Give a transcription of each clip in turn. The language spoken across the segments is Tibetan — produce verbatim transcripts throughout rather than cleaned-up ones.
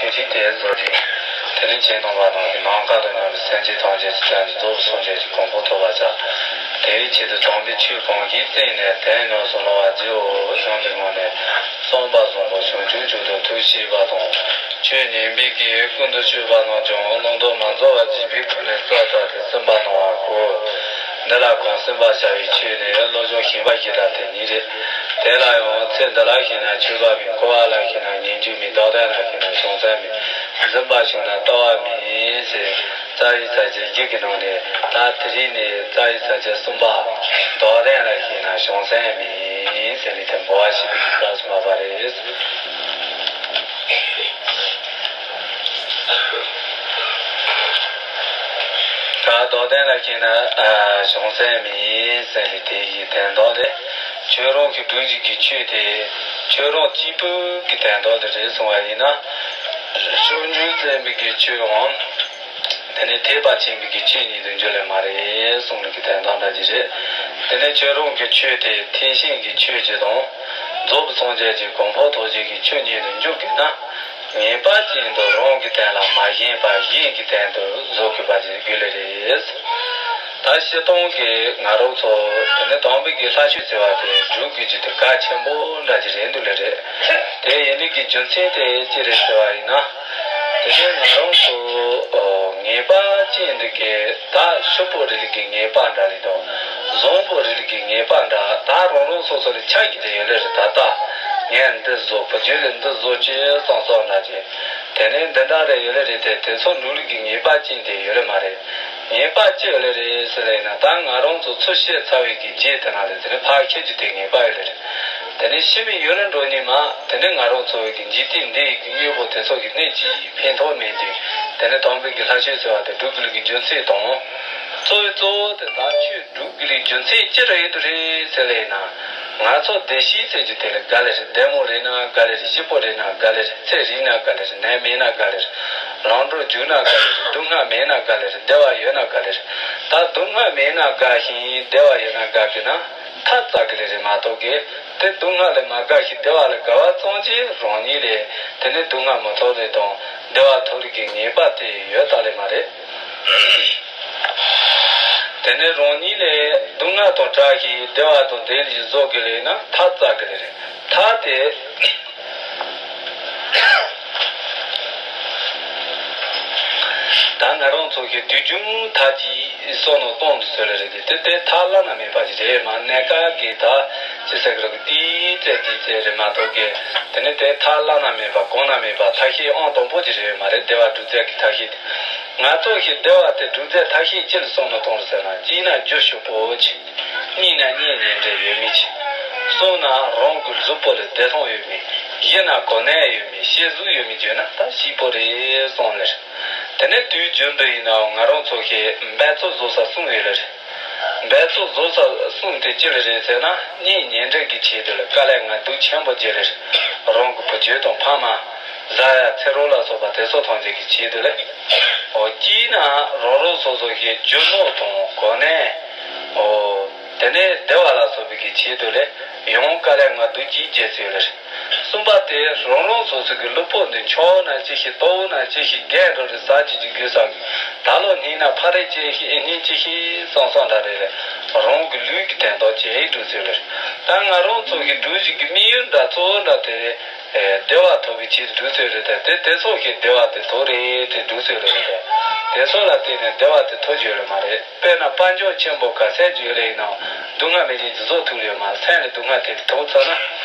ཆོས་ཁྲིད་དེ་བཟོ་ཅིང་། དེ་ནས་ཁྱེད་རྣམ་པ་རྣམས་ཀྱི་ནམ་མཁའ་དང་མཉམ་པའི་སེམས་ཅན་ཐམས་ཅད་ཀྱི་བྱང་ཆུབ་རྫོགས་པའི་སངས་རྒྱས་ཀྱི་གོ་འཕང་ཐོབ་པར་བྱ། དེའི་ཆེད་དུ་དམ་པའི་ཆོས་གང་གིས་བརྩིས་ནས་དོན་ཡོངས་སུ་བསླང་བར་བགྱིའོ་གསུངས་པའི་ངང་ནས། བསམ་པ་བཟང་པོ་བྱང་ཆུབ་མཆོག་ཏུ་ཐུགས་བསྐྱེད་པ་དང་། ཆོས་ཉན་པའི་གི་ཀུན་ཏུ་སྤྱོད་པ་རྣམས་ཀྱང་བླང་དོར་མ་འཛོལ་བར་བགྱིས་པའི་སྒོ་ནས་རྩ་བྲལ་ཏེ་སུན་པ་སྣང་བར་བསྐུལ། འདི་ལ་གུང་སེམས་པར་བྱ་བའི་ཆོས་ནི་བློ་སྦྱོང་ཤེས་པ་ཞེས་གྲགས་ཏེ་ཉིད་རེད། དེ་ལ་ཡང་ཚེ་འདི་ལ་ཞེན་ན་ཆོས་པ་མིན། འཁོར་བ་ལ་ཞེན་ན་ཉེས་སྤྱོད་མིན། བདག་དོན་ལ་ཞེན་ན་བྱང་སེམས་མིན། འཛིན་པ་ཞུགས་ན་ལྟ་བ་མིན་ཟེར། རྩ་བའི་ས་བཅད་བཞི་གི་ནང་ནས་ད་དེ་རིང་ནས་རྩ་བའི་ས་བཅད་གསུམ་པ། བདག་དོན་ལ་ཞེན་ན་བྱང་སེམས་མིན་ཟེར་ནས་དེ་འབུལ་བ་ཞུས་པའི་སྐབས་སུ་བབས་པ་རེད། ད་བདག་དོན་ལ་ཞེན་ན་བྱང་སེམས་མིན་ཟེར་ནས་དེ་ཡི་དོན་དག་དེ། ཁྱོད་རང་གི་སྒྲུབ་བྱེད་ཀྱི་ཆོས་དེ་ཁྱོད་རང་གཅིག་པུ་གི་དོན་དག་དེ་རེད་གསུངས་པ་ཡིན་ན། སྤྱོད་འཇུག་བཙན་པའི་གི་ཆོས་འམ། དེ་ནས་ཐེག་པ་ཆེན་པོའི་གི་ཆོས་ཉིད་དུ་འགྱུར་ལེ་མ་རེད་གསུངས་ནས་ཀྱི་དོན་དག་འདྲ་ཅིག་རེད། དེ་ནས་ཁྱོད་རང་གི་ཆོས་དེ་ཐེག་ཆེན་གྱི་ཆོས་ཅིག་དང་། རྫོགས་པའི་སངས་རྒྱས་ཀྱི་གོ་འཕང་ཐོབ་བྱེད་ཀྱི་ཆོས་ཉིད་དུ་འགྱུར་དགོས་ན། ངེས་པ་ཅན་དུ་རང་གི་དོན་ལ་མ་ཞེན་པར་གཞན་གྱི་དོན་དུ་བཟོ་དགོས་པ་ཅིག་དགོས་ལེ་རེད། ད་སྤྱིར་བཏང་གི་ང་རང་ཚོ་དེ་ནས་དམ་པའི་གི་ལྷ་ཆོས་ཟེར་བ་དེ་སྒྲུབ་དགོས་རྒྱུ་དེ་གལ་ཆེན་པོ་འདྲ་ཅིག་རེད་འདུག་ལེ་རེད། དེ་ཡིན་ནི་གི་རྒྱུ་མཚན་དེ་ཅི་རེད་ཟེར་བ་ཡིན་ན། དེ་ནས་ང་རང་ཚོ་ངེས་པ་ཅན་འདི་གའི་ད་ཕྱུག་པོ་རིགས་ཀྱི་ངེས་པ་འདྲ་ལས་དང་། བཟང་པོ་རིགས་ཀྱི་ངེས་པ་འདྲ། ད་རང་རང་སོ་སོ་ལ་ཆགས་ཀྱི་དེ་ཡོད་ལེ་རེད། ད་ལྟ་ངས་འདི་བཟོ། བུ་རྒྱུད་ལ་འདི་བཟོ་ཅེས་བསམ་བསམ་འདྲ་ཅིག་དེ་ནས་འདི་འདྲ་རེ་ཡོད་ལེ་རེད་དེ། དེ་ཚོ་འགྲོ་ལུགས་ཀྱི་ངེས་པ་ཅན་དེ་ཡོད་ལེ་མ་རེད། ངེས་པ་ཅི་ཡོད་ལེ་རེད་ཟེར་ལེ་ཡིན་ན། ད་ང་རང་ཚོ་ཚུར་བཤད་ཚར་བའི་གི་རྗེས་དེ་ན་ལས་དེ་ནས་ཕར་ཁྱེད་ཀྱི་དེ་ངེས་པ་ཡོད་ལེ་རེད། དེ་ནས་ཕྱི་མའི་ཡུན་རིང་འགྲོ་ནས་མ་དེ་ནས་ང་རང་ཚོ་བའི་གི་འཇིག་རྟེན་འདི་ཡི་གི་དངོས་པོ་དེ་ཚོ་གི་གནད་ཅིག་ཕན་ཐོགས་མེད་དུས། དེ་ནས་དམ་པའི་གི་ལྷ་ཆོས་ཟེར་བ་དེ་སྒྲུབ་དགོས་ལུགས་ཀྱི་རྒྱུ་མཚན་དང་། གཙོ་བོའི་གཙོ་བོ་དེ་ད་ཆོས་སྒྲུབ་དགོས་ལུགས་རྒྱུ་མཚན་ཅི་རེད་ཡིན་དུ་རེད་ཟེར་ལེ་ཡིན་ན། ང་ཚོ་བདེ་སྐྱིད་ཟེར་རྒྱུ་དེ་ལ་དགའ་ལེ་རེད། བདེ་མོ་རེད་ན་དགའ་ལེ་རེད། སྐྱིད་པོ་རེད་ན་དགའ་ལེ་རེད། ཚེ་རིང་ན་དགའ་ལེ་རེད། ནད་མེད་ན་དགའ་ལེ་རེད། ལམ་འགྲོ་རྒྱུག་ན་དགའ་ལེ་རེད། སྡུག་བསྔལ་མེད་ན་དགའ་ལེ་རེད། བདེ་བ་ཡོད་ན་དགའ་ལེ་རེད། ད་སྡུག་བསྔལ་མེད་ན་དགའ་ཞིང་བདེ་བ་ཡོད་ན་དགའ་གི་ན་ཐབས་རྩ་གི་ལེ་རེད་མ་གཏོགས་གི། དེ་སྡུག་བསྔལ་ལ་མ་དགའ་ཞིང་བདེ་བ་ལ་དགའ་བ་ཙམ་གྱིས་རང་ཉིད་ལས་དེ་ནས་སྡུག་བསྔལ་མི་ཐོབ་རེད་དང་། བདེ་བ་ཐོབ་རེད་གི་ངེས་པ་དེ་ཡོད་ད་ལེ་མ་རེད། དེ་ནས་རང་ཉིད་ལས་སྡུག་བསྔལ་དང་བྲལ་ཞིང་བདེ་བ་དང་ལྡན་ཞིང་བཟོ་དགོས་ལེ་ན་ཐབས་རྩ་གི་ལེ་རེད། ཐབས་དེ། ད་ང་རང་ཚོ་གི་དུས་རྒྱུན་ཐབས་ཀྱིས་བསམ་བློ་གཏོང་དུ་ཟེར་རེད་དེ། དེ་ཐབས་བླ་ན་མེད་པ་ཞིག་རེད་མ། གནས་སྐབས་ཀྱི་ད་ཅི་ཟེར་གི་རེད། ཏིག་ཙེ་ཏིག་ཙེ་རེད་མ་གཏོགས་གི། དེ་ནས་དེ་ཐབས་བླ་ན་མེད་པ་གོང་ན་མེད་པ་ཐབས་ཤེས་ཨང་དང་པོ་ཅིག་རེད་མ་རེད། བདེ་བ་སྒྲུབ་རྩལ་གྱི་ཐབས་ཤེས་དེ། ང་ཚོ་གི་བདེ་བ་དེ་སྒྲུབ་རྩལ་ཐབས་ཤེས་ཅི་ལ་བསམ་བློ་གཏོང་རེད་ཟེར་ན། གཅིག་ན་རྒྱུ་ཕྱུག་པོ་ཅིག་གཉིས་ན་གཉེན་ཉེ་འབྲེལ་ཡོད་མི་ཅིག་གསུམ་ན་རང་གི་གཟུགས་པོ་ལ་བདེ་ཐང་ཡོད་མི། བཞི་ན་གོ་གནས་ཡོད་མི། ཤེས་གཟུགས་ཡོད་མི་བརྗོད་ན་ད་སྐྱིད་པོ་རེད་གསུངས་ལེ། དེ་ནས་དུས་རྒྱུན་དུ་ཡིན་ནའང་ང་རང་ཚོ་གི་འབད་རྩོལ་བཟོ་ས་གསུམ་ཡོད་ལེ་རེད། འབད་རྩོལ་བཟོ་ས་གསུམ་དེ་ཅི་ལེ་རེད་ཟེར་ན། གཉེན་ཉེ་འབྲེལ་གྱི་ཆེད་དུ་ལ་དཀའ་ལས་ང་སྡུག་ཆེན་པོ་བརྒྱབ་ལེ་རེད། རང་གི་བུ་རྒྱུད་དང་ཕ་མ། བཟའ་ཡ་ཚེ་རོགས་ལ་སོགས་པ་དེ་ཚོ་ཐམས་ཅད་ཀྱི་ཆེད་དུ་ལེ། འོ་གཅིག་ན་རང་རང་སོ་སོ་གི་རྒྱུ་ནོར་དང་གོ་གནས། འོ། དེ་ནས་བདེ་བ་ལ་སོགས་པའི་གི་ཆེད་དུ་ལས་ཡང་དཀའ་ལས་ང་སྡུག་ཅིག་བརྒྱབ་ཟེར་ལེ་རེད། གསུམ་པ་དེ་རང་རང་སོ་སོ་གི་ལུས་པོ་འདི་འཁྱོག་ན་ཅི་ཞིག་ལྟོགས་ན་ཅི་ཞིག་རྒས་འགྲོ་རེད་ཟ་ཅི་ཅི་དགོས་ས་གི། ད་ལོ་སྙིང་ན་ཕ་རེ་ཅི་ཞིག་ཨེ་སྙིང་ཅི་ཞིག་བསམ་བསམ་འདྲ་རེད་ལེ། རང་གི་ལུས་ཀྱི་དོན་དག་བྱེད་འགྲོ་ཟེར་ལེ་རེད། ད་ང་རང་ཚོ་གི་འགྲོ་བཞིན་གི་དམིགས་ཡུལ་འདྲ་གཙོ་བོ་འདྲ་དེ། ཨེ་བདེ་བ་ཐོབ་པའི་ཆེད་དུ་སྒྲུབ་ཚུལ་རེད་དེ། དེ་དེ་ཚོ་གི་བདེ་བ་དེ་ཐོབ་རེད་དེ་སྒྲུབ་ཚུལ་རེད་དེ། དེ་ཚོ་ལ་བརྟེན་ནས་བདེ་བ་དེ་ཐོབ་རྒྱུ་ཡོད་མ་རེད། དཔེར་ན་དཔལ་འབྱོར་ཆེན་པོ་ག་ཚད་ཅིག་ཡོད་ལེ་ཡིན་ནའང་སྡུག་བསྔལ་མེད་ཅིག་འདི་ཚོ་ཐུག་ཡོད་མ་རེད། སེམས་ལ་སྡུག་བསྔལ་དེ་ཐོབ་ཚར་ན།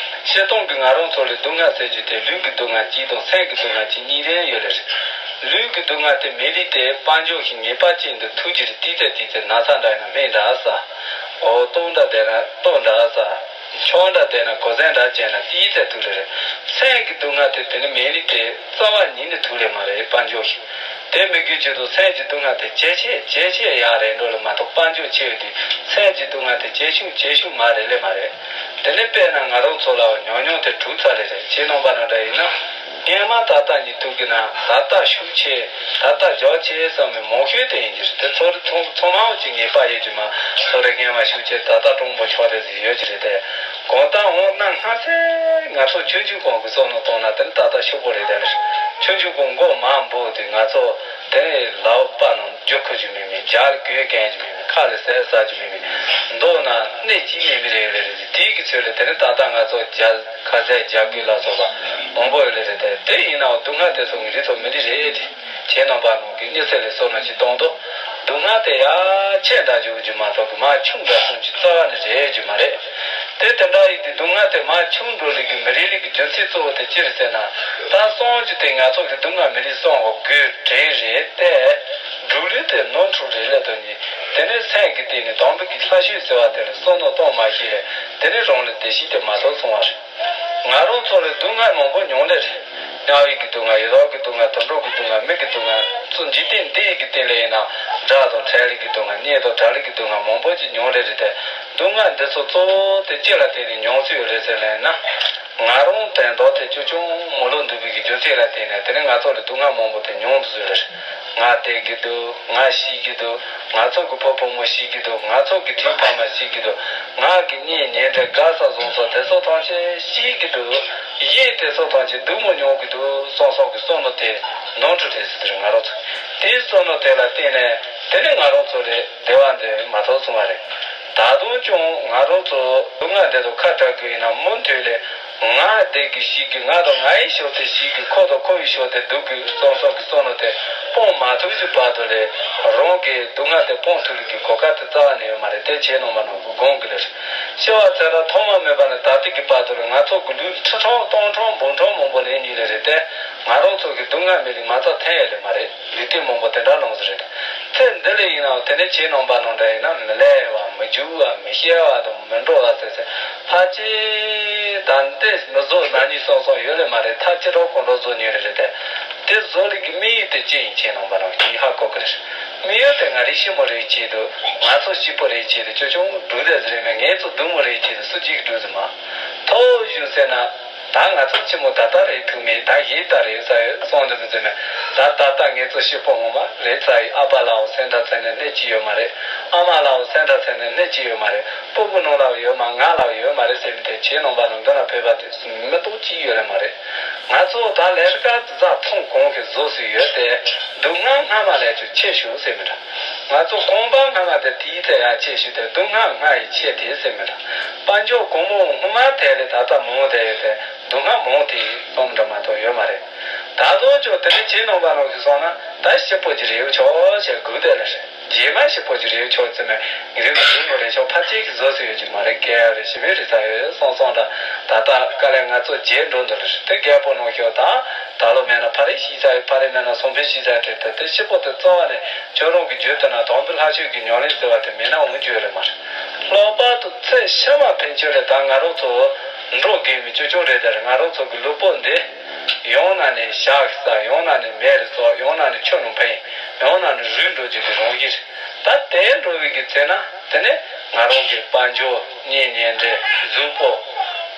སྤྱིར་བཏང་གི་ང་རང་ཚོ་ལ་སྡུག་བསྔལ་ཟེར་རྒྱུ་དེ་ལུས་ཀྱི་སྡུག་བསྔལ་གཅིག་དང་སེམས་ཀྱི་སྡུག་བསྔལ་གཅིག་གཉིས་རེ་ཡོད་ལེ་རེད། ལུས་ཀྱི་སྡུག་བསྔལ་དེ་མེད་ལེ་དེ་དཔལ་འབྱོར་གྱི་ངེས་པ་ཅན་དུ་ཐུག་རྒྱུ་རེད། ཏིག་ཙེ་ཏིག་ཙེ་ན་ཚ་འདྲ་ཡིན་ན་སྨན་འདྲ་ཟ། འོ་ལྟོགས་འདྲ་བསྡད་ན་ལྟོ་འདྲ་ཟ། འཁྱོག་འདྲ་བསྡད་ན་གོས་གཟན་འདྲ་བྱས་ན་ཏིག་ཙེ་ཐུག་ལེ་རེད། སེམས་ཀྱི་སྡུག་བསྔལ་དེ་དེ་ནི་མེད་ལེ་དེ་རྩ་བ་ཉིད་ནས་ཐུག་ལེ་མ་རེད། དཔལ་འབྱོར་ཞིག་དེ་མི་དགོས་ཆེད་དུ་སེམས་ཀྱི་སྡུག་བསྔལ་དེ་ཇེ་ཆེ་ཇེ་ཆེ་ཡར་རེ་འགྲོ་ལེ་མ་གཏོགས། དཔལ་འབྱོར་ཆེ་བའི་དུས་སེམས་ཀྱི་སྡུག་བསྔལ་དེ་ཇེ་ཆུང་ཇེ་ཆུང་མར་རེ་ལེ་མ་རེད། དེ་ནི་དཔེར་ན་ང་རང་ཚོ་ལ་ཉུང་ཉུང་དེ་གྲུབ་ཚར་ལེ་རེད། ཁྱེད་རྣམ་པ་རྣམས་འདྲ་ཡིན་ན། སྔོན་མ་ད་ལྟ་ཉིད་ཐུག་གི་ན་ད་ལྟ་ཤུགས་ཆེ། ད་ལྟ་རྒྱ་ཆེ་བསམ་པའི་མང་ཤོས་དེ་ཡིན་གྱི་རེད། དེ་ཚོ་རེ་ཚང་ཚང་མའོ་ཅིག་ངེས་པ་ཡོད་ཀྱི་མ། ཚོ་རེ་སྔོན་མ་ཤུགས་ཆེ་ད་ལྟ་གྲུང་པོ་ཆོག་རེ་ཟིག་ཡོད་ཀྱི་རེད་དེ། གང་ལྟར་འོ་ན་སྔ་སེ། ང་ཚོ་ཆུང་ཆུང་གོང་གི་བསམ་བློ་བཏང་ན་དེ་ནི་ཏག་ཏག་ཤོག་པོ་རེད་དེ། ཆུང་ཆུང་གོང་མགོ་མ་འབོག་དུས་ང་ཚོ་དེ་ནས་ལག་པ་ནང་རྒྱུ་ཁུར་རྒྱུ་མེད་མེད། རྒྱབ་ལ་གོས་གྱོན་རྒྱུ་མེད་མེད། ཁ་ལ་ཟས་ཟ་རྒྱུ་མེད་མེད། མདོར་ན་སྣེ་གཅིག་མེད་མེད་རེད་རེད་རེད། དེའི་གི་ཚོད་ལ་དེ་ནི་ཏག་ཏག་ང་ཚོ་རྒྱ་ཁ་ཟས་རྒྱ་གོས་ལ་སོགས་པ་མང་པོ་ཡོད་རེད་རེད་དེ། དེ་ཡིན་ནའང་སྡུག་བསྔལ་དེ་ཚོ་ངེད་རིགས་ཚོ་མི་རིགས་རེད་དེ། ཁྱེད་རྣམ་པ་རྣམས་ཀྱིས་སྣེ་ཚན་ལས་བསོད་ནམས་ཅིག་གཏོང་དོ། སྡུག་བསྔལ་དེ་ཡར་ཆེ་འདྲ་འཇུག་རྒྱུ་མ་གཏོགས་གི་མར་ཆུང་འདྲ་སོང་རྒྱུ་རྩ་བ་ནས་རེད་རྒྱུ་མ་རེད། དེ་དེ་འདྲ་ཡིན་དུས་སྡུག་བསྔལ་དེ་མར་ཆུང་འགྲོ་ལེ་གི་མི་རིགས་ལེ་གི་རྒྱུ་མཚན་གཙོ་བོ་དེ་ཅི་རེད་ཟེར་ན། ད་གསུང་རྒྱུ་དེ་ང་ཚོ་གི་སྡུག་བསྔལ་མི་རིགས་གསུང་བ་དགོས་དྲན་རེད་དེ། སྒྲུབ་ལུགས་དེ་ནོར་འཁྲུལ་རེད་ལབ་དོན་ནི། དེ་ནས་སེམས་ཀྱི་སྟེང་ནས་དམ་པའི་གི་ལྷ་ཆོས་ཟེར་བ་དེ་ལ་བསམ་བློ་གཏོང་མ་ཤེས་ལེ། དེ་ནས་རང་ལ་བདེ་སྐྱིད་དེ་མ་ཐོབ་སོང་བ་རེད། ང་རང་ཚོ་ལ་སྡུག་བསྔལ་མང་པོ་མྱོང་ལེ་རེད། དམྱལ་བའི་གི་སྡུག་བསྔལ། ཡི་དྭགས་ཀྱི་སྡུག་བསྔལ། དུད་འགྲོ་གི་སྡུག་བསྔལ། མི་གི་སྡུག་བསྔལ། ཚུར་འཇིག་རྟེན་འདི་ཡི་གི་སྟེང་ལ་ཡིན་ན་དགྲ་དང་བྲལ་ལེ་གི་སྡུག་བསྔལ། གཉེན་དང་བྲལ་ལེ་གི་སྡུག་བསྔལ་མང་པོ་ཅིག་མྱོང་ལེ་རེད་དེ། སྡུག་བསྔལ་འདི་ཚོ་གཙོ་བོ་དེ་ཅི་ལ་བརྟེན་ནས་མྱོང་ཚུལ་ཡོད་རེད་ཟེར་ལེ་ན། ང་རང་དོན་དག་དེ་ཅོ་ཅོ་མོ་ལོ་འདུག་པའི་གི་རྒྱུ་མཚན་ལ་བརྟེན་ནས་དེ་ནས་ང་ཚོ་ལ་སྡུག་བསྔལ་མང་པོ་དེ་མྱོང་དུ་བཟོས་ལེ་རེད། ང་བསྡད་ཀྱི་འདུག་ང་ཤི་གི་འདུག་ང་ཚོ་གི་ཕོ་བུ་མོ་ཤི་གི་འདུག་ང་ཚོ་གི་དྲིན་ཕ་མ་ཤི་གི་འདུག་ང་གི་གཉེན་ཉེ་འབྲེལ་དགའ་ས་བཟང་ས་དེ་ཚོ་ཐམས་ཅད་ཤི་གི་འདུག་ཡིན་དེ་ཚོ་ཐམས་ཅད་སྡུག་མོ་མྱོང་གི་འདུག་སོང་སོང་གི་བསམ་བློ་དེ་ནོར་འཁྲུལ་རེད་ཟེར་དེ་རེད། ང་རང་ཚོ་དེའི་བསམ་བློ་དེ་ལ་བརྟེན་ནས་དེ་ནས་ང་རང་ཚོ་ལ་བདེ་བ་འདི་མ་ཐོབ་སོང་བ་རེད། ད་དུང་ཀྱང་ང་རང་ཚོ་སྡུག་བསྔལ་འདི་ཚོ་ཁ་གྲག་གི་ཡིན་ན་མུ་མཐུད་ལས། ང་བསྡད་ཀྱི་ཤི་གི། ང་དང་ང་ཡི་ཕྱོགས་དེ་ཤི་གི། ཁོ་དང་ཁོ་ཡི་ཕྱོགས་དེ་སྡུག་གི། སོང་སོང་གི་བསམ་བློ་དེ་སྤོང་མ་ཐུབ་ཀྱི་བར་དུ་ལས་རང་གི་སྡུག་བསྔལ་དེ་སྤོང་ཐུབ་ཀྱི་གོ་སྐབས་དེ་རྩ་བ་ནས་ཡོད་མ་རེད། དེ་ཁྱེད་རྣམ་པ་རྣམས་ཀྱིས་དགོངས་ཀྱི་ལེ་རེད། སྐྱེ་བ་ཚེ་རབས་ཐོག་མ་མེད་པ་ནས་ད་ལྟའི་གི་བར་དུ་ལས་ང་ཚོ་གི་ལུས་ཁྲི་ཕྲག་སྟོང་ཕྲག་འབུམ་ཕྲག་མང་པོ་ལེན་མྱོང་ལེ་རེད་དེ། ང་རང་ཚོ་གི་སྡུག་བསྔལ་མི་རིགས་མ་རྩ་ཐོན་ཡོད་ལེ་མ་རེད། ལུས་རྟེན་མང་པོ་དེ་འདྲ་ལོངས་སུ་རེད། ཚེ་འདི་ལས་ཡིན་ནའང་དེ་ནས་ཁྱེད་རྣམ་པ་རྣམས་འདྲ་ཡིན་ན་མི་ལེགས་པ། མི་རྒྱུག་པ། མི་སྐྱེ་བ་དང་མི་འགྲོ་བ་ཟེར་ཟེར་ཕལ་ཆེར་ད་འདི་མི་བཟོ་ན་ནི་སོང་སོང་ཡོད་ལེ་མ་རེད། ད་ཅི་འདྲ་གང་འདྲ་བཟོ་མྱོང་རེད་རེད་དེ། དེ་བཟོ་ལེ་གི་དམིགས་ཡུལ་དེ་ཅི་ཡིན་ཁྱེད་རྣམ་པ་རྣམས་ཀྱིས་ཧ་གོ་གི་རེད། དམིགས་ཡུལ་དེ་ང་རའི་ཞི་མོ་རེའི་ཆེད་དུ། ང་ཚོ་སྐྱིད་པོ་རེའི་ཆེད་དུ་ཅོ་ཅོ་སྒྲུག་བསྡད་ཟེར་རེད་མེད། ངེད་ཚོ་སྡུག་མོ་རེའི་ཆེད་དུ་སུ་གཅིག་སྒྲུག་ཟེར་མ། ཐོག་བཞུགས་ཟེར་ན། ད་ང་ཚོ་ཆི་མོ་ད་ལྟ་རེད་ཐུག་མེད། ད་ཡིན་ད་རེད་ས་ཡོད་སོང་འདི་མི་ཟེར་མེད། ད་ད་ལྟ་ངེད་ཚོ་སྐྱིད་པོ་ངོ་མ་རེད་ས་ཡོད། ཨ་ཕ་ལའོ་སེམས་ཁྲལ་ཚད་ནས་སྣེ་གཅིག་ཡོད་མ་རེད། ཨ་མ་ལའོ་སེམས་ཁྲལ་ཚད་ནས་སྣེ་གཅིག་ཡོད་མ་རེད། སྤུ་གུ་ནང་ལའོ་ཡོད་མ། ང་ལའོ་ཡོད་མ་རེད་ཟེར་མི་དེ་ཁྱེད་རྣམ་པ་རྣམས་འདི་ན་ཕེབས་པ་དེ་མི་ཏོག་གཅིག་ཡོད་རེད་མ་རེད། ང་ཚོ་ད་ལས་ཀ་བཟའ་འཐུང་གང་གི་བཟོ་སྲིད་ཡོད་དེ། སྡུག་བསྔལ་སྔ་མ་ལས་ཀྱང་ཆེ་ཤོས་ཟེར་མི་འདྲ། ང་ཚོ་གོམ་པ་སྔ་མ་དེ་དེའི་ཚེ་ཡང་ཆེ་ཤོས་དེ་སྡུག་བསྔལ་སྔ་ཡི་ཆེ་དེ་ཟེར་མི་འདྲ། དཔལ་འབྱོར་གོང་མོ་སྔོན་མ་དེ་ལས་ད་ལྟ་མང་དེ་ཡོད་དེ་སྡུག་བསྔལ་མང་དེ་སོང་འདྲ་མ་གཏོགས་ཡོད་མ་རེད། ད་དུང་ཅོ་དེ་ནས་ཁྱེད་རྣམ་པ་རྣམས་ཀྱིས་སོང་ན་ད་སྐྱིད་པོ་ཅིག་རེད་ཆོག་ཅེས་སྒུག་བསྡད་ལེ་རེད། རྗེས་མ་སྐྱིད་པོ་ཅིག་རེད་ཆོག་ཟེར་ནས་ངེད་རང་ཚོ་སྡུག་མོ་རེད་ཆོག་ཕལ་ཆེར་གྱིས་བཟོ་སྲིད་ཡོད་ཀྱི་མ་རེད། སྐལ་བ་རེད། ཞི་བའི་རེད་ས་ཡོད་སོང་སོང་འདྲ། ད་ལྟ་དཀའ་ལས་ང་ཚོ་རྗེས་འགྲོ་འདི་རེད། དེ་རྒད་པོ་ནང་ཤོག་ད། ད་ལོ་མེད་ན་ཕ་རི་ཤི་ས་ཡོད། ཕ་རི་མེད་ན་སོང་ཕེ་ཤི་ས་ཡོད་དེ། དེ་སྐྱིད་པོ་དེ་རྩ་བ་ནས་ཁྱོད་རང་གི་རྒྱུད་དེ་ན་དམ་པའི་ལྷ་ཆོས་ཀྱི་ཉམས་ལེན་ཟེར་བ་དེ་མེད་ན་འོང་རྒྱུ་ཡོད་ལེ་མ་རེད། ལྷག་པར་དུ་ཚེ་ཕྱི་མ་ཕན་ཆད་ལ་ད་ང་རང་ཚོ་འགྲོ་དགོས་མི་ཅོ་ཅོ་རེད་དེ། ང་རང་ཚོ་གི་ལུས་པོ་འདི་ཡང་ན་ནི་ཞག་ས། ཡང་ན་ནི་མེ་རུ་སྲེག་ཡང་ན་ནི་ཆུ་ནང་འཕེན། ཡང་ན་ནི་རུལ་འགྲོ་རྒྱུ་དེ་རང་བཞིན་རེད། ད་དེ་འགྲོ་བའི་གི་ཚེ་ན་དེ་ནས་ང་རང་གི་དཔལ་འབྱོར། གཉེན་ཉེ་འབྲེལ། གཟུགས་པོ།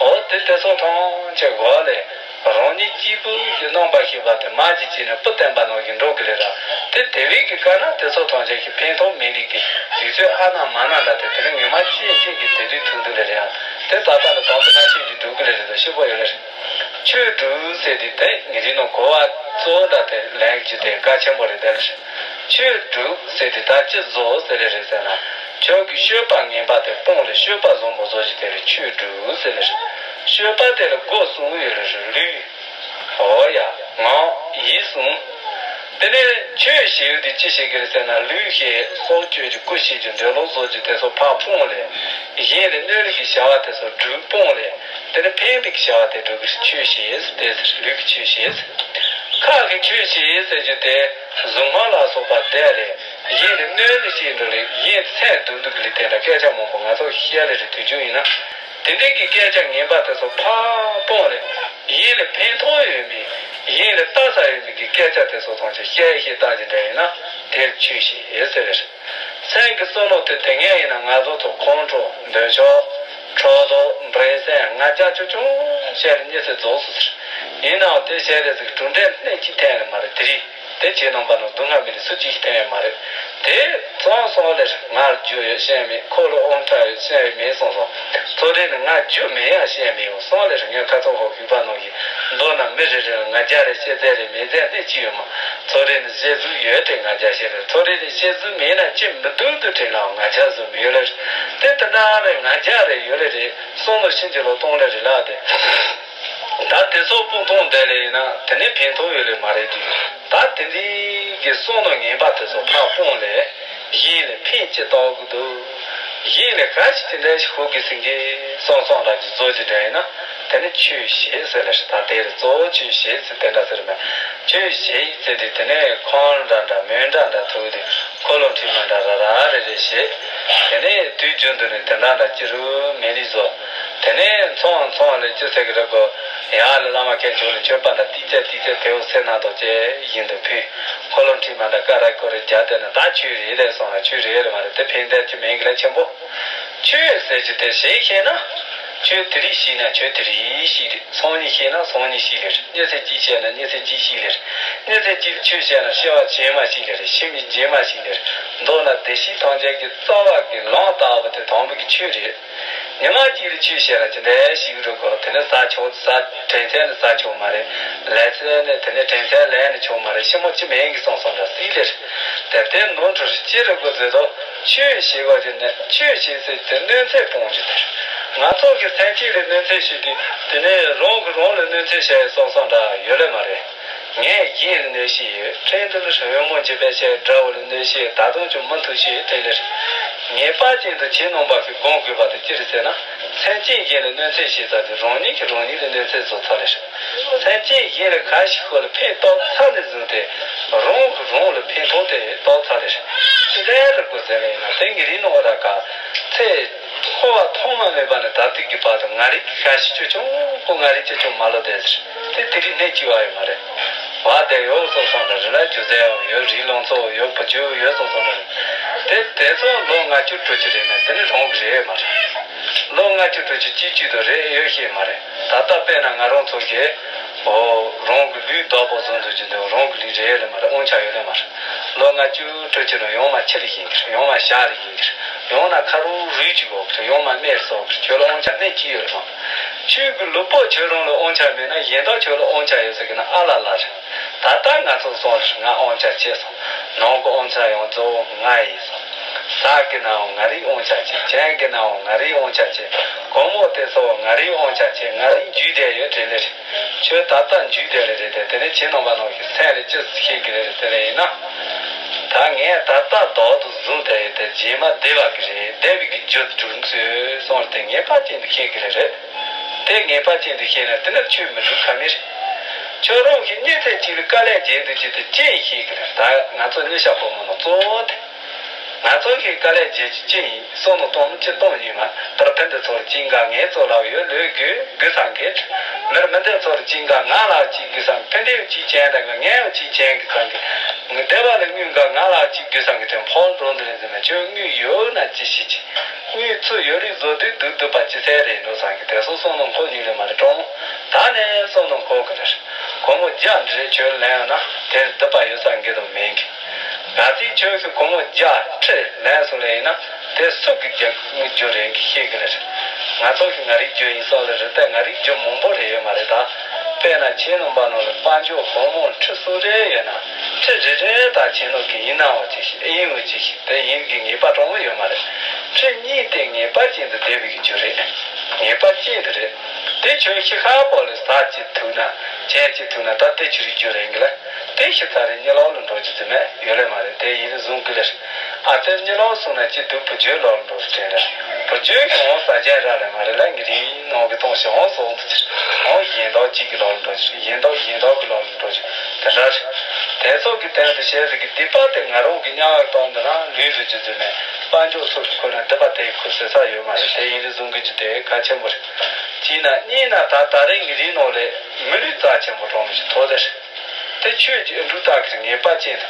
འོ་དེ་དེ་ཚོ་ཐམས་ཅད་འགོག་ལས་རང་ཉིད་གཅིག་པུ་གི་རྣམ་པར་ཤེས་པ་དེ་མ་གཅིག་བྱས་ནས་སྤུ་བསྟན་པ་ནང་བཞིན་འགྲོ་གི་ལེ་ར། དེ་དེ་བས་ཀྱི་དཀའ་ན་དེ་ཚོ་ཐམས་ཅད་ཀྱི་ཕན་ཐོགས་མེད་ལེ་གི་དུས་ཚོད་ཨ་ན་མ་ན་འདྲ་དེ་དེ་རིང་ངེས་མ་ཅན་ཅན་གྱི་དེ་དུས་ཐུག་འདུག་ལེ་རེད་ཡ། དེ་ད་ལྟ་ལ་དམ་པའི་ལྷ་ཆོས་ཀྱི་སྒྲུབ་གི་ལེ་རེད་དོ། ཤེས་པོ་ཡོད་ལེ་རེད། ཆོས་སྒྲུབ་ཟེར་དེ་དེ་ངེད་རིགས་ནང་གོ་བ་གཙོ་བོ་འདྲ་དེ་ལེན་རྒྱུ་དེ་གལ་ཆེན་པོ་རེད་དེ་ལེ་རེད། ཆོས་སྒྲུབ་ཟེར་དེ་ད་ཅི་བཟོ་ཟེར་ལེ་རེད་ཟེར་ན། ཁྱོད་ཀྱི་སྤྱོད་པ་ངན་པ་དེ་སྤོང་ལེ་སྤྱོད་པ་བཟང་པོ་བཟོ་རྒྱུ་དེ་ལ་ཆོས་སྒྲུབ་ཟེར་ལེ་རེད། སྤྱོད་པ་དེ་ལ་སྒོ་གསུམ་ཡོད་ལེ་རེད། ལུས། འོ་ཡ། ངག། ཡིད་གསུམ། དེ་ནས་ཆོས་ཞེས་ཡོད་དེ་ཅི་ཞིག་གི་རེད་ཟེར་ན། ལུས་ཞེས་སྲོག་གཅོད་ཀྱི། སྐུ་ཞེས་ཀྱི་འདོད་ལོག་བཟོ་རྒྱུ་དེ་ཚོ་ཕར་སྤོང་ལེ། གཞན་ལ་གནོད་ལེ་གི་བྱ་བ་དེ་ཚོ་སྒྲུབ་སྤོང་ལེ། དེ་ནས་ཕན་པའི་བྱ་བ་དེ་སྒྲུབ་པའི་ཆོས་ཞེས་ཟེར་ཏེ། ལུས་ཀྱི་ཆོས་ཞེས་ཟེར། ཁ་གི་ཆོས་ཞེས་ཟེར་རྒྱུ་དེ་གཟུགས་སྔགས་ལ་སོགས་པ་བཟླས་ལེ། གཞན་ལ་གནོད་ལེ་ཞེས་འགྲོ་ལེ། གཞན་སེམས་སྡུག་སྡུག་ལེ། དེ་འདྲ་སྐད་ཆ་མང་པོ་ང་ཚོ་བཤད་ལེ་རེད། དུས་རྒྱུན་ཡིན་ན། དེ་འདྲའི་གི་སྐད་ཆ་ངན་པ་དེ་ཚོ་ཕར་སྤོང་ལེ། གཞན་ལ་ཕན་ཐོགས་ཡོད་མེད། གཞན་ལ་ལྟ་ས་ཡོད་མེད་ཀྱི་སྐད་ཆ་དེ་ཚོ་ཐམས་ཅད་བཤད་ཤེས་ལྟ་ཅི་འདྲ་ཡིན་ན་དེར་ཆོས་ཞེས་ཟེར་ལེ་རེད། སེམས་ཀྱི་བསམ་བློ་དེ་དེ་སྔ་ཡིན་ན་ང་ཚོ་ཚོ་ཁོང་ཁྲོ། འདོད་ཆགས། ཕྲག་དོག། འབྲེལ་ཟེར་ང་རྒྱལ་ཆུང་ཆུང་བཤད་ལེ་གཉིད་སད་རྫོགས་སོང་ཟེར། ཡིན་ནའང་དེ་བཤད་ལེ་ཟིག་གྲུབ་འབྲས་སྣེ་གཅིག་ཐོན་ལེ་མ་རེད། དེ་རིང་དེ་ཁྱེད་རྣམ་པ་རྣམས་སྡུག་བསྔལ་མི་ལ་སུ་གཅིག་ཐོན་ཡོད་མ་རེད། དེ་ཚང་སོང་ལེ་ང་རྒྱུ་ཡོད་ཤེས་མེད། ཁོ་ལ་དབང་ཆ་ཡོད་ཤེས་མེད་སོང་སོང་། ཚོ་རེ་ནི་ང་རྒྱུ་མེད་ཡང་ཤེས་མེད་ཡོང་སོང་ལེ། ཁ་ཚོན་ཧོ་གུས་པ་ནང་གི་མདོར་ན་མི་རེ་རེ་ལ་ང་རྒྱལ་རེ་ཤེས་ཚད་རེ་མེད་ཚད་སྣེ་གཅིག་ཡོད་མ། ཚོ་རེ་ནི་ཤེས་གཟུགས་ཡོད་དེ་ང་རྒྱལ་ཤེས་རེ། ཚོ་རེ་ནི་ཤེས་གཟུགས་མེད་ན་ཅི་མི་སྡུག་ཏུ་དྲན་ལའང་ང་རྒྱལ་བཟོ་མི་ཡོད་ལེ། དེ་དེ་འདྲ་རེ་ང་རྒྱལ་རེ་ཡོད་ལེ་རེ། སོང་ལོ་ཕྱིན་གྱི་ལོ་སྟོང་ལེ་རེ་ལ་དེ། ད་དེ་ཚོ་སྤུངས་གཏོང་བསྡད་ལེ་ཡིན་ན་དེ་ནས་ཕན་ཐོགས་ཡོད་ལེ་མ་རེད་དུས། ད་དེ་འདི་གི་སོང་ལོ་ངན་པ་དེ་ཚོ་ཕར་སྤུངས་ལེ། གཞན་ལ་ཕན་ཅི་ཐོགས་ཀྱི་འདུག་གཞན་ལ་ག་ཞིག་ཅི་འདྲ་ཞིག་ཧུར་གི་ཟིན་གི་སོང་སོང་ལ་ཅིག་བཟོ་ཅི་འདྲ་ཡིན་ན། དེ་ནི་ཆོས་བཤད་ཟེར་ལ་ཞིག་ད་དེ་རུ་གཙོ་བོ་ཆོས་བཤད་ཟེར་དེ་འདྲ་ཟེར་མེད། ཆོས་བཤད་ཡིག་ཟེར་དུས་དེ་ནས་ཁོང་འདྲ་འདྲ་མོན་འདྲ་འདྲ་ཐུག་དུས་འཁོར་ལོ་ཁྲི་མ་འདྲ་ར་ར་རེ་རེ་བཤད། དེ་ནས་དུས་རྒྱུན་དུ་ནི་དེ་འདྲ་འདྲ་ཅི་རུ་མེ་ལི་བཟོ། དེ་ནས་ཚོང་ཚོང་ལ་ཅི་ཟེར་གི་རེད་གོ། ཡ་ལ་བླ་མ་མཁན་ཆོས་ལ་མཆོད་པ་འདྲ་ཏི་ཅ་ཏི་ཅ་དེའུ་སེ་ན་དོ་ཅེ་ཡིན་དུ་ཕུལ། འཁོར་ལོ་ཁྲི་མ་འདྲ་ཀ་ར་ཀོ་རེ་རྒྱ་དེ་ན་ད་ཆོས་རེད་ལས་སོང་ལ་ཆོས་རེད་ལ་མ་རེད་དེ་ཕན་བདེ་ཅི་མེད་གི་ལ་ཆེན་པོ། ཆོས་ཟེར་གྱི་དེ་ཞེས་ཤེས་ན། ཆོས་དེ་རིགས་ཤེས་ན་ཆོས་དེ་རིགས་ཤེས་རེད། སང་ཉིན་ཤེས་ན་སང་ཉིན་ཤེས་ལེ་རེད། གཉིད་སད་ཅིག་བཤད་ན་གཉིད་སད་ཅིག་ཤེས་ལེ་རེད། གཉིད་སད་ཅིག་ཆོས་བཤད་ན་ཤེས་པ་ཇེ་མ་ཤེས་ལེ་རེད། ཤེས་མི་ཇེ་མ་ཤེས་ལེ་རེད། མདོར་ན་བདེ་གཤེགས་ཐམས་ཅད་ཀྱི་རྩ་བ་གི་ལམ་ལྟ་བུ་དེ་དང་པོ་གི་ཆོས་རེད། ཉི་མ་གཅིག་ལ་ཆོས་བཤད་ན་ཇི་འདྲ་ཞིག་འགྲོ་དགོས། དེ་ནས་ཟ་ཆོག་ཟ་དྲན་ཚད་ནས་ཟ་ཆོག་མ་རེད། ལས་ཚད་ནས་དེ་ནས་དྲན་ཚད་ལས་ནས་ཆོག་མ་རེད། ཤི་མོ་ཅི་མེད་གི་སོང་སོང་འདྲ་སྲིད་ལེ་རེད། དེ་ནོར་འཁྲུལ་ཅི་རེད་གོ་ཟེར་དོ། ཆོས་ཞེས་པ་དེ་ནི་ཆོས་ཞེས་ཟེར་དེ་གནོད་འཚེ་སྤོང་རྒྱུ་དེ་རེད། ང་ཚོ་གི་སེམས་ཅན་ལ་གནོད་འཚེ་ཞིག་གིས་དེ་ནས་རང་གིས་རང་ལ་གནོད་འཚེ་བྱས་སོང་སོང་འདྲ་ཡོད་ལེ་མ་རེད། ངས་གཞན་ལ་གནོད་ཤེས་ཡོད། ཁྲིན་ཏུ་ལ་ཧོན་མོ་འཇིབ་པའི་ཆེད་དགྲ་བོ་ལ་གནོད་ཤེས་ད་དུང་ཅུང་མི་མཐུ་ཤེས་དེ་ལེ་རེད། ངེས་པ་ཅན་དུ་ཁྱེད་རྣམ་པ་གིས་སྒོམ་དགོས་པ་དེ་ཅི་རེད་ཟེར་ན། སེམས་ཅན་གཞན་ལ་གནོད་འཚེ་བྱེད་ས་དེ་རང་ཉིད་ཀྱིས་རང་ཉིད་ལ་གནོད་འཚེ་བཟོ་ཚར་ལེ་རེད། སེམས་ཅན་གཞན་ལ་ག་ཞིག་ཤོར་ལ་ཕན་ཐོགས་ཚར་ནས་བཟུང་སྟེ་རང་གིས་རང་ལ་ཕན་ཐོགས་དེ་ཐོགས་ཚར་ལེ་རེད། ཅི་འདྲའི་རིག་པ་ཟེར་བ་ཡིན་ན་དེ་ངེད་རིགས་ནང་ར་ག་ཚེ་འཁོར་བ་ཐོག་མ་མེད་པ་ནས་ད་ལྟའི་གི་བར་དུ་ང་རིགས་ཀྱི་ཁ་ཞིག་ཆོས་ཆུང་ཁོ་ང་རིགས་ཆོས་ཆུང་མ་ལོ་དེ་ཟེར་དེ་དེ་རིགས་གནས་སྐྱིད་པ་ཡོད་མ་རེད། བ་དེ་ཡོད་སོང་སོང་ལ་རི་ལ་རྒྱུ་རྫས་ཡོད་རི་ལོང་ཚོ་ཡོད་བུ་རྒྱུ་ཡོད་སོང་སོང་ལ་རེད། དེ་དེ་ཚོ་ལོ་ལྔ་བཅུ་དྲུག་ཅུ་རེད་ན་དེ་ནི་རང་གི་རེད་མ་རེད། ལོ་ལྔ་བཅུ་དྲུག་ཅུ་གཅིག་གཅིག་ཏུ་རེད་ཡོད་ཤེས་མ་རེད། ད་ལྟ་དཔེར་ན་ང་རང་ཚོ་གིས་ཨོ་རང་གི་ལུས་བདག་པོ་བཟུང་དུ་གྱུར་འདུག་རང་གི་ལུས་རེད་ལ་མ་རེད། དབང་ཆ་ཡོད་ལ་མ་རེད། ལོ་ལྔ་བཅུ་དྲུག་ཅུ་ལ་ཡང་མ་ཁྱི་ལ་ཡིན་གྱི་རེད། ཡང་མ་ཞག་ལ་ཡིན་གྱི་རེད། ཡང་ན་ཁ་རུ་རུས་གཅིག་འོག་གི་རེད། ཡང་མ་སྨད་སོགས་གི་རེད། ཁྱོད་ལ་དབང་ཆ་སྣེ་གཅིག་ཡོད་རེད་མ། ཁྱོད་ཀྱི་ལུས་པོ་ཁྱོད་རང་ལ་དབང་ཆ་མེད་ན་གཞན་དག་ཁྱོད་ལ་དབང་ཆ་ཡོད་ཟེར་གི་ན་ཨ་ལ་ལ་རེད། ད་ལྟ་ང་ཚོ་སོང་རེད། ང་དབང་ཆ་བྱས་སོང་། ནང་གི་དབང་ཆ་ཡང་གཙོ་བོ་ང་ཡིན་སོང་། ཟ་གི་ནའང་ང་རིག་དབང་ཆ་བྱས། གྱོན་གི་ནའང་ང་རིག་དབང་ཆ་བྱས། སྒོར་མོ་དེ་ཚོ་ང་རིག་དབང་ཆ་བྱས། ང་རིག་འཇུས་བསྡད་ཡོད་དྲན་ལེ་རེད། ཁྱོད་ད་ལྟ་འཇུས་བསྡད་ལེ་རེད་དེ། དེ་ནས་ཁྱེད་རྣམ་པ་རྣམས་ཀྱི་སེམས་ལ་ཅི་ཤེས་ཀྱི་རེད་ཟེར་བ་ཡིན་ན། ད་ངས་ད་ལྟ་བདག་ཏུ་བཟུང་བསྡད་ཡོད་དེ་རྗེས་མ་བདེ་བ་གི་རེད། བདེ་བའི་གི་རྒྱུ་དྲུག་ཚོས་སོང་རེད་དེ་ངེས་པ་ཅན་དུ་ཤེས་ཀྱི་རེད་རེད། དེ་ངེས་པ་ཅན་དུ་ཤེས་ན་དེ་ནི་ཆོས་མི་འགྲུབ་ཁ་མི་རེད། ཁྱོད་རང་གིས་སྙིང་ཐག་གཅིག་ལ་དཀའ་ལས་བརྒྱབ་འདུག་ཅེས་དེ་ཅི་ཡིན་ཤེས་ཀྱི་རེད། ད་ང་ཚོ་གཉིད་ཤག་ཕོ་མོ་ནང་གཙོ་བོ་དེ། ང་ཚོ་གིས་དཀའ་ལས་བརྒྱབ་ཀྱི་ཅི་ཡིན། སོང་ནོ་གཏོང་ཅི་གཏོང་ཡིན་མ། དར་ཕན་འདི་ཚོར་ཅི་འགའ་ངས་ཚོ་ལ་ཡོད་ལོས་དགོས་དགོས་སང་གེ། མེར་མི་འདི་ཚོར་ཅི་འགའ་ང་ལ་ཅི་དགོས་སང་། ཕན་འདི་ཅི་ཅན་དང་ངས་ཅི་ཅན་གི་སང་གེ། ངས་བདེ་བ་ལ་དངུལ་འགའ་ང་ལ་ཅི་དགོས་སང་གེ། དེ་ཕོལ་འགྲོ་འདི་རེད་ཟེར་ན་ཁྱོད་དངུལ་ཡོད་ན་ཅི་ཤེས་ཀྱི། དངུལ་ཚུར་ཡོད་རིགས་བཟོ་དུས་སྡུག་སྡུག་པ་ཅི་ཚད་རེད་འགྲོ་སང་གེ། དེ་སོ་སོ་ནང་ཁོ་ཉིད་ལས་མ་རེད་གྲོང་མོ། ད་ནས་སོ་ནང་ཁོ་གི་རེད། སྒོར་མོ་བརྒྱ་འདྲི་ཁྱོད་ལེན་ཡོད་ན་དེར་སྡུག་པ་ཡོད་སང་གེ་དང་མེད་གི། གལ་སྲིད་ཁྱོད་ཀྱིས་སྒོར་མོ་བརྒྱ་ཁྲི་ལེན་སོང་ལེ་ཡིན་ན་དེ་སུ་གི་རྒྱུ་རེད་གི་ཤེས་གི་རེད། ང་ཚོ་གི་ང་རིག་རྒྱུ་ཡིན་སོགས་ལ་རེད་དེ་ང་རིག་རྒྱུ་མང་པོ་རེད་ཡོད་མ་རེད་ད། དཔེར་ན་ཁྱེད་རྣམ་པ་ནང་ལ་དཔལ་འབྱོར་སྒོར་མོ་ཁྲི་གསུམ་རེ་ཡོད་ན་ཁྲི་རེ་རེ་ད་ཁྱེད་རྣམས་ཀྱི་ཡིན་ནའང་ཅིག་ཤིག་ཨེ་ཡིན་འོ་ཅིག་ཤིག་དེ་ཡིན་གི་ངེས་པ་གྲོང་མོ་ཡོད་མ་རེད། ཁྲི་གཉིས་དེ་ངེས་པ་ཅན་དུ་བསྡད་པའི་གི་རྒྱུ་རེད། ངེས་པ་ཅན་དུ་རེད། དེ་ཁྱོད་ཤི་ཁ་པོ་ལ་ཟ་ཅི་ཐུབ་ན་ཅན་ཅི་ཐུབ་ན་ད་དེ་ཆུ་རིག་རྒྱུ་རེད་གི་ལ། དེ་ཤི་ཚ་རེ་གཉིད་ལོག་ལ་འགྲོ་རྒྱུ་དེ་མེད་ཡོད་ལེ་མ་རེད། དེ་ཡིན་རེ་བཟུང་གི་ལེ། ཨ་ཙེར་གཉིད་ལོག་སོང་ན་ཅི་སྡུག་བུ་རྒྱུད་ལོག་ལ་འགྲོ་རྒྱུ་དྲན་ལེ། བུ་རྒྱུད་ཀྱི་འོང་ས་ཅན་ར་ལེ་མ་རེད་ལ། ངེད་རིགས་ནང་གི་གཏོང་ཞིག་འོང་སོང་དུ་ཅི་འོང་གཞན་དག་ཅིག་གི་ལོག་ལ་འགྲོ་རྒྱུ་གཞན་དག་གཞན་དག་གི་ལོག་ལ་འགྲོ་རྒྱུ་དེ་འདྲ་རེད། དེ་ཚོ་གི་སྟེང་དུ་བྱས་ཟིག་གི་སྡིག་པ་དེ་ང་རང་གི་དམྱལ་བར་གཏོང་འདི་ན་ལུས་རུ་རྒྱུ་དུ་མེད། དཔལ་འབྱོར་ཚུར་ཁོ་ན་སྡིག་པ་དེ་ཁུར་ཟེར་ས་ཡོད་མ་རེད། དེ་ཡིན་རེ་བཟུང་གི་རྒྱུ་དེ་གལ་ཆེན་པོ་རེད། གཅིག་ན་གཉིས་ན་ད་ད་རེས་ངེད་རིགས་ནང་ལས་མི་ལུས་རྩ་ཆེན་པོ་གྲོང་མི་ཞིག་ཐོག་དེ་རེད། དེ་ཆོས་ཀྱི་ཨེ་འབྲུ་དག་གི་ངེས་པ་ཅན་དུ་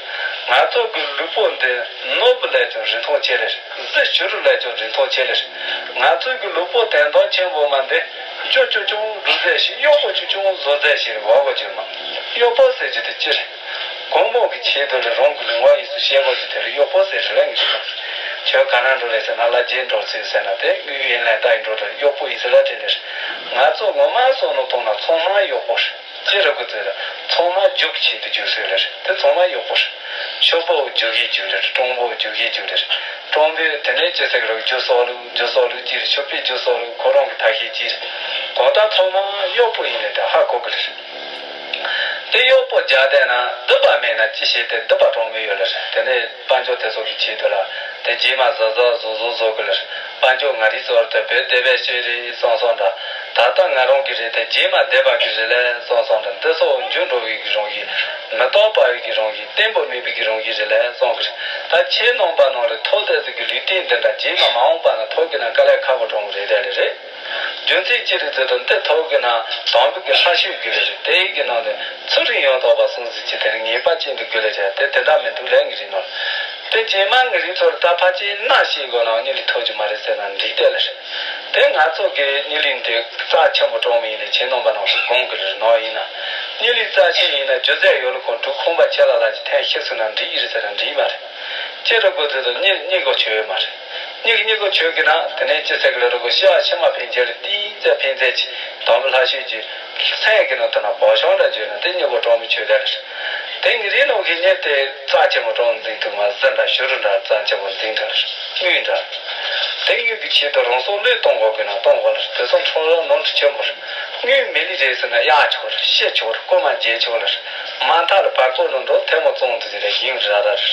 ང་ཚོ་གི་ལུས་པོ་འདི་ནོར་བུ་ལས་ཀྱང་རིན་ཐང་ཆེ་ལེ་རེད། གཟི་བྱུ་རུ་ལས་ཀྱང་རིན་ཐང་ཆེ་ལེ་རེད། ང་ཚོ་གི་ལུས་པོ་དོན་དག་ཆེན་པོ་མ་འདི་འཇོ་ཅུང་ཅུང་འབྲུ་རྫས་ཤིག་གཡོག་པོ་ཅུང་ཅུང་བཟོ་རྫས་ཤིག་རེད་བ་གོ་ཅིག་མ། གཡོག་པོ་ཟེར་རྒྱུ་དེ་ཅི་རེད། གོང་འོག་གི་ཆེད་དུ་ལས་རང་གི་ལུས་ངག་ཡིད་གསུམ་ཤེས་དགོས་ཀྱི་དེ་ལ་གཡོག་པོ་ཟེར་རེད་ལ་ངེས་ཀྱི་མ། ཁྱོད་ག་ན་འགྲོ་རེད་ཟེར་ན། ལ་རྗེས་འགྲོ་ཚུལ་ཟེར་ན། དེ་དངུལ་ཡིན་ལན་ད་ཡིན་འགྲོ་རེད། གཡོག་པོ་ཡིན་ཟེར་ལ་དྲན་ནས། ང་ཚོ་ངོ་མ་སོང་ནོ་གཏོང་ན་ཚང་མ་གཡོག་པོ་རེད། ཅི་རེད་གོ་ཚོད་རེད། ཚང་མ་རྒྱུག་ཆེད་དུ་རྒྱུག་སྲོལ་རེད། དེ་ཚང་མ་གཡོག་པོ་རེད། ཤོ་པོ་རྒྱུག་གི་རྒྱུག་རེད། གྲོང་པོ་རྒྱུག་གི་རྒྱུག་རེད། གྲོང་པོའི་དེ་ནས་ཅི་ཟེར་གི་རེད། རྒྱུ་གསོག་ལུགས། རྒྱུ་གསོག་ལུགས་ཅི་རེད། ཤོ་པའི་རྒྱུ་གསོག་ལུགས། ཁོ་རང་གི་ཐ་ཤལ་ཅི་རེད། གང་ལྟར་ཚང་མ་གཡོག་པོ་ཡིན་ནས་དེ་ཧ་གོ་གི་རེད། དེ་གཡོག་པོ་རྒྱག་བསྡད་ན་སྡིག་པ་མེད་ན་ཅི་བྱེད། དེ་སྡིག་པ་གྲངས་མེད་ཡོད་ལ་རེད། དེ་ནས་དཔལ་འབྱོར་དེ་ཚོ་གི་ཆེད་དུ་ལ། དེ་རྗེས་མ་གཟབ་གཟབ་གཟབ་གཟབ་བཟོ་དགོས་ལ་རེད། དཔལ་འབྱོར་ང་རིག་ཚོར་དེ་བོད་སྡེ་བའི་ཤེས་རིག་སོང་སོང་འདྲ། ད་ལྟ་ང་རང་གི་རེད། དེ་རྗེས་མ་སྡེ་བ་གི་རེད་ལས་སོང་སོང་འདྲ། འདི་ཚོ་འཇུ་འགྲོ་བའི་གི་རང་གི་མི་རྟག་པ་བའི་གི་རང་གི་བརྟན་པོ་མེད་པའི་གི་རང་གི་རེད་ལས་སོང་གི་རེད། ད་ཁྱེད་རྣམ་པ་ནང་ལ་ཐོག་ཚད་ཟིག་གི་ལུས་རྟེན་འདི་འདྲ་རྗེས་མ་མ་འོངས་པ་ན་ཐོག་གི་ན་དཀའ་ལས་ཁག་པོ་གྲོང་རེད་དེ་རེད། རྒྱུ་མཚན་ཅི་རེད་ཟེར་དུས་འདི་ཐོག་གི་ན་དམ་པའི་གི་ལྷ་ཆོས་དགོས་ལེ་རེད། དེའི་གི་ནང་ནས་ཚུལ་ཁྲིམས་ཡང་དག་པ་སྲུང་ཟིན་གྱི་དེར་ངེས་པ་ཅན་དུ་དགོས་ལེ་རེད། དེ་དེ་འདྲ་མི་འདུག་ལས་ངེས་རེད་ནོ། དེ་རྗེས་མ་ངེས་རེད་ཚོར་ད་ཕལ་ཆེར་ན་ཤེས་དགོས་ན་གཉིད་ལས་ཐོབ་ཀྱི་མ་རེད་ཟེར་ན་འགྲིག་དེ་ལེ་རེད། དེ་ང་ཚོ་གི་གཉིད་ལས་འདི་རྩ་ཆེན་པོ་གྲོང་མི་ཡིན་ནས་ཁྱེད་རྣམ་པ་ནང་སུ་དགོངས་གི་རེད་ནོ། ཡིན་ན་གཉིད་ལས་རྩ་ཆེན་ཡིན་ན་རྒྱུ་རྫས་ཡོད་ལ་ཁོང་འབྲུ་ཁོང་པ་ཆེ་ལ་ལ་ཅི་ཐན་ཤེས་སུ་ན་འགྲིག་ཡི་རེད་ཟེར་ན་འགྲིག་མ་རེད། ཅེས་ར་དགོས་ཚུལ་དུ་གཉིད་གཉིད་གོ་ཆོད་ཡོད་མ་རེད། གཉིད་གཉིད་གོ་ཆོད་གི་ན་དེ་ནས་ཅི་ཟེར་གི་ལ་རུ་གོ་ཤི་བ་ཕྱི་མ་ཕན་ཆད་ལ་ཏིས་ཙ་ཕན་ཚད་ཀྱི་དམ་པའི་ལྷ་ཆོས་ཀྱི་སེམས་ཀྱི་ནང་དུ་ན་བག་ཆགས་འདྲ་བརྗོད་ན་དེ་གཉིད་གོ་གྲོང་མི་ཆོད་ལེ་རེད། དེ་ངེས་རེད་ནོ་གི་གཉིད་དེ་རྩ་ཆེན་པོ་གྲོང་འཛིན་ཐུབ་མ་ཟིན་འདྲ་ཞུ་རུ་འདྲ་རྩ་ཆེན་པོ་འཛིན་འདྲ་དངུལ་འདྲ། དེ་དངུལ་གྱི་ཆེད་དུ་རང་སྲོག་བློས་གཏོང་དགོས་གི་ན་གཏོང་དགོས་ལ་དེ་ཚོ་ཁྲོམ་ར་ནོར་འཁྲུལ་ཆེན་པོ་རེད། དངུལ་མི་ལི་རེད་ཟེར་ན་གཡར་ཆོག་རེད། ཤི་ཆོག་རེད། རྐུ་མ་བརྗེད་ཆོག་ལེ་རེད། མ་མཐའ་ལ་བར་སྐོར་རུ་འགྲོ་ཐལ་མོ་བཙོང་དུ་ཟེར་རེ་ཡིན་ར་ར་རེད།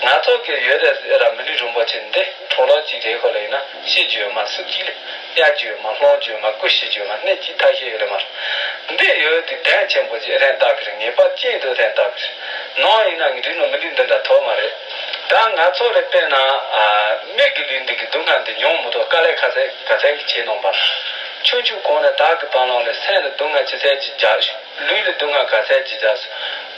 ང་ཚོ་གི་ཡོད་རེད་ཟེར་ར་མི་ལུས་རིན་པོ་ཆེ་འདི་འཕྲོ་ལོག་ཅིག་རེད་ཁོ་ལ་ཡིན་ན་ཤི་རྒྱུ་ཡོད་མ་སུ་གཅིག་ལས་གཡར་རྒྱུ་ཡོད་མ་སློང་རྒྱུ་ཡོད་མ་རྐུ་ཤི་རྒྱུ་ཡོད་མ་གནས་གཅིག་ཐ་ཤལ་ཡོད་རེད་མ་རེད། འདི་ཡོད་དེ་དན་ཆེན་པོ་ཅིག་རན་བཏགས་གི་རེད། ངེས་པ་ཅན་དུ་རན་བཏགས་གི་རེད། ནང་ཡིན་ན་ངས་འདྲི་ནོ་མི་ལུས་འདི་འདྲ་ཐོབ་མ་རེད། ད་ང་ཚོ་ལ་དཔེར་ན་མི་གི་ལུས་འདི་གི་སྡུག་བསྔལ་འདི་མྱོང་མི་ཐུབ་དཀའ་ལས་ཁ་ཚད་ག་ཚད་ཀྱི་བྱེད་གནང་པ་ཆུང་ཆུང་གོང་ནས་བདག་གི་བར་ལམ་ལ་སེམས་ལ་སྡུག་བསྔལ་ཅི་ཚད་ཅིག་རྒྱག་ལུས་ལ་སྡུག་བསྔལ་ག་ཚད་ཅིག་རྒྱག་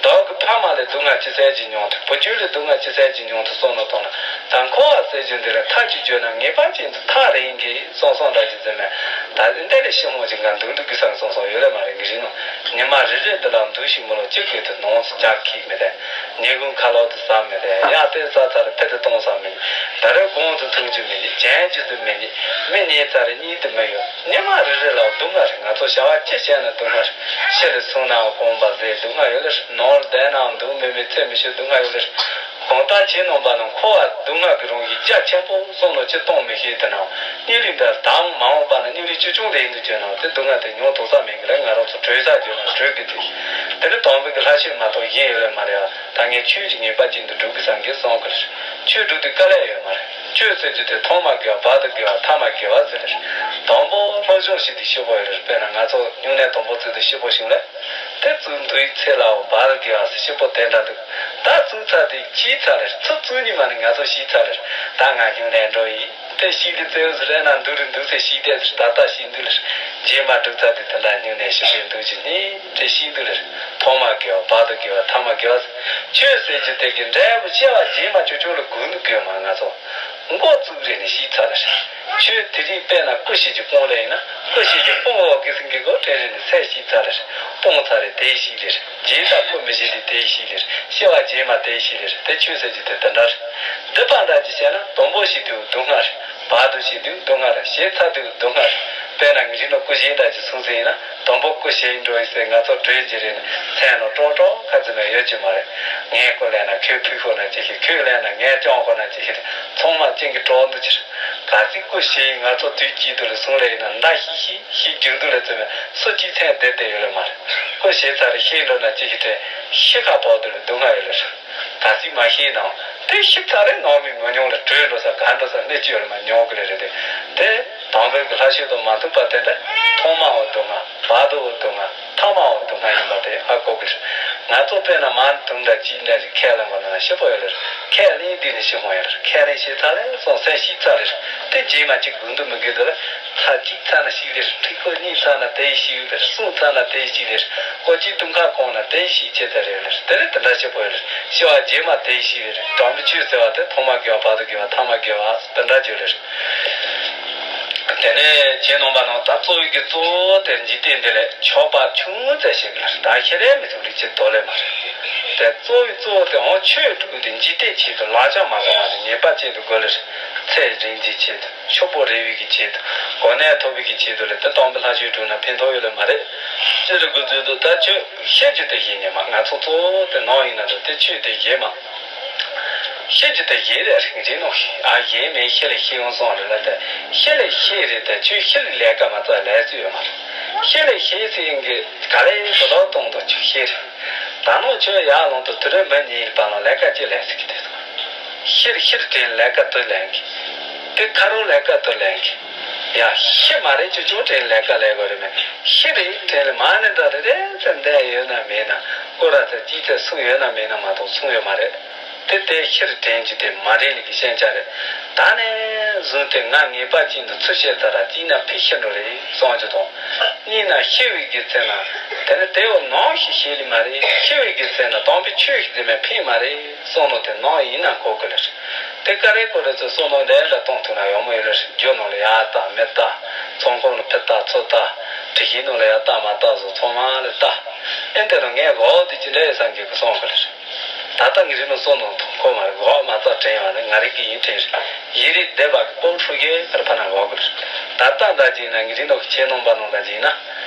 བདག་གི་ཕ་མ་ལ་སྡུག་བསྔལ་ཅི་ཚད་ཅིག་མྱོང་ཐུབ། བུ་རྒྱུད་ལ་སྡུག་བསྔལ་ཅི་ཚད་ཅིག་མྱོང་ཐུབ་སོང་ནོ་དང་ན་ད་འཁོར་བ་ཟེར་རྒྱུ་འདི་ལ་ཐག་ཅིག་བརྗོད་ན་ངེས་པ་ཅན་དུ་ཐག་རིང་གི་སོང་སོང་འདྲ་ཅིག་ཟེར་མེད། ད་འདི་ལས་ཤི་མོ་ཅིག་ང་འདུག་འདུག་གི་སང་སོང་སོང་ཡོད་ལས་མ་རེད་ངི་རི་ནོ། ཉི་མ་རེ་རེ་འདི་ལ་འདུག་ཤིང་མོ་ལོ་གཅིག་གི་དུ་ནོངས་སུ་ཅག་ཁིག་མེད་དེ། ཉེ་གུང་ཁ་ལོ་དུ་ཟ་མེད་དེ། ཡ་དེ་ཟ་ཚར་ཕེ་དུ་གཏོང་ས་མེད། ད་རེ་གོང་དུ་ཐུག་རྒྱུ་མེད་ནི་ཅན་གྱི་དུ་མེད་ནི་མི་ཉེ་ཚར་རེ་གཉིས་དུ་མི་ཡོད། ཉི་མ་རེ་རེ་ལ་སྡུག་བསྔལ་རེད། ང་ཚོ་བྱ་བ་ཅི་བྱས་ན་སྡུག་བསྔལ་རེད། ཕྱི་ལ་སོང་ན་དགོངས་པ་ཟེར་སྡུག་བསྔལ་ཡོད་ལེ་རེད། ནོར་ལྡན་ནའང་འདུག་མེད་མེད་ཚེ་མི་ཤི་སྡུག་བསྔལ་ཡོད་ལེ་རེད། གང་ལྟར་ཁྱེད་རྣམ་པ་རྣམས་འཁོར་བ་སྡུག་བསྔལ་གྱི་རང་བཞིན་རྒྱ་ཆེན་པོ་གསུངས་ནོ་ཅི་གཏོང་མི་ཤེས་དེ་ན། གཉིད་ལས་འདི་དང་མ་འོངས་པ་ན་གཉིད་ལས་ཅི་བྱུང་ལས་ཡིན་དུ་བྱོས་ན་དེ་སྡུག་བསྔལ་དེ་མྱོང་ཐུབ་ས་མེད་གི་ལས་ང་རང་ཚོ་གྲོལ་ས་བྱོས་ན་གྲོལ་གི་དེ། དེ་ནི་དམ་པའི་གི་ལྷ་ཆོས་མ་གཏོགས་གཞན་ཡོད་ལས་མ་རེད་ཨ། ད་ངས་ཆོས་ཀྱི་ངེས་པ་ཅན་དུ་སྒྲུབ་གི་བསམ་གི་སོང་གི་ལས། ཆོས་སྒྲུབ་དུས་དཀའ་ལས་ཡོད་མ་རེད། ཆོས་ཟེར་རྒྱུ་དེ་ཐོག་མ་དགེ་བ་བར་དུ་དགེ་བ་ཐ་མ་དགེ་བ་ཟེར་ལས། དང་པོ་སློབ་སྦྱོང་བྱེད་དུས་སྐྱིད་པོ་ཡོད་ལས། དཔེར་ན་ང་ཚོ་སྨྱུང་གནས་དང་པོ་བཙུགས་དུས་སྐྱིད་པོ་བྱུང་ལས། དེ་བཙུགས་འདུག་ཚེ་ལའོ་བར་དུ་དགེ་བ་ཟེར་སྐྱིད་པོ་དེ་འདྲ་འདུག་ད་བཙུགས་ཚར་དུས་ཤི་ཚར་ལས། ཚུར་བཙུགས་ཉི་མ་ནི་ང་ཚོ་ཤི་ཚར་ལས། ད་ང་སྨྱུང་གནས་འགྲོ་ཡིན། དེ་ཤི་དུས་ཙེའུ་ཟེར་ན་འདུག་རུ་འདུག་ཚེ་ཤི་དེ་ད་ལྟ་ཤི་འདུག་ལས། རྗེས་མ་སྒྲུབ་ཚར་དུས་དེ་འདྲ་སྨྱུང་གནས་ཤི་བའི་འདུག་ཅི་ནི་དེ་ཤི་འདུག་ལས། ཐོག་མ་དགེ་བ་བར་དུ་དགེ་བ་ཐ་མ་དགེ་བ་ཟེར། ཆོས་ཟེར་རྒྱུ་དེ་གི་འབྲས་བུ་སྐྱེ་བ་རྗེས་མ་ཅོ་ཅོ་ལ་དགོས་འདུག་དགོས་མ་ང་ཚོ། མགོ་བཙུགས་རེ་ནས་ཤི་ཚར་རེ། ཆོས་དེ་རིང་དཔེར་ན་སྐུ་ཞིག་གི་སྤོང་ལེ་ཡིན་ན་སྐུ་ཞིག་གི་སྤོང་བ་གི་སེང་གེ་མགོ་དྲན་རེ་ནས་ཚེ་ཤི་ཚར་རེ། སྤོང་ཚར་རེ་དེ་ཤི་རེ། རྗེས་ད་སྐུ་མི་ཤི་དེ་དེ་ཤི་རེ། ཤི་བ་རྗེས་མ་དེ་ཤི་རེ། དེ་ཆོས་ཟེར་རྒྱུ་དེ་དེ་འདྲ་རེད། སྡིག་པ་འདྲ་ཅིག་བྱས་ན་དང་པོ་ཤི་དུས་སྡུག་བསྔལ་རེད། བར་དུ་ཤི་དུས་སྡུག་བསྔལ་རེད། ཞེ་ཚར་དུས་སྡུག་བསྔལ་རེད། དཔེར་ན་ངེད་ཅག་ནང་སྐུ་གཞན་དག་ཅིག་སོང་ཟིན་ཡིན་ན་དང་པོ་སྐུ་གཞན་འགྲོ་ཡིན་ཟེར་ང་ཚོ་གྲོས་ཀྱི་རེད་ན་མཚན་ནོ་ཀྲོག་ཀྲོག་ཁ་ཚིག་ན་ཡོད་ཀྱི་མ་རེད། ངས་སྐུ་ལེན་ན་ཁོས་ཕུད་ཤོར་ན་ཅི་ཤེས། ཁོས་ལེན་ན་ངས་སྐྱོང་ཤོར་ན་ཅི་ཤེས། ཚང་མ་སྐྱེན་གི་གྲོགས་འདུ་ཕྱིར། ག་ཚིག་སྐུ་གཞན་ང་ཚོ་དུས་གཅིག་ཏུ་ལ་སོང་ལེ་ཡིན་ན་མདའ་ཤིག་ཤིག་ཤིག་རྒྱུག་འདུག་ལ་བཙུན་མས་སུ་གཅིག་མཚན་བསྡད་བསྡད་ཡོད་ལེ་མ་རེད། སྐུ་གཞན་ཚར་རེ་ཤེས་འགྲོ་ན་ཅི་ཤེས་དྲན་ཤི་ཁ་བོག་འདུག་ལ་སྡུག་བསྔལ་ཡོད་ལེ་རེད། ག་ཚིག་མ་ཤེས་ནའང་དེ་ཤི་ཚར་རེ་ནང་མི་མི་མྱོང་ལ་གྲོས་འགྲོ་ས་ག་འགྲོ་ས་གནས་ཅི་ཡོད་ལ་མ་མྱོང་གི་ལེ་རེད་དེ། དེ་དང་པོའི་གི་ལྷ་ཆོས་དང་མ་མཐུན་པ་དེ་འདྲ་ཐོག་མའོ་སྡུག་བསྔལ་བར་དུའོ་སྡུག་བསྔལ་ཐ་མའོ་སྡུག་བསྔལ་ཡིན་པ་དེ་ཧ་གོ་གི་རེད། ང་ཚོ་དཔེར་ན་མ་དུང་འདྲ་ཅིག་འདྲ་ཞིག་ཁས་ལེན་པ་ན་ཤི་བོ་ཡོད་ལེ་རེད། ཁས་ལེན་དུས་ནས་ཤི་ཧོང་ཡོད་ལེ་རེད། ཁས་ལེན་ཤི་ཚར་ལེ་སོང་སེམས་ཤི་ཚར་ལེ་རེད། དེ་རྗེས་མ་ཅིག་དགོས་འདུག་མི་དགོས་འདུག་ལེ། ལྷ་གཅིག་ཚར་ན་ཤི་ལེ་རེད། ཁྲི་སྐོར་གཉིས་ཚར་ན་དེ་ཡི་ཤི་ལེ་རེད། གསུམ་ཚར་ན་དེ་ཡི་ཤི་ལེ་རེད། སྐོར་གཅིག་དུང་ཁ་གང་ན་དེ་ཡི་ཤི་ཆེ་ཚར་རེད་ལེ་རེད། དེ་ནས་དེ་འདྲ་ཤི་བོ་ཡོད་ལེ་རེད། ཤི་བ་རྗེས་མ་དེ་ཡི་ཤི་ལེ་རེད། དམ་པའི་ཆོས་ཟེར་བ་དེ་ཐོག་མ་དགེ་བ་བར་དུ་དགེ་བ་ཐ་མ་དགེ་བ་དེ་འདྲ་བརྗོད་ལེ་རེད། དེ་ནས་ཁྱེད་རྣམ་པ་རྣམས་ད་གཙོ་བོའི་གི་གཙོ་བོ་དེ་འཇིག་རྟེན་འདི་ལས་ཆོག་པ་ཆུང་ངུ་ཙམ་ཞིག་ལ་ད་ཤེས་རེ་མི་ཐུབ་ལེ་ཅི་དོ་ལེ་མ་རེད། དེ་གཙོ་བོའི་གཙོ་བོ་དེ་འོ་ཆོས་སྒྲུབ་དེ་འཇིག་རྟེན་ཆེད་དུ་ལག་ཆ་མ་བཏང་བ་དེ་ངེས་པ་ཅན་དུ་དགོས་ལེ། ཚེ་རིང་གི་ཆེད་དུ། ཕྱུག་པོ་རེ་བའི་གི་ཆེད་དུ། གོ་གནས་ཐོབ་པའི་གི་ཆེད་དུ་ལ་དེ་སྟོང་པའི་ལྷ་ཆོས་སྒྲུབ་ན་ཕན་ཐོགས་ཡོད་ལེ་མ་རེད། ཅི་རེད་དགོས་ཚུལ་དུ་ད་ཆོས་ཤེས་རྒྱུ་དེ་ཡིན་ཉེ་མ། ང་ཚོ་གཙོ་བོ་དེ་ནང་ཡིན་ན་ད་དེ་ཆོས་དེ་ཡིན་མ། ཤེས་རྒྱུ་དེ་ཡིན་རེད་རིག་འདི་ནོ། ཨ་ཡིན་མིན་ཤེས་ལེ་ཤེས་ཡོང་སོང་རེད་ལ་དེ། ཤེས་ལེ་ཤེས་རེད་དེ་ཆོས་ཤེས་ལེ་ལས་ཀ་མ་རྩ་ལས་སུ་ཡོད་མ་རེད། ཤེས་ལེ་ཤེས་ཟེར་ཡིན་གི་ག་ལེ་དོ་ལོ་གཏོང་དོ་ཆོས་ཤེས་རེད། ད་ནོ་ཁྱོད་ཡར་ལོང་དུ་དུ་རེ་མི་ཉིད་པ་ལ་ལས་ཀ་ཅི་ལས་ཟེར་གི་དེ་སོང་། ཤེར་ཤེར་དྲན་ལས་ཀ་དུ་ལས་གི། དེ་ཁ་རོ་ལས་ཀ་དུ་ལས་གི། ཡ་ཤི་མ་རེད་ཅུ་ཅུ་དྲན་ལས་ཀ་ལས་དགོས་རེད་མེད། ཤི་རེད་དྲན་ལས་མ་ནི་འདྲ་རེ་རེ་ཙམ་འདས་ཡོད་ན་མེད་ན་ཀོ་ར་ཙ་ཅི་ཙམ་སུང་ཡོད་ན་མེད་ན་མ་གཏོགས་སུང་ཡོད་མ་རེད། དེ་དེ་ཤེར་དྲན་གྱི་དེ་མ་རེད་ལ་གི་ཤན་ཆ་རེད། ད་ནས་བཟུང་སྟེ་ང་ངེས་པ་ཅན་དུ་ཚུར་བཤད་ཚར་ར་གཅིག་ན་ཕི་ཤི་འགྲོ་རེད་གསུང་རྒྱུ་དང་། གཉིས་ན་ཤི་བའི་དགེ་མཚན་ན། དེ་ནི་དེ་འོ་ནང་ཞིག་ཤེས་ལི་མ་རེད། ཤི་བའི་དགེ་མཚན་ན་དམ་པའི་ཆོས་ཤིག་འཛིན་མེད་ཕན་མ་རེད་གསུང་ནོ་དེ་ནང་ཡིན་ན་གོ་གི་ལེར། དེ་ཀ་རེ་ཀོ་རེ་ཚོ་གསུང་ནོ་ལས་ལ་གཏོང་ཐུབ་ན་ཡོང་མོ་ཡོད་ལེར། རྒྱུ་ནང་ལ་ཡར་ལྟ་མི་ལྟ། ཚོང་ཁང་ལ་ཕི་ལྟ་ཚུར་ལྟ། དྲི་ཞིམ་ནང་ལ་ཡར་ལྟ་མ་ལྟ་བཟོ་ཚང་མ་ལ་ལྟ། ཨེ་འདི་རུ་ངས་འོག་དེ་ཅི་འདྲ་ཡོད་སང་གི་གི་གསུང་གི་ལེར། ད་ལྟ་ངི་རི་ནོ་སོ་ནོ་ཐོ་ཁོ་མ་རེད། འོག་མ་རྩ་དྲན་ཡོང་ནི་ང་རི་གི་ཡིན་དྲན་རེད། ཡི་རི་སྡེ་བ་གི་པོ་ཧྲུ་གེ་ཕར་ཕ་ན་འོག་གི་ལེར། ད་ལྟ་འདྲ་ཅིག་ན་ངི་རི་ནོ་གི་ཆེ་ནོ་པ་ནོ་འདྲ་ཅིག་ན།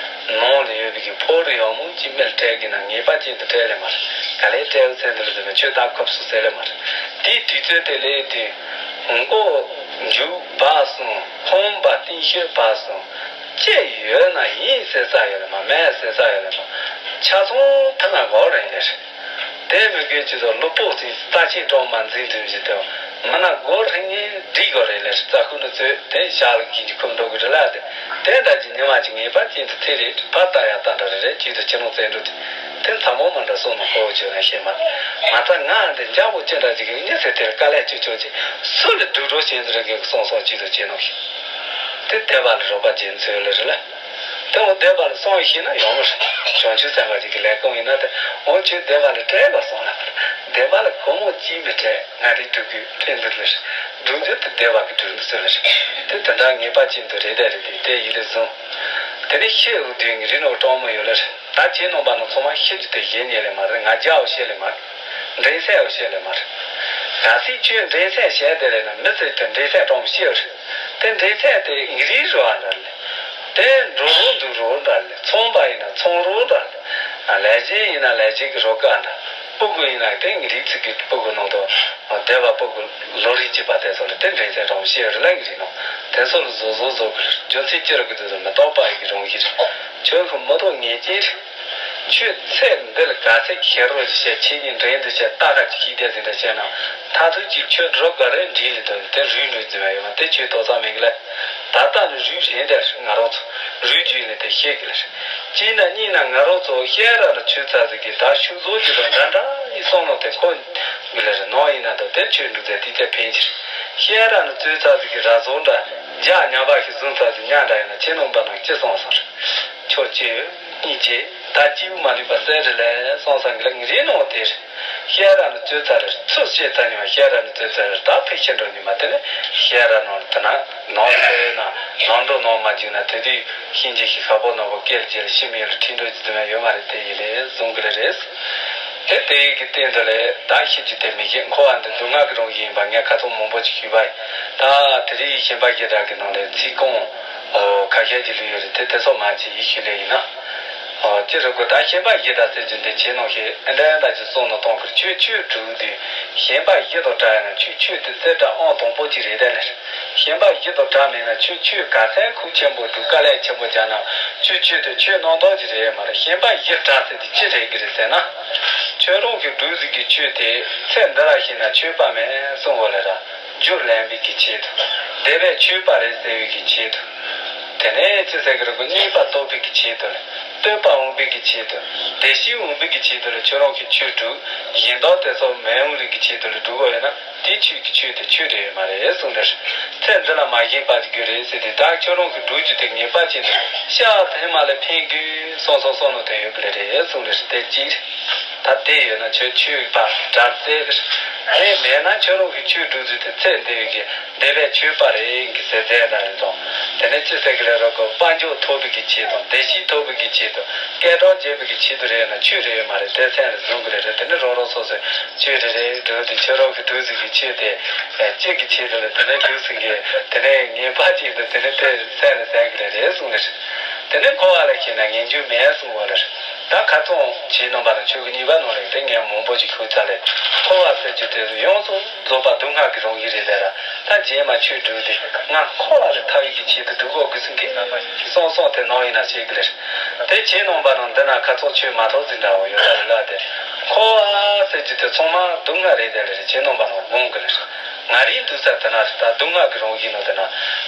ནོ་ལ་ཡོད་པའི་གི་ཕོ་རི་ཡོང་མོ་ཅི་མེལ་སྤྲད་གི་ན་ངེས་པ་ཅན་དུ་སྤྲད་ལེ་མ་རེད། ག་ལེ་སྤྲད་ཚེ་འདི་ལ་འདི་མ་ཆོས་ད་ཁོབ་སུ་ཟེར་ལེ་མ་རེད། དེའི་དུས་ཚོད་དེ་ལས་དེ། མགོ་མཇུག་བར་གསུམ་ཁོང་པ་གཏིང་ཤོད་བར་གསུམ། ཅི་ཡོད་ན་ཡིན་ཟེར་ས་ཡོད་ལ་མ་མེད་ཟེར་ས་ཡོད་ལ་མ། ཆ་ཚང་ཐ་ན་གོ་རེ་ཡིན་རེད། དེ་མི་དགོས་ཀྱི་དོ་ལུ་པོ་ཚིག་རྩ་ཆེན་གྲོག་མ་འཛིན་འཛིན་བཞིན་དུ་མི་ན་གོ་རེ་ངེས་འདྲི་གོ་རེ་ལས་རྩ་ཁུ་ནུ་ཚོས་དེ་ཞག་ལ་གིན་གྱི་ཁུམ་འགྲོ་གི་རེ་ལ་དེ། དེ་འདྲ་གྱི་ཉི་མ་གྱི་ངེས་པ་ཅན་དུ་ཚེ་རེ་ཕར་ལྟ་ཡ་ལྟ་འདྲ་རེ་རེ་ཅིག་ཏུ་ཕྱི་ནང་བཙན་འགྲོ་དེ། དེ་ཚ་མོ་མ་འདྲ་སོང་ནོ་ཁོ་བོ་ཆོས་ན་ཤེས་མ། མ་རྩ་ང་འདི་འཇག་པོ་ཅི་འདྲ་ཅིག་གི་ཉི་ཚེ་དེར་དཀའ་ལས་ཅི་ཆོག་ཅིག་སུ་ལ་སྡུག་གྲོགས་བྱེད་ཚུལ་གི་སོང་སོང་ཅི་དུ་བྱེད་ནོ་ཤེས། དེ་བདེ་བ་ལ་རོགས་པ་བྱེད་ཚུལ་ལ་རེ་ལ། དེ་འོ་བདེ་བ་ལ་སོང་ཤེས་ན་ཡོང་མ་རེད། བྱང་ཆུབ་སེམས་དཔའ་ཅིག་གི་ལས་ཁུངས་ཡིན་ན་དེ་འོ་ཆོས་བདེ་བ་ལ་སྤྲད་པ་སོང་ལ། བདེ་བ་ལ་ཁོ་མོ་ཅིས་མི་སྤྲད་ང་རེ་སྡུག་གི་ཕན་འདུག་ལ། སྡུག་རྒྱུ་དེ་བདེ་བ་གི་སྡུག་འདུག་ཚུལ་ལ་རེད། དེ་དེ་འདྲ་ངེས་པ་ཅན་དུ་རེ་བསྡད་རེ་དེ་དེ་ཡིད་ལ་བཟུང་། དེ་ནས་ཤེས་འུ་དུས་ངི་རི་ནོ་གྲོགས་མོ་ཡོད་ལ་རེད། ད་ཁྱེད་རྣམ་པ་ནང་ཚང་མ་ཤེས་རྒྱུ་དེ་ཡིན་ཉེ་ལེ་མ་རེད། ང་རྒྱའོ་ཤེས་ལེ་མ་རེད། འདྲེ་སྲས་འོ་ཤེས་ལེ་མ་རེད། གལ་སྲིད་ཁྱོད་འདྲེ་སྲས་བཤད་དེ་རེད་ན་མི་ཚེ་དེ་འདྲེ་སྲས་གྲོགས་ཤེས་རེད། དེ་འདྲེ་སྲས་དེ་ངི་རིའི་རུ་བ་འདྲ་ལེ། དེ་འགྲོ་རུ་འདུག་རུ་འདྲ་ལེ། ཚོང་པ་ཡིན་ན་ཚོང་རུ་འདྲ་ལེ། ལས་བྱེད་ཡིན་ན་ལས་བྱེད་ཀྱི་རོ་ཀ་འདྲ། སྤུ་གུ་ཡིན་ན་དེ་ངི་རིའི་ཚིག་གི་སྤུ་གུ་ནང་དུ་སྡེ་བ་སྤུ་གུ་ལོ་རིགས་གཅིག་པ་དེ་ཚོ་ལ་དེ་འདྲེ་སྲས་གྲོགས་ཤེས་རེད་ལ་ངི་རི་ནང་དེ་ཚོ་ལ་བཟོ་བཟོ་བཟོ་གི་རེད། རྒྱུ་མཚན་ཅི་རུ་གི་དུས་སུ་མི་རྟོག་པ་ཡི་གི་རང་བཞིན་རེད། ཁྱོད་ཀྱི་མི་རྟོག་ངེས་ཅན་རེད། ཁྱོད་ཚེ་འདི་ལ་ག་ཚད་ཤེས་རོགས་ཀྱི་བཤད་ཆེ་ཉིན་འདྲེན་དུ་བཤད་རྟ་ཁ་ཅིག་ཤི་བསྡད་ཟིན་འདྲ་བཤད་ན་མཐའ་ཐུག་ཅིག་ཁྱོད་རོ་ག་རེ་འདྲིས་ལི་དོན་དེ་རུས་ནུས་ཟིན་པ་ཡོད་མ་དེ་ཁྱོད་དོགས་ས་མེད་གི་ལ། ད་ལྟ་ནི་རུས་རེད་དེ་ང་རང་ཚོ་རུས་རྒྱུད་ལས་དེ་ཤེས་གི་ལ་རེད། གཅིག་ན་གཉིས་ན་ང་རང་ཚོ་ཤེས་ར་ལ་ཆོས་ཚ་ཟིག་གི་ད་ཤུགས་བཟོ་རྒྱུ་དང་འདྲ་འདྲ་ཡི་སོང་ལོ་དེ་ཁོ་གི་ལ་རེད་ནོ་ཡིན་ན་དོ་དེ་ཆོས་འདུག་ཚེ་དེ་ཚེ་ཕན་ཕྱིར་ཤེས་ར་ལ་ཆོས་ཚ་ཟིག་གི་ར་བཟོ་འདྲ་འཇག་ཉམས་པ་ཞིག་བཟུང་ཚ་ཟིག་ཉག་འདྲ་ཡིན་ན་ཁྱེད་རྣམ་པ་ནང་ཅི་སོང་སོང་རེད། ཁྱོད་ཅི་ཡོད། སྙིང་རྗེ། ད་སྐྱིད་པོ་མ་ལུས་པ་གསལ་རེ་ལས་སོང་སང་གི་ལ་ངི་རེ་ནོ་དེར། ཤེས་ར་ནི་རྩོད་ཚ་རེར་ཚུར་བཤད་ཚ་ཉི་མ་ཤེས་ར་ནི་རྩོད་ཚ་རེར་ད་ཕི་ཤི་འགྲོ་ཉི་མ་དེ་ནི་ཤེས་ར་ནོར་དེ་ན་ནོར་དེ་ན་ནོར་འགྲོ་ནོར་མ་བཅུག་ན་དེ་དུས་ཤིན་ཅི་ཤི་ཁ་པོ་ནོར་པོ་སྐད་ལ་རྗེ་ལ་ཤི་མི་ཡོད་ལ་ཁྲིད་འགྲོ་རྒྱུ་དེ་ན་ཡོད་མ་རེད་དེ་ཡིན་ལས་བཟུང་གི་ལ་རེད། དེ་དེ་ཡི་གི་སྟེང་དུ་ལས་ད་ཤི་རྒྱུ་དེ་མི་ཤེས་འཁོར་བ་འདི་སྡུག་བསྔལ་གི་རང་བཞིན་ཡིན་པ་ངས་ཁ་ཚོན་མང་པོ་ཅིག་ཞུས་པ་ཡིན། ད་དེ་རིང་ཤན་པ་བརྒྱད་གྲགས་ཀྱི་ནང་ལས་ཚིག་རྐང་ཁ་ཤས་ཀྱི་ལུས་ཡོད་རེད་དེ་དེ་ཚོ་མ་ཅིག་ཡིད་ཆེས་ལས་ཡིན་ན། ཨོ། ཅི་རེད་གོ་ད་ཤན་པ་བཞི་དང་ཟེར་རྒྱུ་འདི་བྱེད་ནོ་ཞེས་ཨེ་འདྲ་ཨེ་འདྲ་ཅིག་གསུངས་ནོ་གཏོང་གི་ཆོས་ཆོས་སྒྲུབ་དུས་ཤན་པ་བཞི་དང་འདྲ་ཡིན་ན་ཆོས་ཆོས་དེ་རྩེ་གྲ་ཨང་དང་པོ་ཅིག་རེད་དེ་ལས། ཤན་པ་བཞི་དང་འདྲ་མེད་ན་ཆོས་ཆོས་ག་ཚད་ཁུག་ཆེན་པོ་སྒྲུབ་དཀའ་ལས་ཆེན་པོ་རྒྱག་ན་ཆོས་ཆོས་དེ་ཆོས་རྣམ་དག་ཅིག་རེད་མ་རེད། ཤན་པ་བཞི་གྲགས་ཟེར་དེ་ཅི་རེད་གི་རེད་ཟེར་ན། ཁྱོད་རང་གི་སྒྲུབ་ཟིག་གི་ཆོས་དེ་ཚེ་འདི་ལ་ཤེས་ན་ཆོས་པ་མེད་གསུངས་པ་ལས་ར། རྒྱུ་ལེན་པའི་གི་ཆེད་དུ། དེ་བས་ཆོས་པ་རེད་ཟེར་བའི་གི་ཆེད་དུ། དེ་ནས་ཅི་ཟེར་གི་རེད་གོ་རྙེད་པ་རྟོགས་པའི་གི་ཆེད་དུ། སྟོན་པ་འོང་པའི་གི་ཆེད་དུ། བདེ་གཤེགས་འོང་པའི་གི་ཆེད་དུ་ལ་ཁྱོད་རང་གི་ཆོས་སྒྲུབ། གཞན་དག་དེ་ཚོ་མི་འོང་རིགས་ཀྱི་ཆེད་དུ་ལ་སྒྲུབ་དགོས་ཡོད་ན་དེ་ཆོས་ཀྱི་ཆོས་དེ་ཆོས་རེད་མ་རེད་གསུངས་ནས། ཚེ་འདི་ལ་མ་ཞེན་པ་དགོས་རེད་ཟེར་ཏེ་ད་ཁྱོད་རང་གི་སྒྲུབ་རྒྱུ་དེ་ངེས་པ་ཅན་དུ་ཤ་ཕན་མ་ལས་ཕན་དགོས་གསུངས་སོང་གསུངས་ནོ་དེ་ཡོད་གི་ལེ་རེད་གསུངས་ནས་དེ་གཅིག་ད་དེ་ཡོད་ན་ཁྱོད་ཆོས་པ་དྲག་རྩལ་རེད། དེ་མེད་ན་ཁྱོད་རང་གི་ཆོས་སྒྲུབ་རྒྱུ་དེ་ཚེ་འདི་ཡོད་གི་དེ་བས་ཆོས་པ་རེད་གི་ཟེར་ཟེར་ན་རེད་དང་། དེ་ནས་ཅི་ཟེར་གི་རེད་རོགས་གི། དཔལ་འབྱོར་ཐོབ་པའི་གི་ཆེད་དང་བདེ་སྐྱིད་ཐོབ་པའི་གི་ཆེད་དུ་སྐད་གྲགས་རྒྱས་པའི་གི་ཆེད་དུ་རེད་ན་ཆོས་རེད་མ་རེད། དེ་སེམས་ལ་བཟུང་གི་རེད་རེད། དེ་ནས་རོགས་རོགས་སོ་སོས་ཆོས་རེད་རེད་འགྲོ་དེ་ཁྱོད་རོགས་གི་འདུག་ཟིག་གི་ཆོས་དེ་གཅིག་གི་ཆེད་དུ་ལ་དེ་ནས་འདུག་ཟིག་གི་དེ་ནས་ངེས་པ་ཅིག་ཏུ་དེ་ནས་དེ་སེམས་ལ་ཟེར་གི་རེད་རེད་གསུངས་ནས། དེ་ནས་འཁོར་བ་ལ་ཞེན་ན་ངེས་འབྱུང་མེད་གསུངས་པ་ལ། ད་ཁ་ཚོན་བྱས་རྣམ་པ་དང་ཆོས་ཀྱི་གཉིས་པ་ནང་ལ་དེ་ངས་མང་པོ་ཅིག་ཤོད་ཚར་ལས། འཁོར་བ་ཟེར་རྒྱུ་དེ་ཡོངས་སུ་རྫོགས་པ་སྡུག་བསྔལ་གྱི་རང་བཞིན་རེད་དེ་ར། ད་རྗེས་མ་ཆོས་སྒྲུབ་དེ་ང་འཁོར་བ་ལས་ཐར་བའི་གི་ཆེད་དུ་སྒྲུབ་དགོས་གི་ཟིན་གི་སོང་སོང་དེ་ནང་ཡིན་ན་ཤེས་གི་ལེར། དེ་བྱས་རྣམ་པ་དང་འདི་ན་ཁ་ཚོན་ཆོད་མ་ཐག་ཟིན་འདྲ་བོ་ཡོད་ད་རེད་ལ། དེ་འཁོར་བ་ཟེར་རྒྱུ་དེ་ཚང་མ་སྡུག་བསྔལ་རེད་དེ་ལེར་བྱས་རྣམ་པ་དང་དགོངས་གི་ལེར། ང་རའི་འདུག་ས་དེ་ན་ད་སྡུག་བསྔལ་གྱི་རང་བཞིན་ནོ་དེ་ན།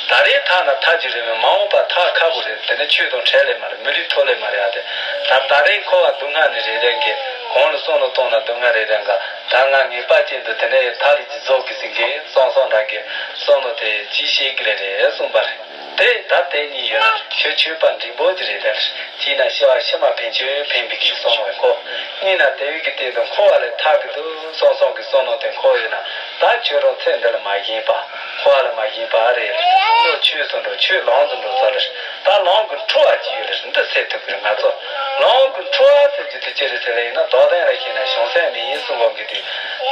ད་རེས་ཐར་ན་ཐར་རྒྱུ་རེད་མོད་མ་འོངས་པ་ཐར་ཁག་པོ་རེད། དེ་ནི་ཆོས་དང་འཕྲད་ལེ་མ་རེད། མི་ལུས་ཐོབ་ལེ་མ་རེད་ཨ། དེ་ད་ད་རེས་འཁོར་བ་སྡུག་བསྔལ་ནི་རེད་དེ་གི་གོང་ལ་བསམ་བློ་གཏོང་ན་སྡུག་བསྔལ་རེད་དེ་ག་ད་ང་ངེས་པ་ཅན་དུ་དེ་ནས་ཐར་ལས་ཀྱི་རྫོགས་ཀྱི་ཟིན་གི་སོང་སོང་འདྲ་གི་བསམ་བློ་དེ་ཅི་ཤེས་གི་ལེ་རེད་གསུངས་པ་རེད། དེ་ད་དེ་གཉིས་ཡོད་ན་ཁྱོད་ཆོས་པ་འབྲིང་པོ་ཅིག་རེད་དེ། གཅིག་ན་སྐྱེ་བ་ཕྱི་མ་ཕན་ཆོད་ཕན་པའི་གི་བསམ་བློ་ཡིན་ཁོ། གཉིས་ན་དེ་བས་ཀྱི་སྟེང་དུ་འཁོར་བ་ལས་ཐར་གི་འདུག་སོང་སོང་གི་བསམ་བློ་དེ་འཁོར་ཡོད་ན། ད་ཁྱོད་རང་ཚེ་འདི་ལ་མ་ཞེན་པ། འཁོར་བ་ལ་མ་ཞེན་པ་རེད། བློ་ཆོས་སུ་འགྲོ། ཆོས་ལམ་དུ་འགྲོ་ཚར་རེད། ད་ལམ་གྱི་འཁྲུལ་བ་ཅི་ཡོད་ལེ་འདི་སེལ་ཐུབ་ཀྱི་རེད་ང་ཚོ། ལམ་གྱི་འཁྲུལ་བ་ཟེར་རྒྱུ་དེ་ཅི་རེད་ཟེར་ལེ་ཡིན་ན་རྡོག་ལྡན་ལ་ཞེན་ན་བྱང་སེམས་མི་ཡིན་གསུང་གོ་གི་དུས།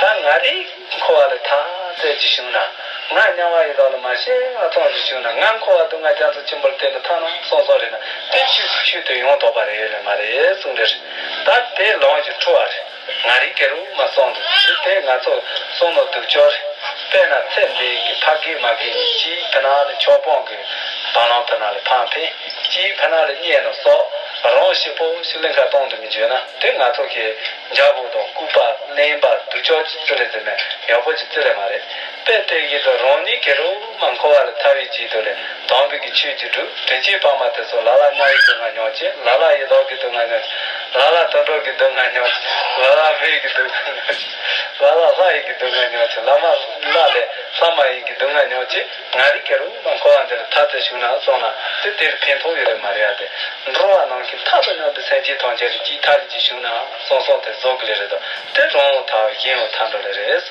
ད་ང་རེ་འཁོར་བ་ལས་ཐར་ཟེར་གྱི་བྱུང་ན། ང་དམྱལ་བ་ཡི་དྭགས་ལ་མ་ཤེས་ང་ཚོང་ཞིག་བྱུང་ན་ང་འཁོར་བ་སྡུག་བསྔལ་རྒྱ་མཚོ་ཆེན་པོར་བལྟས་ནས་ཐར་ན་སོང་སོང་རེད་ན་དེ་ཆོས་སུ་ཆོས་དེ་ཡོང་དོགས་པ་རེད་ཡོད་ལེ་མ་རེད་གསུངས་རེད། ད་དེ་ལམ་གྱི་འཁྲུལ་བ་རེད། ང་རིག་གེ་རུ་མ་སོང་འདུག་ཟེར་དེ་ང་ཚོ་སོང་ནོ་སྡུག་ཅོར་རེད། དཔེར་ན་ཚེ་འདི་གི་ཕ་གི་མ་གི་ནི་གཅིག་ཕ་ན་ལ་ཆོག་པོང་གི་བ་ལང་ཕ་ན་ལ་ཕ་འཕེན་གཅིག་ཕ་ན་ལ་གཉེན་ལ་སོགས་རང་ཞིག་པོ་ཞིག་ལེན་ཁ་གཏོང་དུ་མི་འཇོན་ན་དེ་ང་ཚོ་གི་འཇའ་བོ་དང་ལྐུགས་པ་གླེན་པ་སྡུག་ཅོག་ཅིག་ཙི་རེ་ཙི་མེད་ཡག་པོ་ཅིག་ཙི་རེ་མ་རེད། དཔེ་དེ་ཡིན་དུ་རང་ཉིད་ཀྱི་རུ་མ་འཁོར་བ་ལ་ཐར་བའི་ཆེད་དུ་ལས་དམ་པའི་གི་ཆོས་ཀྱི་སྒྲུབ་དྲིན་ཆེན་ཕ་མ་དེ་ཚོ་ལ་ལ་དམྱལ་བའི་སྡུག་བསྔལ་མྱོང་ཅིང་ལ་ལ་ཡི་དྭགས་ཀྱི་སྡུག་བསྔལ་མྱོང་ཅིང་ལ་ལ་དུད་འགྲོ་གི་སྡུག་བསྔལ་མྱོང་ཅིང་ལ་ལ་མི་ཡི་གི་སྡུག་བསྔལ་མྱོང་ཅིང་ལ་ལ་ལྷ་ཡི་གི་སྡུག་བསྔལ་མྱོང་ཅིང་ལ་མ་ལ་ལས་ལྷ་མ་ཡི་གི་སྡུག་བསྔལ་མྱོང་ཅིང་ང་རིག་གེ་རུ་མ་འཁོར་བ་འདིར་ཐར་ཏེ་བྱུང་ན་སོང་ན་དེ་དེར་ཕན་ཐོགས་ཡོད་རེད་མ་རེད་ཨ། དེ་འགྲོ་བ་ནང་གི་མཐའ་དང་མཉམ་དུ་སེམས་ཅན་ཐམས་ཅད་ཀྱི་ཅིག་ཐར་ཅིག་བྱུང་ན་སོང་སོང་དེ་བཟོ་གི་ལེ་རེད་དོ། དེ་རང་དབང་ཐར་གཞན་དབང་ཐར་འགྲོ་ལེ་རེད།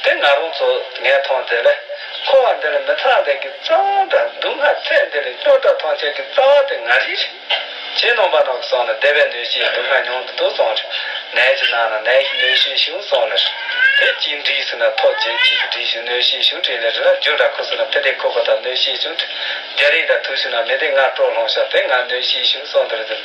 དེ་ང་རང་ཚོ་ངས་མཐོང་དེ་ལས་འཁོར་བ་འདི་ལ་མི་ཚང་ལས་ཀྱི་རྩ་བ་འདྲ་སྡུག་བསྔལ་ཚེ་འདི་ལས་སྐྱོབ་གྲབས་ཐམས་ཅད་ཀྱི་རྩ་བ་དེ་ང་རིག་རེད། ཁྱེད་རྣམ་པ་རྣམས་ཀྱིས་སོང་ན་བདེ་བའི་གནོད་བྱེད་སྡུག་བསྔལ་མྱོང་དུ་འདུག་སོང་རེད། ནད་ཀྱི་ནང་ན་ནད་ཀྱི་གནོད་བྱེད་བྱུང་སོང་ལེར། དེ་གཅིག་འདྲིས་སུ་ན་ཐོབ་བྱེད་གཅིག་འདྲིས་སུ་གནོད་བྱེད་བྱུང་དྲིས་ལེར་ར་རྒྱུ་འདྲ་ཁུ་སུ་ན་ཕི་དེ་ཁུ་ཁུ་དང་གནོད་བྱེད་བྱུང་དྲིས། རྒྱ་རིགས་དང་ཐུག་སུ་ན་མི་དེ་ང་སྤྲོ་ལྷུང་ཤ་དེ་ང་གནོད་བྱེད་བྱུང་སོང་དེར་དེར།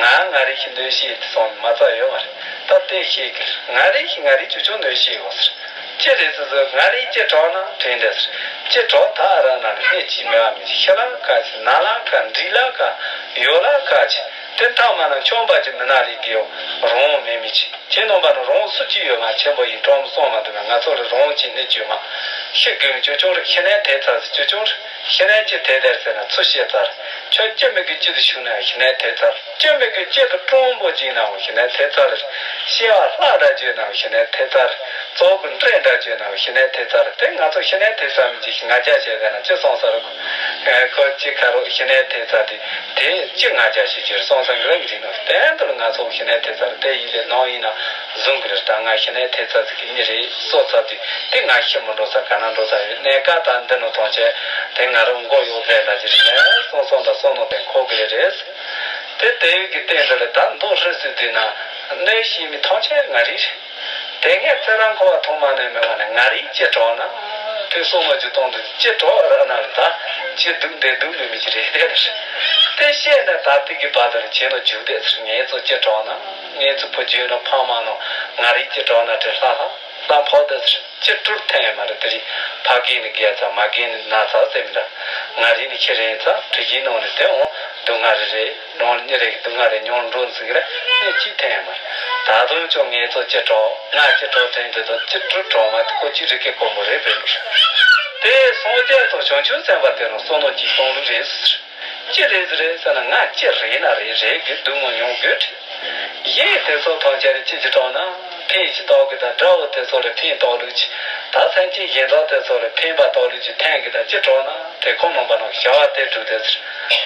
ང་ང་རིག་གི་གནོད་བྱེད་དེ་སོང་མ་རྩ་ཡོད་མ་རེད། ད་དེ་ཤེས་གི་ང་རིག་གི་ང་རིག་ཅུ་ཅུང་གནོད་བྱེད་ཡོད་ཟེར། ཅི་རེད་ཟེར་ཟེར་ང་རིག་ཅི་དྲག་ན་དྲན་དེ་ཟེར། ཅི་དྲག་ད་ར་ན་ལ་ཧེ་ཅི་མེ་བ་མི་ཤི་ལ་ཁ་ཆེ་ན་ལ་ཁ་འདྲི་ལ་ཁ་ཡོ་ལ་ཁ་ཆེ་དེ་ཐ་མ་ན་ཆོམ་པ་ཅི་མི་ན་ལི་གི་ཡོ་རོང་མེ་མི་ཆེ་ཅི་ནོམ་པ་ན་རོང་སུ་ཅི་ཡོད་མ་ཆེན་པོ་ཡིན་གྲོང་སོང་མ་འདུག་ང་ཚོ་ལ་རོང་ཅི་ནི་ཅི་མ་ཤི་གི་ཅུ་ཅུང་རེད་ཤི་ནས་དེ་ཚ་ཟེར་ཅུ་ཅུང་རེད། ཤི་ནས་ཅི་དེ་དེར་ཟེར་ན་ཚུ་ཤེས་ཚར། ཁྱོད་ཅི་མི་གི་ཅི་དུ་ཤུ་ན་ཤི་ནས་དེ་ཚར། ཅི་མི་གི་ཅི་དུ་ཀྲོང་པོ་ཅི་ན་བ་ཤི་ནས་དེ་ཚར། ཤེས་བ་ལྷ་འདྲ་ཅི་ན་བ་ཤི་ནས་དེ་ཚར། ཙོག་གི་འདྲེ་འདྲ་ཅི་ན་བ་ཤི་ནས་དེ་ཚར། དེ་ང་ཚོ་ཤི་ནས་དེ་ཚར་མི་ཅི་ང་རྒྱ་བྱས་ཟེར་ན་ཅི་སོང་ས་རུ་ཁོ་ཅི་ཁ་རུ་ཤི་ནས་དེ་ཚར་དེ་དེ་ཅི་ང་རྒྱ་ཞིག་ཅི་སོང་ས་གི་རང་གི་ན་དེ་འདུལ་ང་ཚོ་ཤི་ནས་དེ་ཚར་དེ་ཡིན་ལས་ནང་ཡིན་ན་བཟུང་གི་རེད། ད་ང་ཤི་ནས་དེ་ཚར་ཟིག་གི་མི་རེད་སོ་ཚར་དེ་དེ་ང་ཤི་མི་འགྲོ་ས་ག་ན་འགྲོ་ས་ཡོད་གནས་ཀ་ད་འདི་ནོ་ཐོང་ཆེ་དེ་ང་རང་མགོ་གཡོག་བས་ལ་ཅི་རེད་ལས་སོང་སོང་ད་སོང་ནོ་དེ་ཁོ་གི་རེད། དེ་དེ་ཡོད་ཀྱི་སྟེང་དུ་ལས་ད་མདོ་ཧྲི་སི་དུས་ན་གནོད་ཤེས་མི་ཐམས་ཅད་ང་རིག་རེད། དེ་ངས་ཚེ་རང་འཁོར་བ་ཐོག་མ་ནས་མེད་པ་ནས་ང་རིག་ཅེས་གྲགས་ན། དེ་སོང་མ་རྒྱུ་སྟོང་དུ་ཅེས་གྲགས་ར་ན་ལ་ད་ཅེས་སྡུག་འདེད་སྡུག་མི་མི་ཅི་རེད་དེ་རེད། དེ་བཤད་ནས་ད་དེ་གི་བར་དུ་ལ་བྱེད་ནོ་འཇུག་བསྡད་ཚུལ་ངས་ཚོ་ཅེས་གྲགས་ན་ངས་ཚོ་བུ་རྒྱུད་ནོ་ཕ་མ་ནོ་ང་རིག་ཅེས་གྲགས་ན་དེ་ལྷ་ལྷ་ལྷ་ཕོག་བསྡད་ཚུལ། ཅི་སྤྲུལ་ཐེངས་མ་རེད་དེ་རིང་ཕ་གི་ནི་རྒས་ཚ་མ་གི་ནི་ན་ཚ་ཟེར་མི་འདྲ། ང་རི་ནི་ཁྱེད་རེད་ཚ་དྲི་གི་ནང་ནས་དེ་འོང་སྡུག་བསྔལ་རེ་རེད་ནང་ནི་རེད་སྡུག་བསྔལ་རེ་མྱོང་འགྲོ་འཛིན་གི་རེད་ནི་ཅི་ཐེངས་མ་རེད། ད་དུང་ཅོ་ངས་ཚོ་ཅི་གྲོགས་ང་ཅི་གྲོགས་དྲན་དེ་དང་ཅི་སྤྲུལ་གྲོགས་མ་དེ་ཁོ་ཅི་རི་ཀའི་དཀོན་པོ་རེད་བས་མི་དེ་སངས་རྒྱས་དང་བྱང་ཆུབ་སེམས་དཔའ་དེ་རང་བསམ་བློ་གཅིག་གཏོང་ལུགས་རེད་ཟེར། ཅི་རེད་ཟེར་རེད་ཟེར་ན་ང་ཅི་རེད་ན་རེད་རེད་གི་སྡུག་མོ་མྱོང་དགོས་དྲི། གཞན་དེ་ཚོ་ཐམས་ཅད་ཅི་ཅི་གྲོགས་ན་ཕན་ཅི་བཏགས་གི་དང་དགྲ་བོ་དེ་ཚོ་ལ་ཕན་བཏགས་ལུགས་ཅི། ད་སེམས་ཅན་གཞན་དག་དེ་ཚོ་ལ་ཕན་པ་བཏགས་ལུགས་ཅི་ཐན་གི་དང་ཅི་གྲོགས་ན་དེ་ཁོང་རྣམ་པ་རྣམས་བྱ་བ་དེ་སྒྲུབ་དེ་ཟེར།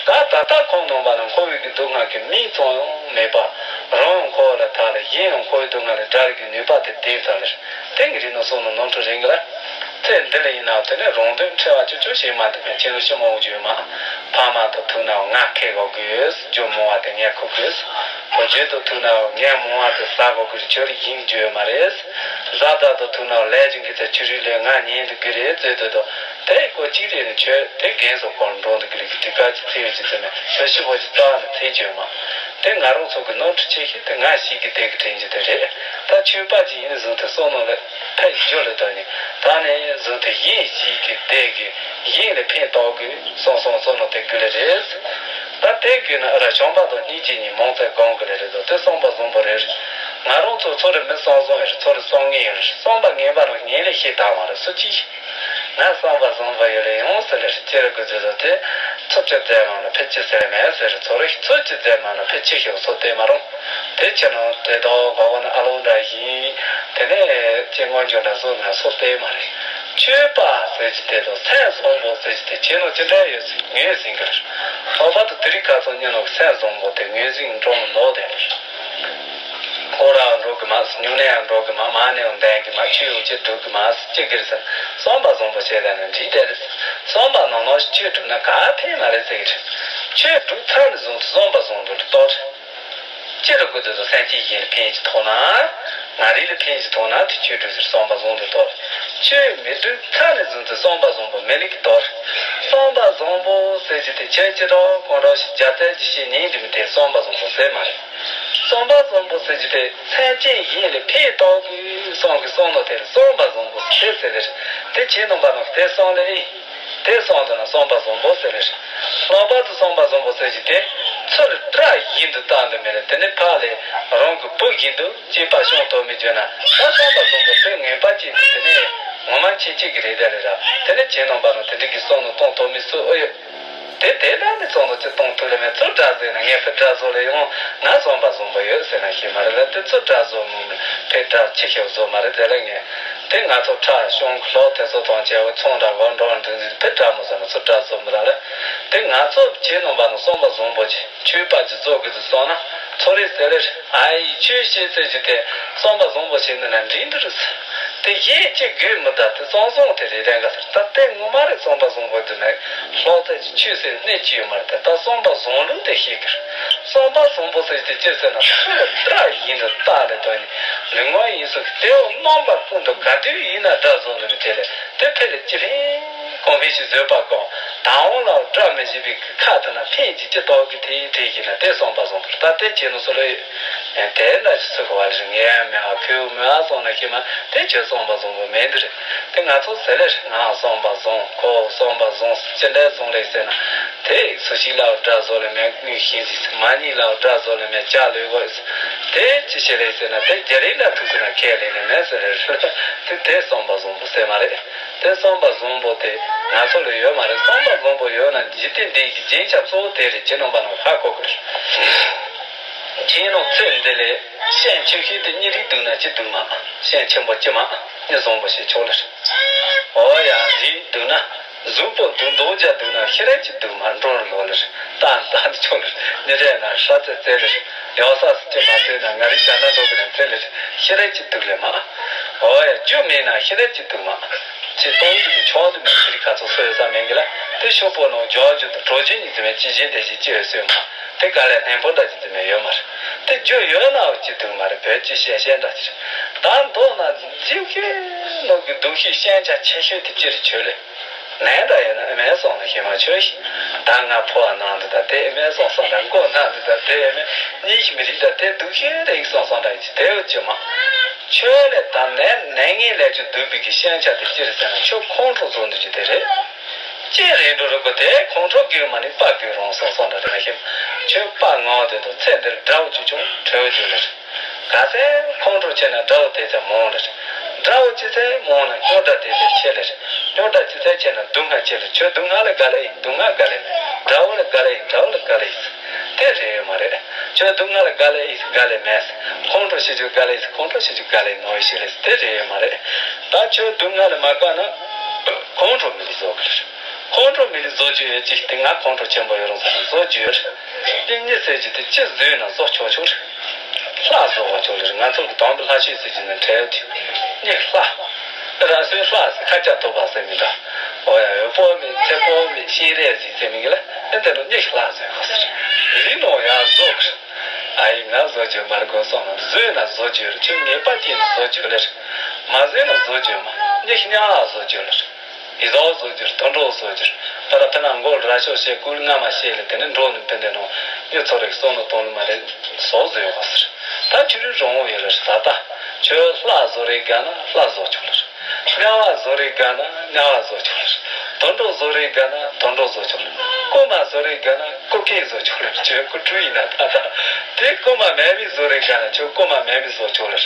ད་ད་ལྟ་ཁོང་རྣམ་པ་རྣམས་འཁོར་བའི་གི་སྡུག་བསྔལ་གི་མིང་ཙམ་ཡང་མེད་པ། རང་ཡང་འཁོར་བ་ལ་ཐར་ལ་གཞན་ཡང་འཁོར་བའི་སྡུག་བསྔལ་ལས་བསྒྲལ་གི་ནུས་པ་དེ་ལྡན་ས་ལ་དེང་གི་རིག་ནོ་སོང་ནོ་ནོར་འཁྲུལ་རེད་གི་ལ། ཚེ་འདི་ལ་ཡིན་ནའང་དེ་ནས་རང་དོན་འཁྲི་བ་ཅི་ཅུང་བྱེད་མ་ཐུབ་མཁན་ཁྱེད་རང་ཕྱི་མ་འོག་འཇུག་མ། ཕ་མ་དང་ཐུག་ནའང་ང་ཁེ་གོ་དགོས། རྒྱུ་མང་བ་དེ་ངས་ཁུར་དགོས། བུ་རྒྱུད་དུ་ཐུག་ནའང་ངས་མང་བ་དེ་ཟ་གོ་དགོས། ཁྱོད་རིགས་ཡིན་རྒྱུ་ཡོད་མ་རེད། བཟའ་ཟླ་དང་ཐུག་ནའང་ལས་ཀྱི་འགན་ཚེ་ཁྱོད་རིགས་ལས་ང་ཉན་དུ་དགོས་རེད་ཟེར་དུས་དང་དེ་ཀོ་གཅིག་རེད་ནས་ཁྱོད་དེ་རྒན་སོགས་སྐོར་འགྲོ་འདུག་གི་རིགས་དེ་ག་ཅི་ཚེ་ཡོད་ཀྱི་ཚེ་མེད་ཤ་ཤི་བོ་ཅི་རྩ་བ་ནས་ཚེ་ཅི་ཡོད་མ། དེ་ང་རང་ཚོ་གི་ནོར་འཁྲུལ་ཆེ་ཤོས་དེ་ང་ཞིག་གི་དེ་གི་དྲན་རྒྱུ་དེ་རེད། ད་ཆོས་པ་ཅིག་ཡིན་བཟུང་དུ་བསམ་བློ་ལ་ཕེབས་རྒྱུ་ལ་ད་ནི་ད་ནི་བཟུང་དུ་ཡིན་ཞིག་གི་དེ་གི་ཡིན་ལ་ཕན་ཐོགས་དགོས་སོང་སོང་བསམ་བློ་དེ་དགོས་ལེ་རེད། ད་དེ་དགོས་ན་ཨ་ར་བྱམས་པ་དང་སྙིང་རྗེ་གཉིས་མང་ཚད་གང་དགོས་ལེ་རེད་དོ། དེ་བསམ་པ་བཟང་པོ་རེད། ང་རང་ཚོ་ཚོ་རེ་མི་བསམ་བཟང་ཡོད་རེད། ཚོ་རེ་བསམ་ངན་ཡོད་རེད། བསམ་པ་ངན་པ་རང་ངན་ལས་ཤེས་དང་བ་རེད། སུ་གཅིག་ང་བསམ་པ་བཟང་པོ་ཡོད་ལེ་ཡོང་ཟེར་ལེ་རེད། ཅེ་ར་དགོས་ཚོད་དོ། དེ་ཚོ་ཅི་མཛད་མ་ན་ཕེ་ཅི་ཟེར་མེད་ཟེར། ཚོ་རེ་ཚོ་ཅི་མཛད་མ་ན་ཕེ་ཅི་ཤེས་སོ་དེ་མ་རུང་། དེ་ཕྱིར་ན་དེ་དག་གོ་བ་ན་ཨ་ལོ་འདྲ་ཡིན། དེ་ནས་ཅི་སྔོན་བྱོན་འདྲ་བཟོ་ན་སོ་དེ་མ་རེད། ཆོས་པ་ཟེར་གྱི་དེ་དང་སེམས་བཟང་པོ་ཟེར་གྱི་དེ་ཁྱེད་ནང་ཅི་འདྲ་ཡོད་ཟེར་ངོས་ཟིན་གི་རེད། ལྷག་པར་དུ་དེ་རིང་ཁ་སང་ཉིན་ནང་གི་སེམས་བཟང་པོ་དེ་ངོས་ཟིན་འགྲོ་མི་འདུག་དེ་རེད། ཁོ་རང་འགྲོ་གི་མ་སྨྱུང་གནས་ཡང་འགྲོ་གི་མ་མ་ནས་ཡང་འདས་གི་མ་ཆོས་ཡོད་ཅེས་འགྲོ་གི་མ་ཅི་གི་རེད་ཟེར། བསམ་པ་བཟང་པོ་བྱས་ད་ནས་འགྲིག་དེ་རེད། བསམ་པ་ནང་ནང་ཞིག་ཆོས་སྒྲུབ་ན་ག་ཕན་མ་རེད་ཟེར་གི་རེད། ཆོས་སྒྲུབ་ཚར་ནས་བཟུང་སྟེ་བསམ་པ་བཟང་པོ་ལ་གཏོར། ཅི་རུ་དགོས་དུས་སུ་སེམས་ཅན་གཞན་ལ་ཕན་གྱི་ཐོག་ན། ང་རིགས་ལ་ཕན་གྱི་ཐོག་ན་དེ་ཆོས་སྒྲུབ་ཟེར་བསམ་པ་བཟང་དུ་གཏོར། ཆོས་མི་སྒྲུབ་ཚར་ནས་བཟུང་སྟེ་བསམ་པ་བཟང་པོ་མི་ལུས་ཀྱི་གཏོར། བསམ་པ་བཟང་པོ་ཟེར་གྱི་དེ་ཁྱེད་ཅི་རོགས་གང་རོགས་ཤིག་རྒྱ་རྩལ་གྱི་ཤེས་ཉིན་འདི་མི་དེ་བསམ་པ་བཟང་པོ་ཟེར་མ་རེད། བསམ་པ་བཟང་པོ་ཟེར་གྱི་དེ་སེམས་ཅན་གཞན་ལ་ཕན་ཐོགས་དགོས་བསམ་གྱི་བསམ་བློ་དེར་བསམ་པ་བཟང་པོ་ཟེར་ཟེར་ལེ་རེད། དེ་ཁྱེད་རྣམ་པ་རྣམས་དེ་བསམ་ལེ་ཨེ། དེ་བསམ་དུ་ན་བསམ་པ་བཟང་པོ་ཟེར་ལེ་རེད། ལྷག་པར་དུ་བསམ་པ་བཟང་པོ་ཟེར་གྱི་དེ་ཚུར་བཀྲ་བཞིན་དུ་བཏང་དུ་མེད་ལ། དེ་ནི་ཕར་ལས་རང་གི་བུ་བཞིན་དུ་སྐྱེས་པ་བྱུང་ཐོག་མི་བརྗོད་ན་ད་བསམ་པ་བཟང་པོ་དེ་ངན་པ་ཅན་དུ་དེ་ནི་ངོ་མ་ཁྱེད་ཅིག་གི་རེད་ད་རེད་ར། དེ་ནི་ཁྱེད་རྣམ་པ་རྣམས་དེ་འདྲ་གི་བསམ་བློ་གཏོང་ཐུབ་མི་སུ་ཨེ་ཡོད། དེ་དེ་ལ་ནི་བསམ་བློ་ཅི་གཏོང་ཐུབ་ལེ་མེད། ཚུར་དགྲ་ཟེར་ན་ངས་ཕར་དགྲ་བཟོ་ལེ་ཡོང་ང་བསམ་པ་བཟང་པོ་ཡོད་ཟེར་ན་ཤེས་མ་རེད་ལ། དེ་ཚུར་དགྲ་བཟོ་མི་ཕར་དགྲ་ཅི་ཤེས་བཟོ་མ་རེད་དེ་ལ་ངས། དེ་ང་ཚོ་ཁྲ་གཤོང་གི་ལྷོག་དེ་ཚོ་དང་བཅས་པ་ཚོང་འདྲ་གོ་འགྲོ་འདི་འདི་ཕེ་དྲ་མོ་ཟེར་ན་ཚུར་དྲ་ཚོ་མི་ར་ལ། དེ་ང་ཚོ་ཁྱེད་རྣམ་པ་ནང་བསམ་པ་བཟང་པོ་ཆེ་ཆོས་པ་ཅི་ཚོ་གི་ཚོ་སོང་ན་ཚོ་རེ་ཟེར་ལེ་ཨ་ཡི་ཆོས་ཤེས་ཚེ་ཞིག་དེ་བསམ་པ་བཟང་པོ་བྱེད་ནི་ན་འགྲིག་འདི་རུ་ཟེར། དེ་གཞན་གཅིག་དགོས་མི་གདའ་དེ་བསམ་བཟང་དེ་རེ་རེ་འགའ་ཟེར། ད་དེ་ངོ་མ་རེད། བསམ་པ་བཟང་པོ་འདི་ནས་ལྷོག་ཚེ་ཆོས་ཟེར་གནས་ཅི་ཡོད་མ་རེད། དེ་ད་བསམ་པ་བཟང་ལུགས་དེ་ཤེས་གི་རེད། བསམ་པ་བཟང་པོ་ཟེར་དེ་ཅི་ཟེར་ན་ཚུར་དགྲ་བཞིན་དུ་བལྟ་ལེ་དོན་ནི་ལུས་ངག་ཡིད་གསུམ་དེའོ་རྣམ་པ་ཀུན་ཏུ་ག་དུས་ཡིན་ན་དགྲ་བཟོ་ལེ་མི་དེ་ལས་དེ་ཕེ་ལེ་ཅི་ཕན་གང་ཕན་ཞིག་བཟོད་པ་གང་དང་འོང་ལ་དགྲ་མི་བྱེད་པའི་ཁ་དེ་ན་ཕན་ཅི་ཅི་ཏོག་གི་དེའི་དེ་ཡིན་ན་དེ་བསམ་པ་བཟང་པོ་ད་དེ་བྱེད་ནོ་སུ་ལ་ཡོད། དེ་འདྲ་ཞིག་ཚུགས་པ་ལེ་ངས་མེད་ཨ་ཁོས་མེད་ཨ་སོང་ན་ཤི་མ་དེ་ཁྱོད་བསམ་པ་བཟང་པོ་མེད་འདི་རེད། དེ་ང་ཚོ་ཟེར་ལེ་ང་བསམ་པ་བཟང་ཁོ་བསམ་པ་བཟང་ཅི་འདྲ་བཟང་ལེ་ཟེར་ན། དེ་སུ་ཞིག་ལ་དགྲ་བཟོ་ལེ་མེད་ནུས་ཤིང་ཟིག་མ་ཉིད་ལ་དགྲ་བཟོ་ལེ་མེད་ཅག་ལོས་གོ་དེ་ཅི་བྱེད་ལེ་ཟེར་ན་དེ་རྒྱ་རིགས་ལ་ཐུག་ཟེར་ན་ཁས་ལེན་ནི་མེད་ཟེར་རེད། དེ་དེ་བསམ་པ་བཟང་པོ་ཟེར་མ་རེད། དེ་བསམ་པ་བཟང་པོ་དེ་ང་ཚོ་ལ་ཡོད་མ་རེད། བསམ་པ་བཟང་པོ་ཡོད་ན་འཇིག་རྟེན་འདི་གི་རྒྱན་ཆ་གཙོ་བོ་དེ་རེད། ཁྱེད་རྣམ་པ་རྣམས་ཧ་གོ་དགོས་རེད། ཁྱེད་རྣམས་ཚེ་འདི་ལས་སྤྱན་ཆེ་ཤོས་དེ་གཉིས་རིགས་སྡུག་ན་ཅི་སྡུག་མ། སྤྱན་ཆེན་པོ་ཅི་མ་གཉིས་བཟང་པོ་ཞེས་ཆོག་ལེ་རེད། འོ་ཡ་རིགས་སྡུག་ན། གཟུགས་པོ་འདུག་མདོག་རྒྱ་འདུག་ན་ཤེས་རབ་ཀྱི་འདུག་མ་འགྲོ་རུ་ལོ་ལེར། ལྟ་ལྟ་འདི་ཆོ་ལེར། ཉི་རེ་ན་ཧྲ་ཙེ་ཙེ་ལེར། ཡོག་ས་སུ་ཅི་མ་ཙེ་ན་ང་རིག་ད་ན་འགྲོ་གི་ན་ཙེ་ལེར། ཤེས་རབ་ཀྱི་འདུག་ལེ་མ། འོ་ཡ་རྒྱུ་མེད་ན་ཤེས་རབ་ཀྱི་འདུག་མ། ཅི་སྟོང་ཡིག་གི་ཆོག་འདུག་མ་ཤེས་རིག་ཁ་ཚོ་སོ་ཡོད་ས་མེད་གི་ལ། དེ་ཤོག་པོ་ནང་འཇོག་རྒྱུ་དང་གྲོགས་རྒྱུ་གཉིས་ཙེ་མེད་ཅི་བཞིན་དེ་བཞིན་ཅི་ཡོད་སོས་མ། དེ་ག་ལས་ལྷན་པོ་འདྲ་ཅི་ཙེ་མེད་ཡོད་མ་རེད། དེ་རྒྱུ་ཡོད་ན་འོ་ཅི་འདུག་མ་རེད། བོད་ཀྱི་ཤེས་བཤད་འདྲ་ཅི་རེད། ད་མདོ་ན་འཇིགས་ཤེས་ནོ་གི་འདུག་ཤེས་ཤན་ཆ་ཆེ་ཤོས་དེ་ཅི་རེད་ཆོས་ལེ། ནས་འདྲ་ཡོད་ན་ཨེ་མེད་སོང་ན་ཤེས་མ་ཆོས་ཤིག་ད་ང་ཕོ་བ་ནང་འདི་ད་དེ་ཨེ་མེད་སོང་སོང་ད་མགོ་ནང་འདི་ད་དེ་ཨེ་མེད་གཉིས་ཤིག་མི་རིགས་ད་དེ་འདུག་ཤེས་རེད་སོང་སོང་ད་ཡིན་ཅི་དེ་ཡོད་ཅི་མ། ཆོས་ལེ་ད་ནས་ནས་ངས་ལས་ཆོས་འདུག་པའི་གི་ཤན་ཆ་དེ་ཅི་རེད་ཟེར་ན་ཆོས་ཁོང་ཁྲོ་ཚོ་འདུག་ཅི་དེ་རེད། ཅི་རེད་འགྲོ་རུ་གོ་དེ་ཁོང་ཁྲོ་དགོས་མ་ནི་དཔའ་དགོས་རུང་སོང་སོང་ད་དེ་ན་ཤེས་མ་ཆོས་དཔའ་ངོ་དེ་དང་ཚེ་འདིར་དགྲ་བོ་ཅི་བྱུང་གྲོལ་རྒྱུ་ལེ་རེད། ག་ཚད་ཁོང་ཁྲོ་ཆེ་ན་དགྲ་བོ་དེ་ཚད་མང་ལེ་རེད། དགྲ་བོ་ཅི་ཚད་མང་ན་རྙོག་དྲ་དེ་ཚད་ཆེ་ལེ་རེད། རྙོག་དྲ་ཅི་ཚད་ཆེ་ན་སྡུག་བསྔལ་ཆེ་ལེ། ཁྱོད་སྡུག་བསྔལ་ལ་དགའ་ལེ་ཡིན་སྡུག་བསྔལ་དགའ་ལེ་མེད། དགྲ་བོ་ལ་དགའ་ལེ་ཡིན་དགྲ་བོ་ལ་དགའ་ལེ་ཡིན། དེ་རེད་ཡོད་མ་རེད། ཁྱོད་སྡུག་བསྔལ་ལ་དགའ་ལེ་ཡིན་དགའ་ལེ་མེད། ཁོང་ཁྲོ་ཤེས་རྒྱུ་དགའ་ལེ་ཡིན་ཁོང་ཁྲོ་ཤེས་རྒྱུ་དགའ་ལེ་ཡིན་ནོ་ཡི་ཤེས་ལེ་དེ་རེད་ཡོད་མ་རེད། ད་ཁྱོད་སྡུག་བསྔལ་ལ་མ་དགའ་ན་ཁོང་ཁྲོ་མི་ལ་བཟོ་གི་རེད། ཁོང་ཁྲོ་མི་ལ་བཟོ་རྒྱུ་ཡོད་ཅིག་དེ་ང་ཁོང་ཁྲོ་ཆེན་པོ་ཡོད་རུང་ཟེར་ན་བཟོ་རྒྱུ་ཡོད་རེད། དེ་གཉིས་ཟེར་གྱི་དེ་ཅི་བཟོས་ན་བཟོ་ཆོག་ཆོག་རེད། ལྷ་བཟོ་བ་ཆོག་ལེ་རེད། ང་ཚོ་གི་དམ་པའི་ལྷ་ཆོས་ཟེར་གྱི་ནི་འཕྲལ་དེ་གཉིས་ལྷ། ར་སོའི་ལྷ་ཟེར་ཁ་ཆག་ཐོབ་པ་ཟེར་མི་འདྲ། འོ་ཡ་འོད་པོ་མེད་ཚེ་པོ་མེད་ཤེས་རེ་ཟིག་ཟེར་མི་གི་ལ་ཨེ་འདི་ནོ་ཉི་ཤུ་ལྷ་ཟེར་གོ་ཟེར། རི་ནོ་ཡ་བཟོ་གི། ཨ་ཡིག་ན་བཟོ་རྒྱུ་མར་གོ་སོང་ན་བཟོས་ན་བཟོ་རྒྱུ་རེད། ཁྱོད་ངེས་པ་ཅན་བཟོ་རྒྱུ་ལེར། མ་བཟོས་ན་བཟོ་རྒྱུ་མ་ཉི་ཤུ་ཉ་ལྷ་བཟོ་རྒྱུ་ལེར། ཡི་ཟོག་བཟོ་རྒྱུར་དུད་འགྲོ་བཟོ་རྒྱུར་པ་ར་ཕི་ན་མགོ་ར་ཤོ་ཤེ་ཀུལ་རྔ་མ་ཤེ་ལེ་དེ་ནི་འགྲོ་ནི་ཕན་དེ་ནོ་ཉོ་ཚོ་རེག་སོ་ནོ་དོན་ལ་མ་རེ་སོ་བཟོ་ཡོད་པ་ཟེར། ད་ཆུ་རུ་རོང་བོ་ཡོད་ལེ་ཟ་ད་ཆོས་ལྷ་བཟོ་རེ་དགའ་ན་ལྷ་བཟོ་ཆོག་ལེ། དམྱལ་བ་བཟོ་རེ་དགའ་ན་དམྱལ་བ་བཟོ་ཆོག་ལེ། དུད་འགྲོ་བཟོ་རེ་དགའ་ན་དུད་འགྲོ་བཟོ་ཆོག་ལེ། རྐུན་མ་བཟོ་རེ་དགའ་ན་རྐུ་མཁན་བཟོ་ཆོག་ལེ། ཆོས་རྐུ་ཁྲུ་ཡིན་ན་ད་ད་དེ་རྐུན་མ་མེད་མི་བཟོ་རེ་དགའ་ན་ཆོས་རྐུན་མ་མེད་མི་བཟོ་ཆོག་ལེ།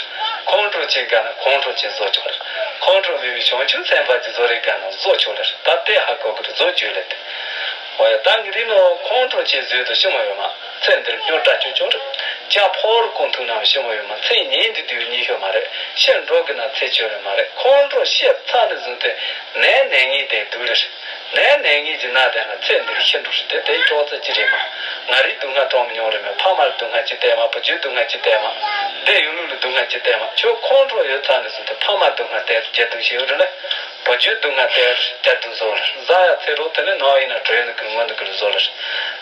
ཁོང་ཁྲོ་ཅན་དགའ་ན་ཁོང་ཁྲོ་ཅན་བཟོ་ཆོག་ལེ། ཁོང་ཁྲོ་མེད་པའི་བྱང་ཆུབ་སེམས་དཔའ་ཅིག་བཟོ་རེ་དགའ་ན་བཟོ་ཆོག་ལེ། ད་དེ་ཧ་གོ་གི་རེད་བཟོ་རྒྱུ་ལེ་དེ། འོ་ཡ་ད་ངི་རི་ནོ་ཁོང་ཁྲོ་ཅན་བཟོས་དུ་ཤི་མོ་ཡོད་མ་ཚེ་འདིར་སྨྱོ་དྲ་ཅོ་ཅོ་རེད། ཅ་ཕོར་གོང་ཐུག་ནམ་ཤི་མོ་ཡོད་མ་ཚེ་ཉིན་འདི་དུས་ཉི་ཤོ་མ་རེད། ཤི་འགྲོ་གི་ན་ཚེ་ཆོད་རེ་མ་རེད། ཁོང་ཁྲོ་ཤི་ཚ་ནི་བཟུང་སྟེ་ནས་ནས་ངི་དེ་དུས་རེད། ནས་ནས་ངི་ཇི་ན་དེ་ན་ཚེ་འདིར་ཤི་འགྲོ་རེད་དེ་དེའི་གྲོགས་ཚེ་ཅི་རེད་མ། ང་རི་སྡུག་བསྔལ་གྲོང་མི་ཉོ་རེ་མེད། ཕ་མར་སྡུག་བསྔལ་ཅི་སྟེ་མ་བུ་རྒྱུ་སྡུག་བསྔལ་ཅི་སྟེ་མ། དེ་ཡུལ་ལུགས་ལ་སྡུག་བསྔལ་ཅི་སྟེ་མ་ཁྱོད་ཁོང་ཁྲོ་ཡོད་ཚ་ནི་བཟུང་སྟེ་ཕ་མ་སྡུག་བསྔལ་དེ་རྒྱ་དུ་ཤི་ཡོད་རེད་ལེ། བུ་རྒྱུད་སྡུག་བསྔལ་དེར་དེར་དུ་བཟོ་བར་བཟའ་ཡ་ཚེ་རོགས་དེ་ནི་ནོར་ཡིན་ན་གྲོས་ནི་ཀུན་ངོ་ནི་ཀུན་བཟོ་ལེར།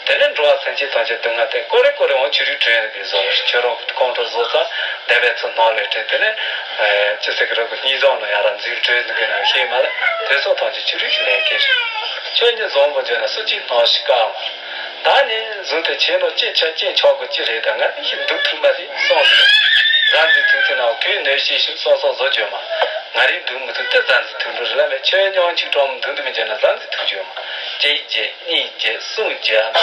དེ་ནི་འགྲོ་བ་སེམས་ཅན་ཐམས་ཅད་སྡུག་བསྔལ་དེ་ཀོ་རེ་ཀོ་རེ་འོང་ཆུ་རུས་གྲོས་ནི་ཀུན་བཟོ་ལེར། ཁྱོད་རང་ཁོང་ཁྲོ་བཟོ་ས་བདེ་བའི་ཚུལ་སྣང་ལས་བྲལ་དེ་ནི་ཅི་ཟེར་གི་རོགས་ཀྱི་སྙིང་རྫོང་ནང་ཡ་ར་འཛིན་གྲོས་ནི་ཀུན་ན་ཤེས་མ་ལ་དེ་ཚོ་ཐམས་ཅད་ཆུ་རུས་ཀྱི་ལས་ཀྱིས་ཁྱོད་ཉིད་བཟང་པོ་བརྗོད་ན་སུ་གཅིག་སྣང་ཞིག་དཀའ་མ། ད་ནི་བཟུང་དུ་ཆེ་ནོ་ཅི་ཆ་ཅི་ཆོག་གི་ཅི་རེད་ད་ང་ནི་ཞིག་འདུག་ཐུབ་མ་རེད་སོང་ཟེར། རང་གི་ཐུགས་ཐུགས་ན་གུས་ནས་ཤེས་ཤིང་སོ་སོ་བཟོ་བརྗོད་མ། ང་རིག་འདུག་མི་ཐུབ་སྟེ་བཟའ་འཛི་ཐུག་འགྲོ་རེ་ལ་མེད་ཆོས་མྱོང་ཆིག་གྲོང་མི་འདུག་འདུག་མི་བྱེད་ན་བཟའ་འཛི་ཐུག་བརྗོད་མ། གཅིག་བརྗེད་གཉིས་བརྗེད་གསུམ་བརྗེད་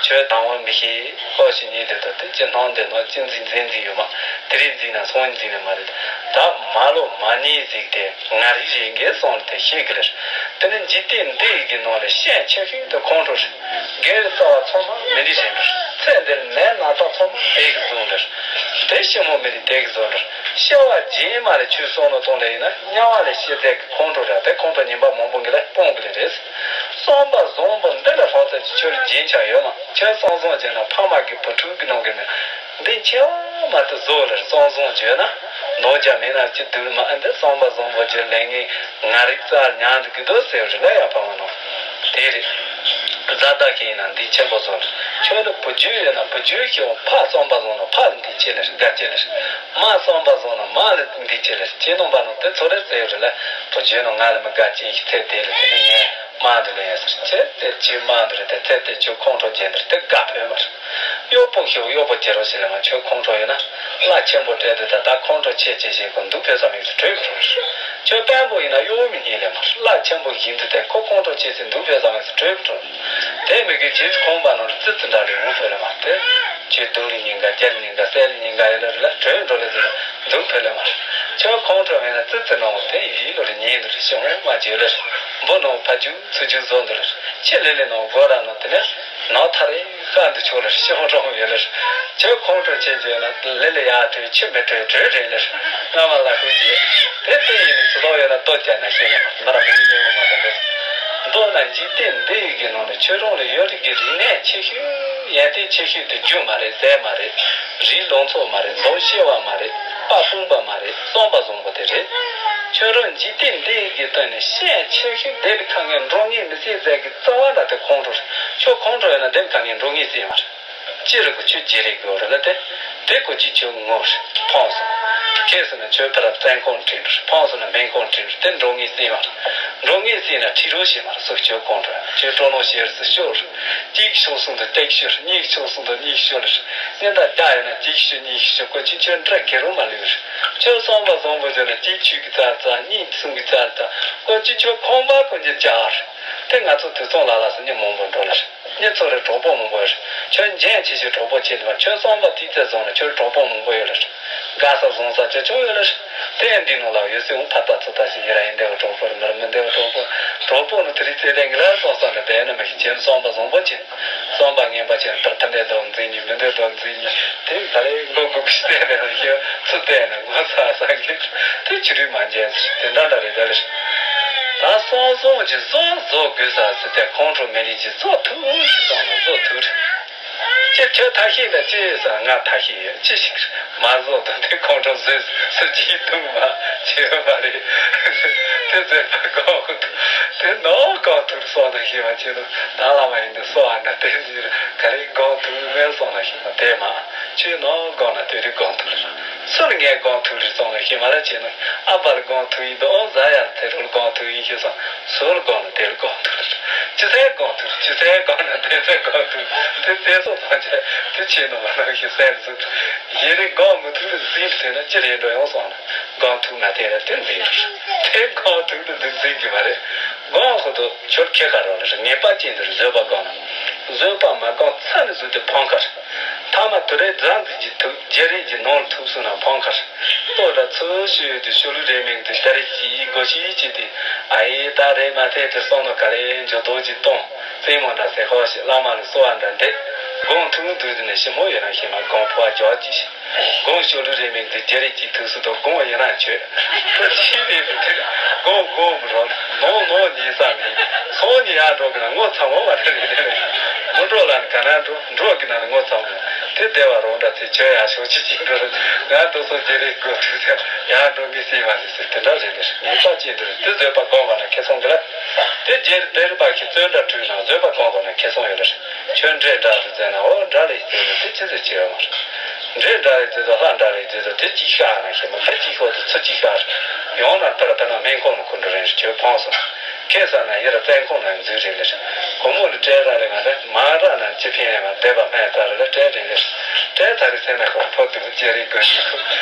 ཆོས་དང་བ་མི་ཤེས་ཁོ་ཞིག་ཉིད་དེ་ད་དེ་ཅི་སྣང་དེ་ནོ་ཅི་འཛིན་མཛད་འཛིན་ཡོད་མ། དེ་རིགས་འཛིན་ན་སོང་འཛིན་ནི་མ་རེད། ད་མ་ལོ་མ་ཉེས་ཟིག་དེ། ང་རིག་རེ་འགའི་སོང་དེ་ཤེས་གི་རེད། དེ་ནི་འཇིག་རྟེན་འདི་ཡི་གི་ནང་ལ་ཤན་ཆེ་ཤོས་དེ་ཁོང་ཁྲོ་རེད། དགེ་བའི་རྩ་བ་ཚང་མ་མི་འདི་བཞིན་རེད། ཚེ་འདིར་ནད་ན་ཚ་ཚང་མ་དེ་གི་བཟུང་རེད། དེ་ཤི་མོ་མི་རིགས་དེ་གི་བཟུང་རེད། ཤི་བ་རྗེས་མ་ལ་ཆོས་གསུང་ནོ་གཏོང་ལེ་ཡིན་ན་དམྱལ་བ་ལ་ཤི་ཚད་ཀྱི་ཁོང་ཁྲོ་རེད་དེ་ཁོང་ཁྲོ་ཉིན་པ་མང་པོ་གི་ལ་སྤོང་གི་ལེ་རེད། བསམ་པ་བཟང་པོ་འདི་ལ་ལྷག་ཚད་ཀྱི་ཆོས་རྒྱུན་ཆགས་ཡོད་མ་ཁྱོད་བསམ་བཟང་བྱས་ན་ཕ་མ་གི་བུ་ཕྲུག་གི་ནང་གི་ནི། འདི་ཆེ་བ་མ་གཏོགས་བཟོ་ལེར་བསམ་བཟང་བརྗོད་ན། ནོར་རྒྱ་མེད་ན་ཅི་དུས་མ་ཨ་འདི་བསམ་པ་བཟང་པོ་བརྗོད་ལས་ངན་ང་རིག་རྩ་ཉང་འདི་གི་དོ་ཟེར་རི་ལ་ཡ་ཕ་མ་ནོ། དེ་རེད། རྫ་བདག་གི་ཡིན་ན་འདི་ཆེན་པོ་བཟོ་ལེར་ཆོས་ལ་བུ་རྒྱུད་ཡོད་ན་བུ་རྒྱུད་ཤེས་འོང་ཕ་བསམ་པ་བཟང་ན་ཕ་འདི་ཆེ་ལེར་དགའ་ཆེ་ལེར། མ་བསམ་པ་བཟང་ན་མ་ལ་འདི་ཆེ་ལེར་ཁྱེད་ནང་པ་ནོ་དེ་ཚོ་རེ་ཟེར་རི་ལ་བུ་རྒྱུད་ནོ་ང་ལ་མི་དགའ་ཅན་ཞིག་ཚེ་དེ་ལ་དེ་ནི་ངས། མ་འདི་ལ་ཡ་ཟེར་ཆེ་དེ་ཅི་མ་འདི་རེད་དེ་ཚེ་དེ་ཆོས་ཁོང་ཁྲོ་རྒྱལ་འདིར་དེ་དགའ་ཕོད་མ་རེད། གཡོག་པོ་ཤོག་གཡོག་པོ་རྒྱལ་རོགས་ཞིག་ལ་མ་ཆོས་ཁོང་ཁྲོ་ཡོད་ན་བླ་ཆེན་པོ་སྤྲད་དེ་ད་ད་ཁོང་ཁྲོ་ཆེ་ཆེ་ཞིག་གོ་འདུག་ཕེབས་ས་མིག་ཏུ་གྲོས་ཁྲོ་ཆོས་དཔོན་པོ་ཡིན་ན་གཡོག་མི་ཉིད་ལས་མ་བླ་ཆེན་པོ་ཡིན་དུས་དེ་ཁོ་ཁོང་ཁྲོ་ཆེ་ཞིག་འདུག་ཕེབས་ས་མིག་ཏུ་གྲོས་ཁྲོ་དེ་མི་དགོས་ཇི་ཁོང་པ་ནོར་ཙི་ཙི་འདྲ་རེ་འོང་ཕེབས་ལ་མ་དེ་ཆོས་སྡུག་ལ་ཉེན་ཁ་རྒྱལ་ལ་ཉེན་ཁ་སྲས་ལ་ཉེན་ཁ་ཡོད་ལ་རེ་ལ་གྲོས་འགྲོ་ལ་ཟེར་ན་འདུག་ཕེབས་ལ་མ་ཆོས་ཁོང་ཁྲོ་མེད་ན་ཙི་ཙི་ནོར་དེ་ཡིད་ལོ་རེ་ཉེན་དུ་རེ་ཤི་འོང་མ་བརྗོད་ལ་རེ་འབུ་ནོར་ཕ་ཆུ། ཚུར་རྒྱུག་བཟོ་འདིར་ཕྱི་ལི་ལི་ནང་སྒོ་ར་ནང་དེ་ནས་ནང་ཐ་རེ་ཤ་འདི་ཆོག་ལ་ཤི་ཧོ་རོང་ཡོད་ལ་ཆོས་ཁོང་ཁྲོ་ཆེ་ཆེ་ན་ལི་ལི་ཡ་བྲོས་ཕྱི་མི་བྲོས་བྲོས་རེད་ལ་སྔ་མ་ལ་ཧུ་རྗེ་དེ་ལྟ་ཡིན་ནི་སུ་ལོག་ཡོད་ན་ལྟོ་བཅད་ན་ཤེས་ན་མ་ར་མི་ལི་ལི་མ་དང་འདྲ་མདོར་ན་འཇིག་རྟེན་འདི་ཡི་གི་ནང་ནས་ཆོས་རང་ལ་ཡོད་རིགས་ཀྱི་རིག་གནས་ཆེ་ཤོས་ཡན་ཏན་ཆེ་ཤོས་དེ་རྒྱུ་མ་རེད་ཟས་མ་རེད་རིགས་ལང་ཚོ་མ་རེད་མདོ་ཤེས་པ་མ་རེད་དཔའ་སྤུངས་པ་མ་རེད་བསམ་པ་བཟང་པོ་དེ་རེད། ཁྱོད་རང་འཇིག་རྟེན་འདི་ཡི་གི་སྟེང་ནས་ཤན་ཆེ་ཤོས་སྡེ་པའི་ཁ་ངན་འགྲོ་ངེས་མི་སྲིད་ཟེར་གི་རྩ་བ་འདྲ་དེ་ཁོང་ཁྲོ་ཁྱོད་ཁོང་ཁྲོ་ཡོད་ན་སྡེ་པའི་ཁ་ངན་འགྲོ་ངེས་སྲིད་མ་རེད། ཅི་རེད་གོ་ཁྱོད་རྗེ་རེད་གོ་རེད་ལ་དེ་དེ་གོ་ཅི་ཁྱོད་ངོ་རེད་ཕངས་སོང་། ཁྱེད་སོང་ན་ཁྱོད་ཕ་རབས་བཙན་ཁོང་དྲིན་རེད་ཕངས་སོང་ན་མེན་ཁོང་དྲིན་རེད་དེ་འགྲོ་ངེས་སྲིད་མ་རེད། འགྲོ་ངེས་སྲིད་ན་ཁྲིད་རོགས་བྱེད་མ་རེད་སུ་ཁྱོད་ཁོང་ཁྲོ་ཁྱོད་སྤྲོ་ལོང་བྱེད་རེད་སུ་ཤོར་རེད། གཅིག་ཕྱོགས་གསུམ་དུ་སྟེགས་ཤོར་གཉིས་ཕྱོགས་གསུམ་དུ་གཉིས་ཤོར་རེད། གཉིས་དང་བརྒྱ་ཡོད་ན་གཅིག་ཤོར་གཉིས་ཤོར་གོ་ཅི་ཁྱོད་འདྲ་གེ་རུ་མ་ལུས་རེད། ཁྱོད་བསམ་པ་བཟང་པོ་བྱས་ན་གཅིག་ཆུ་གི་རྩ་རྩ་གཉིས་གསུམ་གི་རྩ་རྩ་གོ་ཅི་ཁྱོད་ཁོང་པ་གོ་ཉིད་བྱ་རེད། དེ་ང་ཚོ་དུས་ཚོད་ལ་ལ་སུ་ཉི་མང་པོ་འགྲོ་ལ་རེད། ཉི་ཚོ་རེ་གྲོགས་པོ་མང་པོ་ཡོད་རེད། ཁྱོད་འཇོན་ཆེ་ཆེ་གྲོགས་པོ་ཆེ་འདུག་ཁྱོད་བསམ་པ་ཏིག་ཙེ་བཟང་ན་ཁྱོད་གྲོགས་པོ་མང་པོ་ཡོད་ལ་རེད། དགའ་ས་བཟང་ས་ཅི་ཅུང་ཡོད་ལ་རེད། དེ་ཡང་འདི་ནང་ལ་ཡོད་སྲིད་འོང་ཕ་ཏ་ཚུ་ཏ་ཞིག་ཡི་ར་ཡིན་འདེ་བ་གྲོགས་པོ་རེད་མི་རེད་མི་འདེ་བ་གྲོགས་པོ། གྲོགས་པོ་ནི་དེ་རིགས་ཚེ་རིང་ལ་སོང་ས་ནི་བསྡད་ན་མི་ཤེས་ཁྱེད་བསམ་པ་བཟང་པོ་ཆེ། བསམ་པ་ངན་པ་ཆེ་ནི་ཕར་ཐ་འདེ་འདོན་འཛིན་ཉི་མི་འདེ་འདོན་འཛིན་ཉི་དེ་ད་ལས་མགོ་གུག་ཤི་བསྡད་རེད་ཤི་ཚུ་བསྡད་ན་ངོ་ཚ་ས་གི་དེ་ཆུ་རུས་མ་འཇལ་ཟེར་དེ་འདྲ་འདྲ་རེད་ད་ལས། ད་སོང་སོང་གི་བཟོ་བཟོ་དགོས་ས་ཟེར་ཏེ་ཁོང་ཁྲོ་མེད་ལི་ཅི་བཟོ་ཐུབ་ཅི་སོང་ན་བཟོ་ཐུབ་རེད། ཅི་ཁྱོད་ཐབས་ཤེས་འདྲ་ཅི་ཟེར། ང་ཐབས་ཤེས་ཡོད། ཅི་ཞིག་མ་བཟོ་དང་དེ་ཁོང་ཁྲོ་བཟོས་སུ་ཅིག་འདུག་མ་བྱེད་པ་རེད། དེ་བཟོད་པ་སྒོམ་དེ་ནོ་སྒོམ་ཐུབ་སོང་ན་ཤེས་པ་ཅི་ནོ། ད་ལ་མ་ཡིན་དུ་སོ་ཨ་འདྲ་དེ་ཟེར་ག་རེ་སྒོམ་ཐུབ་མེད་སོང་ན་ཤེས་པ་དེ་མ་ཁྱོད་ནོ་སྒོམ་ན་དེ་རེ་སྒོམ་ཐུབ་རེད། སུ་ལ་ངས་སྒོམ་ཐུབ་རེད་སོང་ན་ཤེས་མ་ར་བྱས་ན། ཨ་ཕ་ལ་སྒོམ་ཐུབ་ཡིན་དུ། ཨོ་ཟ་ཡ་ལ་དེ་རུ་ལ་སྒོམ་ཐུབ་ཡིན་ཤེས་སོང་། ཟོར་སྒོམ་ན་དེ་ལ་སྒོམ་ཐུབ། ཅི་ཚེ་སྒོམ་ཐུབ། ཅི་ཚེ་སྒོམ་ན་དེ་ཚེ་སྒོམ་ཐུབ། དེ་ཚེ་སོ་ཐམས་ཅད་དེ་ཆེ་ནོ་མ་ནོ་ཞིག་སེམས་སུ། ཡེ་རེ་སྒོམ་མི་ཐུབ་ན་འཛིན་ཟེར་ན་ཅི་རེད་འགྲོ་ཡོང་སོང་ན། སྒོམ་ཐུབ་ན་དེ་ལ་དེ་འཛིན་རེད། དེ་སྒོམ་ཐུབ་ན་འདི་འཛིན་གི་མ་རེད། སྒོམ་ཁོ་ཐུབ་ཆོར་ཁེ་ཁ་རོ་ལ་ངེས་པ་ཅན་དུ་བཟོད་པ་སྒོམ་ན། བཟོད་པ་མ་སྒོམ་ཚ་ནི་བཟོད་དེ་ཕོང་ཁར། ཐ་མ་དུ་རེ་རྫ་འཛིན་གྱི་ཐུག་རྒྱལ་རིགས་ཀྱི་ནོར་ཐུག་སུ་ན་ཕོང་ཁར། ལྟོ་འདྲ་ཚུལ་ཤུལ་དུ་ཤུ་ལུ་རེ་མིང་དུ་ཤ་རེ་ཅི་ཡི་སྒོ་ཤི་ཅི་དེ། ཨ་ཡེ་ད་རེ་མ་ཐེ་དེ་སོང་ནོ་ག་ལེ་འཇོ་དོ་ཅི་གཏོང་། བཙུན་མོ་འདྲ་སེ་ཧོ་ཤི་བླ་མ་ལ་གསོལ་བ་འདྲ་འདེབས། སྒོམ་ཐུག་དུས་དེ་ནས་ཞི་མོ་ཡོད་ན་ཤི་མ་སྒོམ་ཕོ་བ་འཇོག་ཅི་ཤི། སྒོམ་ཤུ་ལུ་རེ་མིང་དུ་རྒྱལ་རིགས་ཀྱི་ཐུག་སུ་དོ་སྒོམ་ཡིན་ན་ཆོས། ཁོ་ཅི་རེད་དེ་དེ་སྒོམ་སྒོམ་རོ་ནོ་ནོ་ཉིན་ས་མིན། སོང་ཉིན་ཡར་འགྲོ་གི་ན་ངོ་ཚ་མོ་བ་དེ་རེད་དེ་རེད། མོ་འགྲོ་ལ་ནི་ག་ན་འགྲོ། འགྲོ་གི་ན་ནི་ངོ་ཚ་མོ། དེ་བདེ་བ་རོ་འདྲ་དེ་ཆོས་ཡ་ཤོག་ཅི་ཅི་འགྲོ་རེད། ང་དོ་སོ་རྒྱལ་རིགས་སྒོ་ཐུག་ས་ཡར་འགྲོ་མི་སྲིད་པ་རེད་ཟེར་དེ་འདྲ་རེད་ལེ། ངེས་པ་ཅན་དུ་རེད་དེ་བཟོད་པ་སྒོམ་པ་ན་ཁེ་སོང་གི་ལ། དེ་རྗེས་བདེ་རིགས་པ་ཞིག་བརྩོན་འགྲ་བྲུས་ན་བཟོད་པ་སྒོམ་པ་ན་ཁེ་སོང་ཡོད་ལེ། ཁྱོད་འདྲེ་འདྲ་རེད་ཟེར་ན་ཨོ་འདྲ་རེད་ཟེར་ན་དེ་ཅི་ཟེར་ཅི་ཡོད་མ་རེད། འདྲེ་འདྲ་རེད་ཟེར་དུ་ལྷ་འདྲ་རེད་ཟེར་དུ་དེ་ཅི་ཤ་ན་ཤི་མ་དེ་ཅི་ཤོག་དུ་ཚུ་ཅི་ཤ་རེད། ཡོང་ན་ཕར་ཕར་ན་སྨན་ཁོང་ནི་ཁུ་འགྲོ་རེད་ཁྱོད་ཕོངས་སོང་། ཁེ་ས་ན་ཡི་ར་བཙན་ཁོང་ན་འཛུལ་རེད་ལེ། སྒོར་མོ་ལ་སྤྲད་ར་ལེ་ང་ལེ་མ་ར་ན་ཅི་ཕན་ཡ་མ་བསྡད་པ་སྨན་ད་རེ་ལ་སྤྲད་རེད་ལེ། སྤྲད་ད་རེ་ཟེར་ན་ཁོ་ཕོ་དུ་ཅི་རེད་དགོས་ཤི་ཁུ་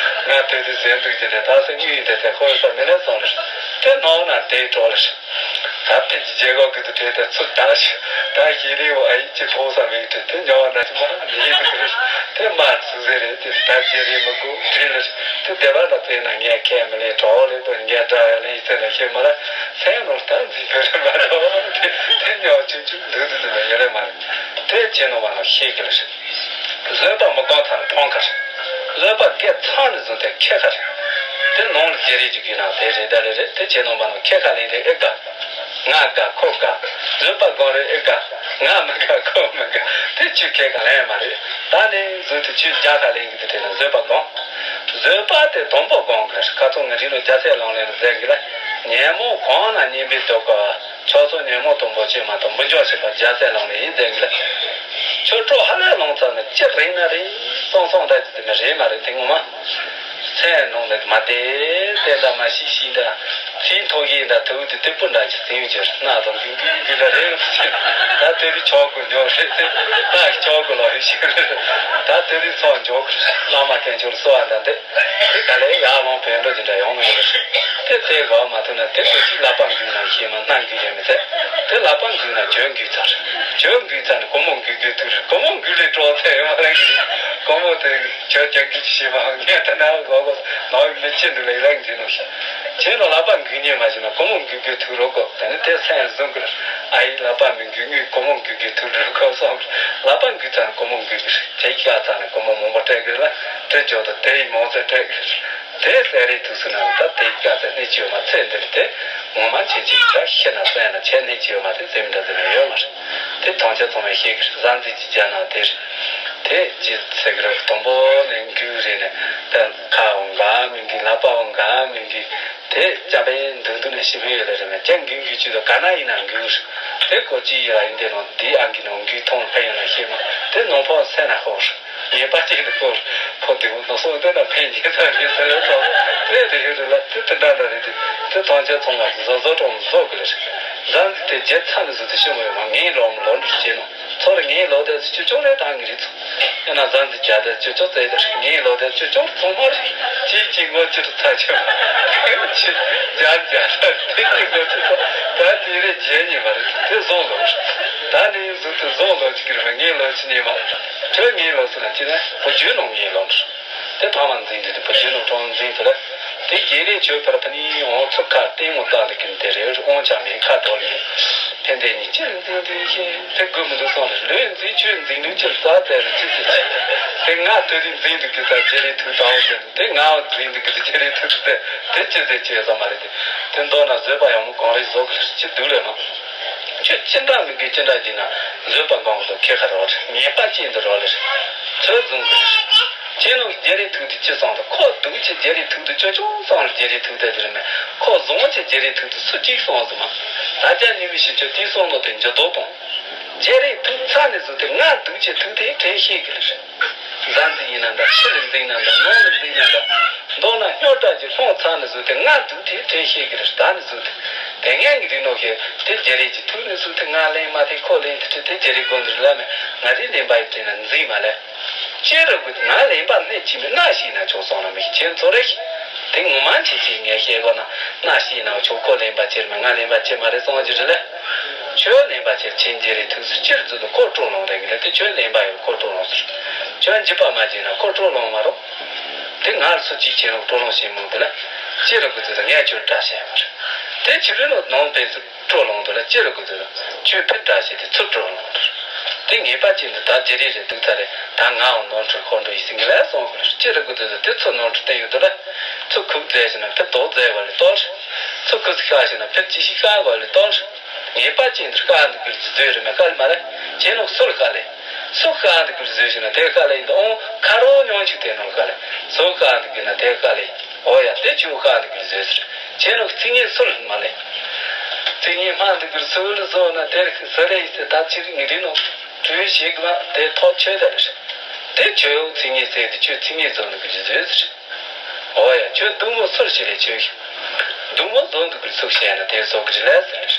ང་དེ་དུས་ཟེར་འདུག་ཅི་ལེ་ད་སེ་གཉིད་དེ་ཚེ་ཁོ་ས་མི་ལེ་སོང་ལེ། དེ་ནོར་ན་དེ་གྲོགས་ལེ། ད་ཕན་གྱི་རྒྱལ་ཁབ་ཀྱི་དུ་བྲལ་ཏེ་ཚུར་ད་ཞུ་ད་ཞི་རི་བ་ཨ་ཡིག་ཅི་ཕོག་ས་མིག་དུ་དེ་ཉོ་བ་ན་ཅི་མ་ལེ་དུ་རེ་དེ་མ་ཚུགས་ཟེར་རེད་དེ་ད་ཞི་རི་མི་དགོས་དྲིན་ལ་དེ་བདེ་བ་ལ་བཙལ་ན་ངས་ཁས་མི་ལེན་གྲོགས་ལེ་དོ་ངས་འདྲ་ཡ་ལེ་ཡི་ཚེ་ན་ཤེས་མ་ལ་སེམས་ནོར་ད་འཛིན་པའི་རེ་མ་དོ་དེ་དེ་ཉོ་ཆུང་ཆུང་འདུག་འདུག་འདུག་ཡ་ལེ་མ་རེད་དེ་ཆེ་ནོ་མ་ནོ་ཤེས་ཀྱི་ལ་རེད། བཟོད་པ་མི་སྒོམ་ཚར་ཕོང་ཁ་རེད། བཟོད་པ་སྐད་ཚང་ནས་བཟུང་སྟེ་ཁྱེད་ཁ་རེད། དེ་ནང་ལ་རྒྱལ་རིགས་ཀྱི་རྒྱུད་ན་དེ་རེད་ད་རེད་རེད་དེ་བྱས་ནོ་མ་ནོ་ཁྱེད་ཁ་ལེན་རེད་ཨེ་དགའ། ང་དགའ་ཁོ་དགའ། བཟོད་པ་སྒོམ་རེད་ཨེ་དགའ། ང་མི་དགའ་ཁོ་མི་དགའ། དེ་ཆུ་ཁྱེད་ཁ་ལེན་མ་རེད། ད་ནས་བཟུང་སྟེ་ཆུ་རྒྱ་ཁ་ལེན་གི་དེ་དེ་ན་བཟོད་པ་སྒོམ། བཟོད་པ་དེ་དང་པོ་སྒོམ་གི་རེད་ཁ་ཚོ་ང་རི་ལོ་རྒྱ་སེ་ལོང་ལེན་ཟེར་གི་ལ། ཉན་མོ་གོང་ན་ཉན་པའི་དོག་ག་ཕྱོགས་སོ་ཉོན་མོངས་དང་པོ་ཆེ་མ་དང་འབུ་འཇོག་བྱེད་པ་རྒྱ་སེ་ལོང་ནས་ཡིན་ཟེར་གི་ལ། ཆོས་གྲོགས་ཧ་ལས་ལོང་ཙམ་ནས་ཅི་རིང་ན་རིང་སོང་སོང་ད་ཅི་དེ་མི་རེད་མ་རེད་དེ་ངོ་མ། སེམས་ནང་ནས་མ་བདེ་བདེ་འདྲ་མ་ཤི་ཤི་འདྲ། ཚིག་མཐོ་ཡིན་འདྲ་དུ་དེ་ཏི་པུ་འདྲ་ཅི་སེམས་ཀྱི་སྣ་དང་གི་གི་གི་ལ་རེ་ཡོང་ཟེར། ད་དེ་རིང་ཆོག་གོ་ཉོ་རེད་ཟེར། ད་ཆོག་གོ་ལོ་ཡི་ཤི་རེད། ད་དེ་རིང་ཚོགས་འཇོག་གི་བླ་མ་དཀོན་མཆོག་ལ་གསོལ་བ་འདྲ་འདེབས། དེ་ག་ལེ་ཡར་ལོང་བོད་འགྲོ་ཅི་འདྲ་ཡོང་མེད་རེད། དེ་དེ་ག་མ་ཐུབ་ན་དེ་ཚོ་གཅིག་ལག་པ་འགུལ་ན་ཤེས་མ་སྣ་འགུལ་ཡང་མི་ཚད། དེ་ལག་པ་འགུལ་ན་གྱོན་འགུལ་ཚར། གྱོན་འགུལ་ཚར་ནས་སྒོར་མོ་འགུལ་དགོས་ཐུག་རེད། སྒོར་མོ་འགུལ་ལས་གྲོགས་ཚད་ཡོད་མ་རེད་གི། སྒོར་མོ་དེ་གྱོན་རྒྱག་གི་ཤེས་མ་ངས་ད་ན་གོ་གོ་ནང་མི་ཅི་འདུག་ལས་རང་འགྲིག་ནོ་ཤ། ཁྱེད་ལ་ལག་པ་འགུལ་ཉན་མ་བྱས་ན་སྒོར་མོ་འགུལ་དགོས་ཐུག་རོགས་གོ་ད་ནི་དེ་སེམས་བཟུང་གི་རེད། ཨ་ཡི་ལག་པ་མི་འགུལ་ངས་སྒོར་མོ་འགུལ་དགོས་ཐུག་རོགས་གོ་སོང་། ལག་པ་འགུལ་ཚར་ནས་སྒོར་མོ་འགུལ་གི་རེད། དེ་གི་ཀ་ཚར་ནས་སྒོར་མོ་མང་པོ་སྤྲད་གི་རེད་ལ་སྤྲད་ཆོག་ཏུ་དེ་ཡི་མང་ཚད་སྤྲད་གི་རེད། དེ་ཟེར་རེད་དུས་སུ་ན་ད་དེ་དགའ་ཚད་སྣེ་ཆུ་མ་ཚད་འདིར་དེ་ངོ་མ་ཆེན་ཆེན་ད་ཤི་ན་སོན་ན་ཆེ་སྣེ་ཆུ་མ་དེ་ཟེར་མི་འདྲ་ཟེར་ན་ཡོད་མ་རེད། དེ་མཐོང་ཆ་ཚང་མས་ཤེས་ཀྱི་རེད། བཟའ་འཛིན་གྱི་རྒྱ་ནག་དེར་དེ་ཅི་ཟེར་གི་རེད། དང་པོ་ནས་འགུལ་རེད་ནས་དེ་ཁ་འོང་ག་མི་འགུལ། ལག་པ་འོང་ག་མི་འགུལ། དེ་ཅ་པའི་འདུག་འདུག་ནས་ཤི་མི་ཡོད་ལ་རེད་མ་ཅན་འགུལ་འགུལ་ཅུ་དང་ག་ན་ཡིན་ན་འགུལ་རེད། དེ་ཀོ་ཅི་ཡི་ར་ཡིན་དེ་ནང་དེ་ཨང་གི་ནང་འགུལ་ཐོང་ཕན་ཡོད་ན་ཤེས་མ་དེ་ནང་ཕོག་སེ་ན་ཧོ་རེད། ངེས་པ་ཅན་དུ་སྐོར་ཕོ་དེ་འོ་ན་སོང་དེ་ན་ཕན་ཉེ་ས་རེད་ཟེར་ཡོད་ཙང་དེ་དེ་ཡོད་རེད་ལ་དེ་དེ་འདྲ་འདྲ་རེད་དེ་དེ་ཐང་ཆ་ཚང་བ་བཟོ་བཟོ་གྲོང་བཟོ་དགོས་རེད། བཟའ་འཛིན་དེ་རྗེ་ཚ་ནས་བཟོ་དེ་ཤི་མ་ཡོད་མ་ངའི་ལོག་མ་ལོག་འདྲ་བྱས་ནོ་ཚོ་རེ་ངའི་ལོག་དེ་ཚོ་ཅུ་ཅོག་རེ་བཏང་གི་རེད་ཚོ་ཡང་ན་བཟའ་འཛིན་བྱ་དེ་ཅུ་ཅོག་བཙལ་དེ་ངའི་ལོག་དེ་ཅུ་ཅོག་ཚང་མ་རེད། ཅིའི་ཅིའི་ངོ་ཅི་རུ་ཚ་ཆེ་བ་ཅི་རྒྱ་རྒྱ་དེ་ཅི་ངོ་ཅི་ཚ་ད་དེ་རེ་རྗེ་ཉེ་བ་རེད་དེ་བཟོ་ལོག་ད་ནི་བཟོ་དེ་བཟོ་ལོག་ཅིག་རེད་མ་ངའི་ལོག་ཅི་ཉེ་མ། ཁྱོད་ངའི་ལོ་ཟེར་ན་ཅི་ན་བུ་རྒྱུད་ནང་ངའི་ལོ་འདྲ། དེ་ཕ་མ་འཛིན་དེ་བུ་རྒྱུད་ནང་གྲོང་འཛིན་དེ་ལ། དེ་རྒྱལ་ལས་ཆོས་པར་ཕ་ནི་འོང་ཚུགས་ཁ་ལྟད་མོ་ལྟ་ལ་གིན་དེ་རེ་འོང་ཆ་མེད་ཁ་དོར་ལ་ཡིན། ཕན་བདེ་ཉིད་ཅི་འཛིན་དེ་ཤེས་དེ་དགོས་མི་འདུག་སོང་ལ་ལོས་འཛིན་ཆོས་འཛིན་ལུས་ཅི་རྩ་བཙལ་ལ་ཅི་ཟེར་ཆེ། དེ་ང་དོ་དེ་འཛིན་འདུག་གི་ས་རྒྱལ་ལས་ཐུག་དང་ཟེར་དེ་ང་བ་འཛིན་འདུག་གི་ས་རྒྱལ་ལས་ཐུག་ཟེར་དེ་ཅི་ཟེར་ཆེ་ཟ་མ་རེད་དེ། དེ་མདོར་ན་བཟོད་པ་ཡང་མོ་གང་རེད་བཟོ་གི་ཅི་འདུག་ལས་མ། ཁྱོད་ཅི་འདྲ་མི་དགོས་ཅི་འདྲ་བྱས་ན་བཟོད་པ་སྒོམ་དགོས་ཁེ་ཁ་རོགས་རེད། ངེས་པ་ཅན་དུ་རོགས་ལེ་རེད། ཚོད་བཟུང་དགོས་རེད། ཁྱེད་རྣམས་རྒྱ་རིགས་ཐུག་དུས་ཅི་སོང་དང་ཁོ་སྡུག་ཆེ་རྒྱ་རིགས་ཐུག་དུས་ཅོ་ཅོང་སོང་ལ་རྒྱ་རིགས་ཐུག་དེ་དེ་རེད་མེད་ཁོ་བཟང་ཆེ་རྒྱ་རིགས་ཐུག་དུས་སུ་གཅིག་སོང་ཟིན་མ། ད་ཅག་ཉི་མི་ཤི་ཆོ་དེ་སོང་ནོ་དེ་འཇུ་དོ་དང་། རྒྱ་རིགས་ཐུག་ཚ་ནས་བཟུང་སྟེ་ང་སྡུག་ཆེ་ཐུག་དེ་དྲན་ཤེས་ཀྱི་རེད། འཛམ་གླིང་ཡིན་ན་འདྲ་ཕྱི་ལ་འཛིན་ན་འདྲ་ནང་ལ་འཛིན་ན་འདྲ། མདོར་ན་སྨྱོ་དྲགས་ཀྱི་ལྷོང་ཚ་ནས་བཟུང་སྟེ་ང་སྡུག་དེ་དྲན་ཤེས་ཀྱི་རེད། ད་ནས་བཟུང་སྟེ་དེ་ངན་གྱི་རིགས་ནོ་ཞེས་དེ་རྒྱ་རིགས་ཀྱི་ཐུག་ནས་བཟུང་སྟེ་ང་ལེན་མ་ཐེ་ཁོ་ལེན་ཐེ་ཁྲི་དེ་རྒྱ་རིགས་དགོན་དུ་ལ་མེད་ང་རིགས་ལེན་པ་ཡི་དྲན་ན་འཛིན་མ་ལས། ཅེ་ར་གུ་ང་ལེན་པ་གནད་ཅི་མི་སྣ་ཤེས་ན་ཆོག་སོང་ན་མི་ཁྱེད་ཚོ་རེ། དེ་ངོ་མ་ཆེ་ཆེ་ངས་བཤད་གོ་ན་སྣ་ཤེས་ན་ཆོག་ཁོ་ལེན་པ་ཁྱེར་མི་ང་ལེན་པ་ཁྱེར་མ་རེད་སོང་ཅི་རེད་ལེ། ཁྱོད་ལེན་པ་ཁྱེར་ཁྱེད་འཇེ་རེ་ཐུགས་སུ་ཅིར་ཙུ་དུ་ཁོ་སྤྲོ་ལོང་རེ་གི་ལེ་དེ་ཁྱོད་ལེན་པ་ཡོད་ཁོ་སྤྲོ་ལོང་ཟེར། ཁྱོད་འཇིགས་པ་མ་བྱེད་ན་ཁོ་སྤྲོ་ལོང་མ་རོགས། དེ་ང་ལ་སུ་གཅིག་ཁྱེད་རང་སྤྲོ་ལོང་བྱེད་མོ་དེ་ལ། ཅི་ར་གུ་དེ་ལ་ངས་ཁྱོད་འདྲ་བྱས་པ་རེད། དེ་ཕྱི་རོལ་ནང་པའི་ཚུལ། སྤྲོ་ལོང་དུ་ལ་ཅི་རུ་དགོས་དུ་ལ་ཆོས་ཕེབས་འདྲ་ཞིག་དེ་ཚུར་སྤྲོ་ལོང་དུ། དེ་ངེས་པ་ཅན་དུ་ད་རྗེ་རིགས་རེ་འདུག་ཚ་རེ་ད་ང་འོང་ནོར་འཁྲུལ་ཁོ་འགྲོ་ཡི་སྲིང་གི་ལ་སོང་གི་ལ་ཅི་རུ་དགོས་དུ་ལ་དེ་ཚུར་ནོར་འཁྲུལ་བསྟན་ཡོད་དུ་ལ། ཚུར་ཁུག་རྫས་ཞིག་ན་ཕེབས་དོག་རྫས་བ་ལས་གཏོར། ཚུར་ཁུག་ཤ་ཞིག་ན་ཕེབས་ཅི་ཞིག་ཤ་བ་ལས་གཏོར། ངེས་པ་ཅན་དུ་དཀའ་འདུག་གི་རྫས་རེ་མ་དཀའ་ལ་མ་རེ་ཅན་ནོ་སུ་ལ་དཀའ་ལས། སུ་དཀའ་འདུག་གི་རྫས་ཞིག་ན་དེ་དཀའ་ལས་ཡིན་དུ་འོང་ཁ་རོག་ཉོན་ཅིག་དེ་ནོ་དཀའ་ལས། སུ་དཀའ་འདུག་གི་ན་དེ་དཀའ་ལས། ཨོ་ཡ་དེ་ཆུ་ཁ་འདི་གི་བཟོས་ཟེར། ཁྱེད་ནོ་རྩིས་ངན་སུ་ལ་མ་ལས། རྩིས་ངན་སྨྲ་འདི་གི་སུ་ལ་བཟོ་ན་དེར་གི་ཟེར་ཡིན་ཟེར་ད་ཅིར་ངི་རི་ནོ། གྲོས་ཞིག་མ་དེ་ཐོག་ཆོས་དེ་རེད། དེ་ཆོས་འོ་རྩིས་ངན་ཟེར་དེ་ཆོས་རྩིས་ངན་བཟོ་འདི་གི་བཟོས་ཟེར། ཨོ་ཡ་ཁྱོད་སྡུག་མོ་སུ་ལ་ཞིག་ལས་ཆོས་ཤིག་སྡུག་མོ་བཟོ་འདི་གི་ཚུགས་བཤད་ན་དེ་བཟོ་གི་རེད་ལས་ཟེར།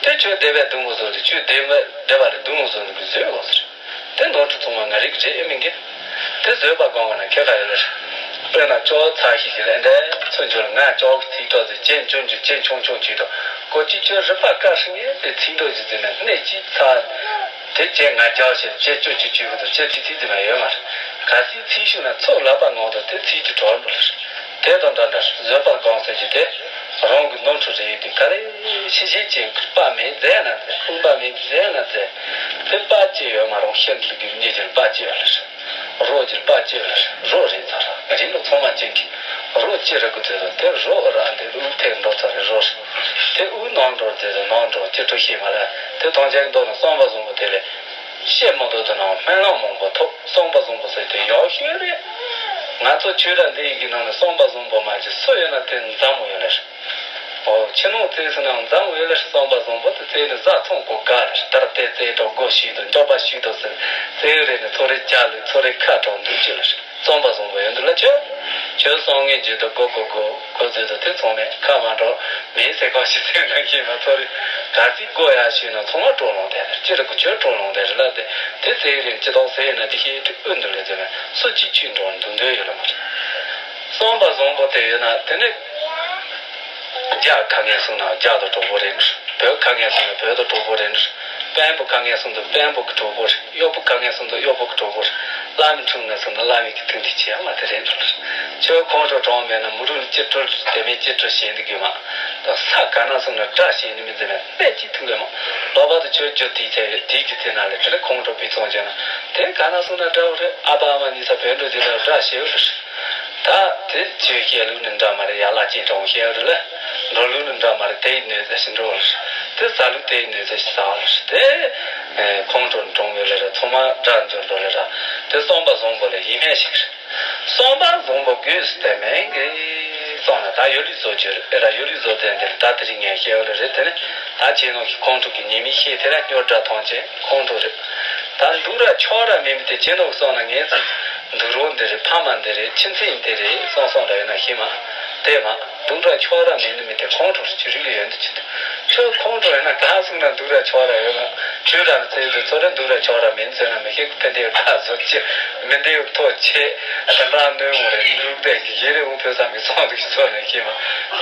དེ་ཆོས་བདེ་བའི་སྡུག་མོ་བཟོ་དེ་ཆོས་བདེ་བ་བདེ་བ་ལས་སྡུག་མོ་བཟོ་འདི་གི་བཟོས་འོ་ཟེར། དེ་ནོར་འཁྲུལ་ཚང་མ་ང་རིག་རེད་ཨེ་མིན་གི། དེ་བཟོད་པ་སྒོམ་པ་ན་ཁྱད་པར་ཡོད་ལ། དཔེར་ན་ཅོག་ཚ་ཞིག་གི་ལས་འདྲ་ཚུར་འཇོག་ལ་ང་ཅོག་གི་ཚིག་གྲོགས་ཚོས་ཅན་ཅུང་ཅུང་ཅན་ཆུང་ཆུང་ཅིག་དང་ཀོ་ཅི་ཅོ་རི་པ་དཀར་ཧྲིང་ངེ་དེ་ཚིག་གྲོགས་ཀྱི་ཟིན་ན་གནས་གཅིག་ཚ། དེ་ཅན་ང་རྒྱག་བྱེད་ཅན་ཅོ་ཅི་ཅུ་གི་དང་ཅན་ཚིག་ཚིག་ཟིན་ན་ཡོད་མ་རེད། ག་སྲིད་ཚིག་ཤུགས་ན་ཚོགས་ལབ་པ་ངང་དུ་དེ་ཚིག་གི་གྲོགས་འགྲོ་ལ། དེ་དང་འདྲ་འདྲ་བཟོད་པ་སྒོམ་ཟེར་གྱི་དེ། རང་གི་ནོར་འཁྲུལ་རེད་དེ་ག་རེ་ཤེས་བྱེད་ཅན་གྱི་དཔའ་མེད་མཛད་ན་མཛད་དཔུང་པ་མེད་མཛད་ན་མཛད། དེ་དཔའ་ཅི་ཡོད་མ་རུང་ཤེས་འདུག་གི་ཉེ་ཅན་དཔའ་ཅི་ཡོད་ལ་ཤི། རོགས་ཀྱི་དཔའ་ཅི་ཡོད་ལ་ཤི་རོགས་རེད་ཚར་ར་རིང་ལ་ཚང་མ་ཅན་གྱི་རོགས་ཅི་རེད་གི་དེ་དང་དེ་རོགས་ར་དེ་དབུགས་ཐེག་འགྲོ་ཚར་རེད་རོགས་ཤི། དེ་དབུགས་ནང་འགྲོ་དེ་དང་ནང་འགྲོ་ཅི་འགྲོ་ཤེས་མ་ལ་དེ་དང་ཅན་མདོ་ན་གསང་བ་བཟང་པོ་དེ་ལས། བཤད་མ་ཐུབ་དུ་ན་སྨོན་ལམ་མང་པོ་ཐོབ་གསང་བ་བཟང་པོ་ཟེར་དེ་ཡག་ཤོས་རེད། ང་ཚོ་ཆོས་ར་འདི་ཡི་གི་ནང་ནས་གསང་བ་བཟང་པོ་མ་བྱེད་སུ་ཡོད་ན་དེ་མཛའ་མོ་ཡོད་ལ་རེད། ཨོ་ཕྱི་ནང་བཙན་ཟེར་ན་མཛའ་མོ་ཡོད་ལ་རེད། གསང་བ་བཟང་པོ་དེ་བཙན་ནས་བཟའ་ཚང་གོ་དགའ་ལ་རེད། ལྟར་དེ་བཙན་དང་སྒོ་ཞིག་ཏུ་འཇོག་པ་ཞིག་ཏུ་ཟེར་བཙན་རེད་ནས་ཚོ་རེ་ཅག་ལུས་ཚོ་རེ་ཁ་གྲག་འདུག་ཅེས་ལ་རེད། གསང་བ་བཟང་པོ་ཡོད་འདུག་ལ་ཁྱོད། ཁྱོད་གསང་ངན་བརྗོད་དུ་གོ་གོ་གོ་གོ་ཟེར་དུ་དེ་ཚང་མས་ཁ་མ་འགྲོ་མེད་ཟེར་གང་ཞིག་ཟེར་ན་ཁྱེད་མ་ཚོ་རེ་ག་ཚིག་གོ་ཡ་ཞུས་ན་ཚང་མ་སྤྲོ་ལོང་དེ་རེད། ཅི་རེད་གོ་ཁྱོད་སྤྲོ་ལོང་དེ་རེད་ལ་དེ་དེ་ཟེར་རེད་ཅི་ཐོག་ཟེར་ན་དེ་ཤེས་དུས་ཨུ་འདུག་ལས་ཟེར་ན་སུ་གཅིག་ཆུད་འགྲོ་འདུག་འདོད་ཡོད་ལ་མ་རེད། གསང་བ་བཟང་པོ་དེ་ཡོད་ན་དེ་ནི། རྒྱ་ཁ་ངན་སོང་ན་རྒྱ་དང་གྲོགས་པོ་རེད། བོད་ཁ་ངན་སོང་ན་བོད་དང་གྲོགས་པོ་རེད། དཔོན་པོ་ཁ་ངན་སོང་དུ་དཔོན་པོ་གི་གྲོགས་པོ་རེད། གཡོག་པོ་ཁ་ངན་སོང་དུ་གཡོག་པོ་གི་གྲོགས་པོ་རེད། བླ་མའི་དྲུང་ན་སོང་ན་བླ་མའི་གི་དྲུང་དུ་བྱེད་ཡ་མ་དེ་རེད་འགྲོ་ལ། ཁྱོད་ཁོང་ཁྲོ་གྲོང་མེད་ན་མུ་རུ་ནི་ཅི་སྤྲོ་དེ་མིན་ཅི་སྤྲོ་བྱེད་འདི་དགོས་མ། ད་ས་ག་ན་སོང་ན་དགྲ་བྱེད་ནི་མི་འཛེམ་ན་གནས་གཅིག་ཐུག་གི་མ། ལོག་པ་དུ་ཁྱོད་རྒྱུ་དེའི་ཚེ་དེའི་གི་ཚེ་ན་ལས་དེ་ལས་ཁོང་ཁྲོ་པའི་ཚོང་བྱས་ན་དེ་ག་ན་སོང་ན་དགྲ་བོ་རེད། ཨ་ཕ་ཨ་མ་གཉིས་ས་བོད་འགྲོ་དེ་ལ་དགྲ་བྱེད་བོ་རེད། ད་དེ་ཆོས་བཤད་ལུགས་ནི་འདྲ་མ་རེད། ཡ་ལ་ཅིག་གྲོང་བཤད་རེད་ལ། འགྲོ་ལུགས་ནི་འདྲ་མ་རེད། དེ་ཡི་གནོད་འཚེ་ཞིག་འགྲོ་བ་རེད། དེ་ཟ་ལུགས་དེ་ཡི་གནོད་འཚེ་ཞིག་ཟ་བ་རེད། དེ་ཁོང་ཁྲོ་གྲོང་བའི་ལས་ར་ཚང་མ་དགྲ་འཇོག་འགྲོ་ལས་ར་དེ་གསང་བ་བཟང་པོ་ལས་ཡིན་མེད་ཞིག་རེད། གསང་བ་བཟང་པོ་དགོས་སུ་དེ་མེད་གི་གསང་ན་ད་ཡོད་ལུགས་བཟོ་རྒྱུ་རེད། ཨེ་ར་ཡོད་ལུགས་བཟོ་དེ་འདིར་ད་དེ་རིང་ངས་བཤད་བ་ལས་རེད། དེ་ནི་ད་ཁྱེད་ནང་གི་ཁོང་ཁྲོ་གི་ཉེས་དམིགས་ཤེས་དེ་ལ་སྐྱོ་དགྲ་ཐང་ཆེན་ཁོང་ཁྲོ་རེད། ད་འདུག་ར་ཆོག་ར་མིན་པའི་དེ་ཁྱེད་ནང་གསང་ན་ངས་ཚིག་འདུག་རོགས་འདི་རེད། ཕ་མ་འདི་རེད། ཁྱིམ་མཚེས་འདི་རེད། སོང་སོང་ལ་ཡོད་ན་ཤི་མ་དེ་མ་འདུག་ར་ཆོག་ར་མིན་ནི་མི་དེ་ཁོང་ཁྲོ་རེད། ཅི་རིགས་ལ་ཡོད་འདི་ཅི་འདུག་ཁྱོད་ཁོང་ཁྲོ་ཡོད་ན་གང་སོང་ན་འདུག་ར་ཆོག་ར་ཡོད་ན་ཁྱོད་ར་ཚེ་དུ་ཚོ་ར་འདུག་ར་ཆོག་ར་མིན་ཚོད་ན་མི་ཤེས་ཕན་བདེ་ཡོད་ག་ཚོད་ཅི་མི་བདེ་ཡོད་ཐོག་ཆེ་དེ་འདྲ་གནོད་མོ་རེད། འདུག་དེ་གི་ཡེ་རེ་འུ་ཕེ་ས་མི་ཚོང་འདུག་ཚོ་ནས་ཤི་མ་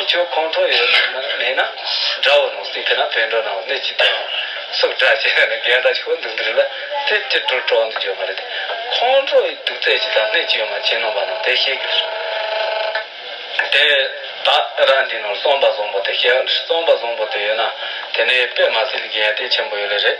ཁྱོད་ཁོང་ཁྲོ་ཡོད་ན་མེད་ན་དགྲ་བོ་ནང་སྲིད་ཕེ་ན་ཕན་འགྲོ་ན་གནས་ཅི་དེ་སུ་དགྲ་ཆེ་ན་རྒན་དགྲ་ཆེ་བོ་འདུག་འདི་རེད་ལ་དེ་ཅི་འགྲོ་གྲོགས་འདུག་ཡོད་མ་རེད། དེ་ཁོང་ཁྲོ་ཡི་དུག་རྫས་ཅི་དང་གནས་ཅི་ཡོད་མ་ཁྱེད་རྣམ་པ་རྣམས་དེ་ཤེས་ཀྱི་རེད། དེ་ད་རང་འདི་ནང་གསང་བ་བཟང་པོ་དེ་ཤེས་གསང་བ་བཟང་པོ་དེ་ཡོད་ན་དེ་ནས་དཔེ་མ་སྲིད་ལ་རྒྱལ་དེ་ཆེན་པོ་ཡོད་ལེ་རེད།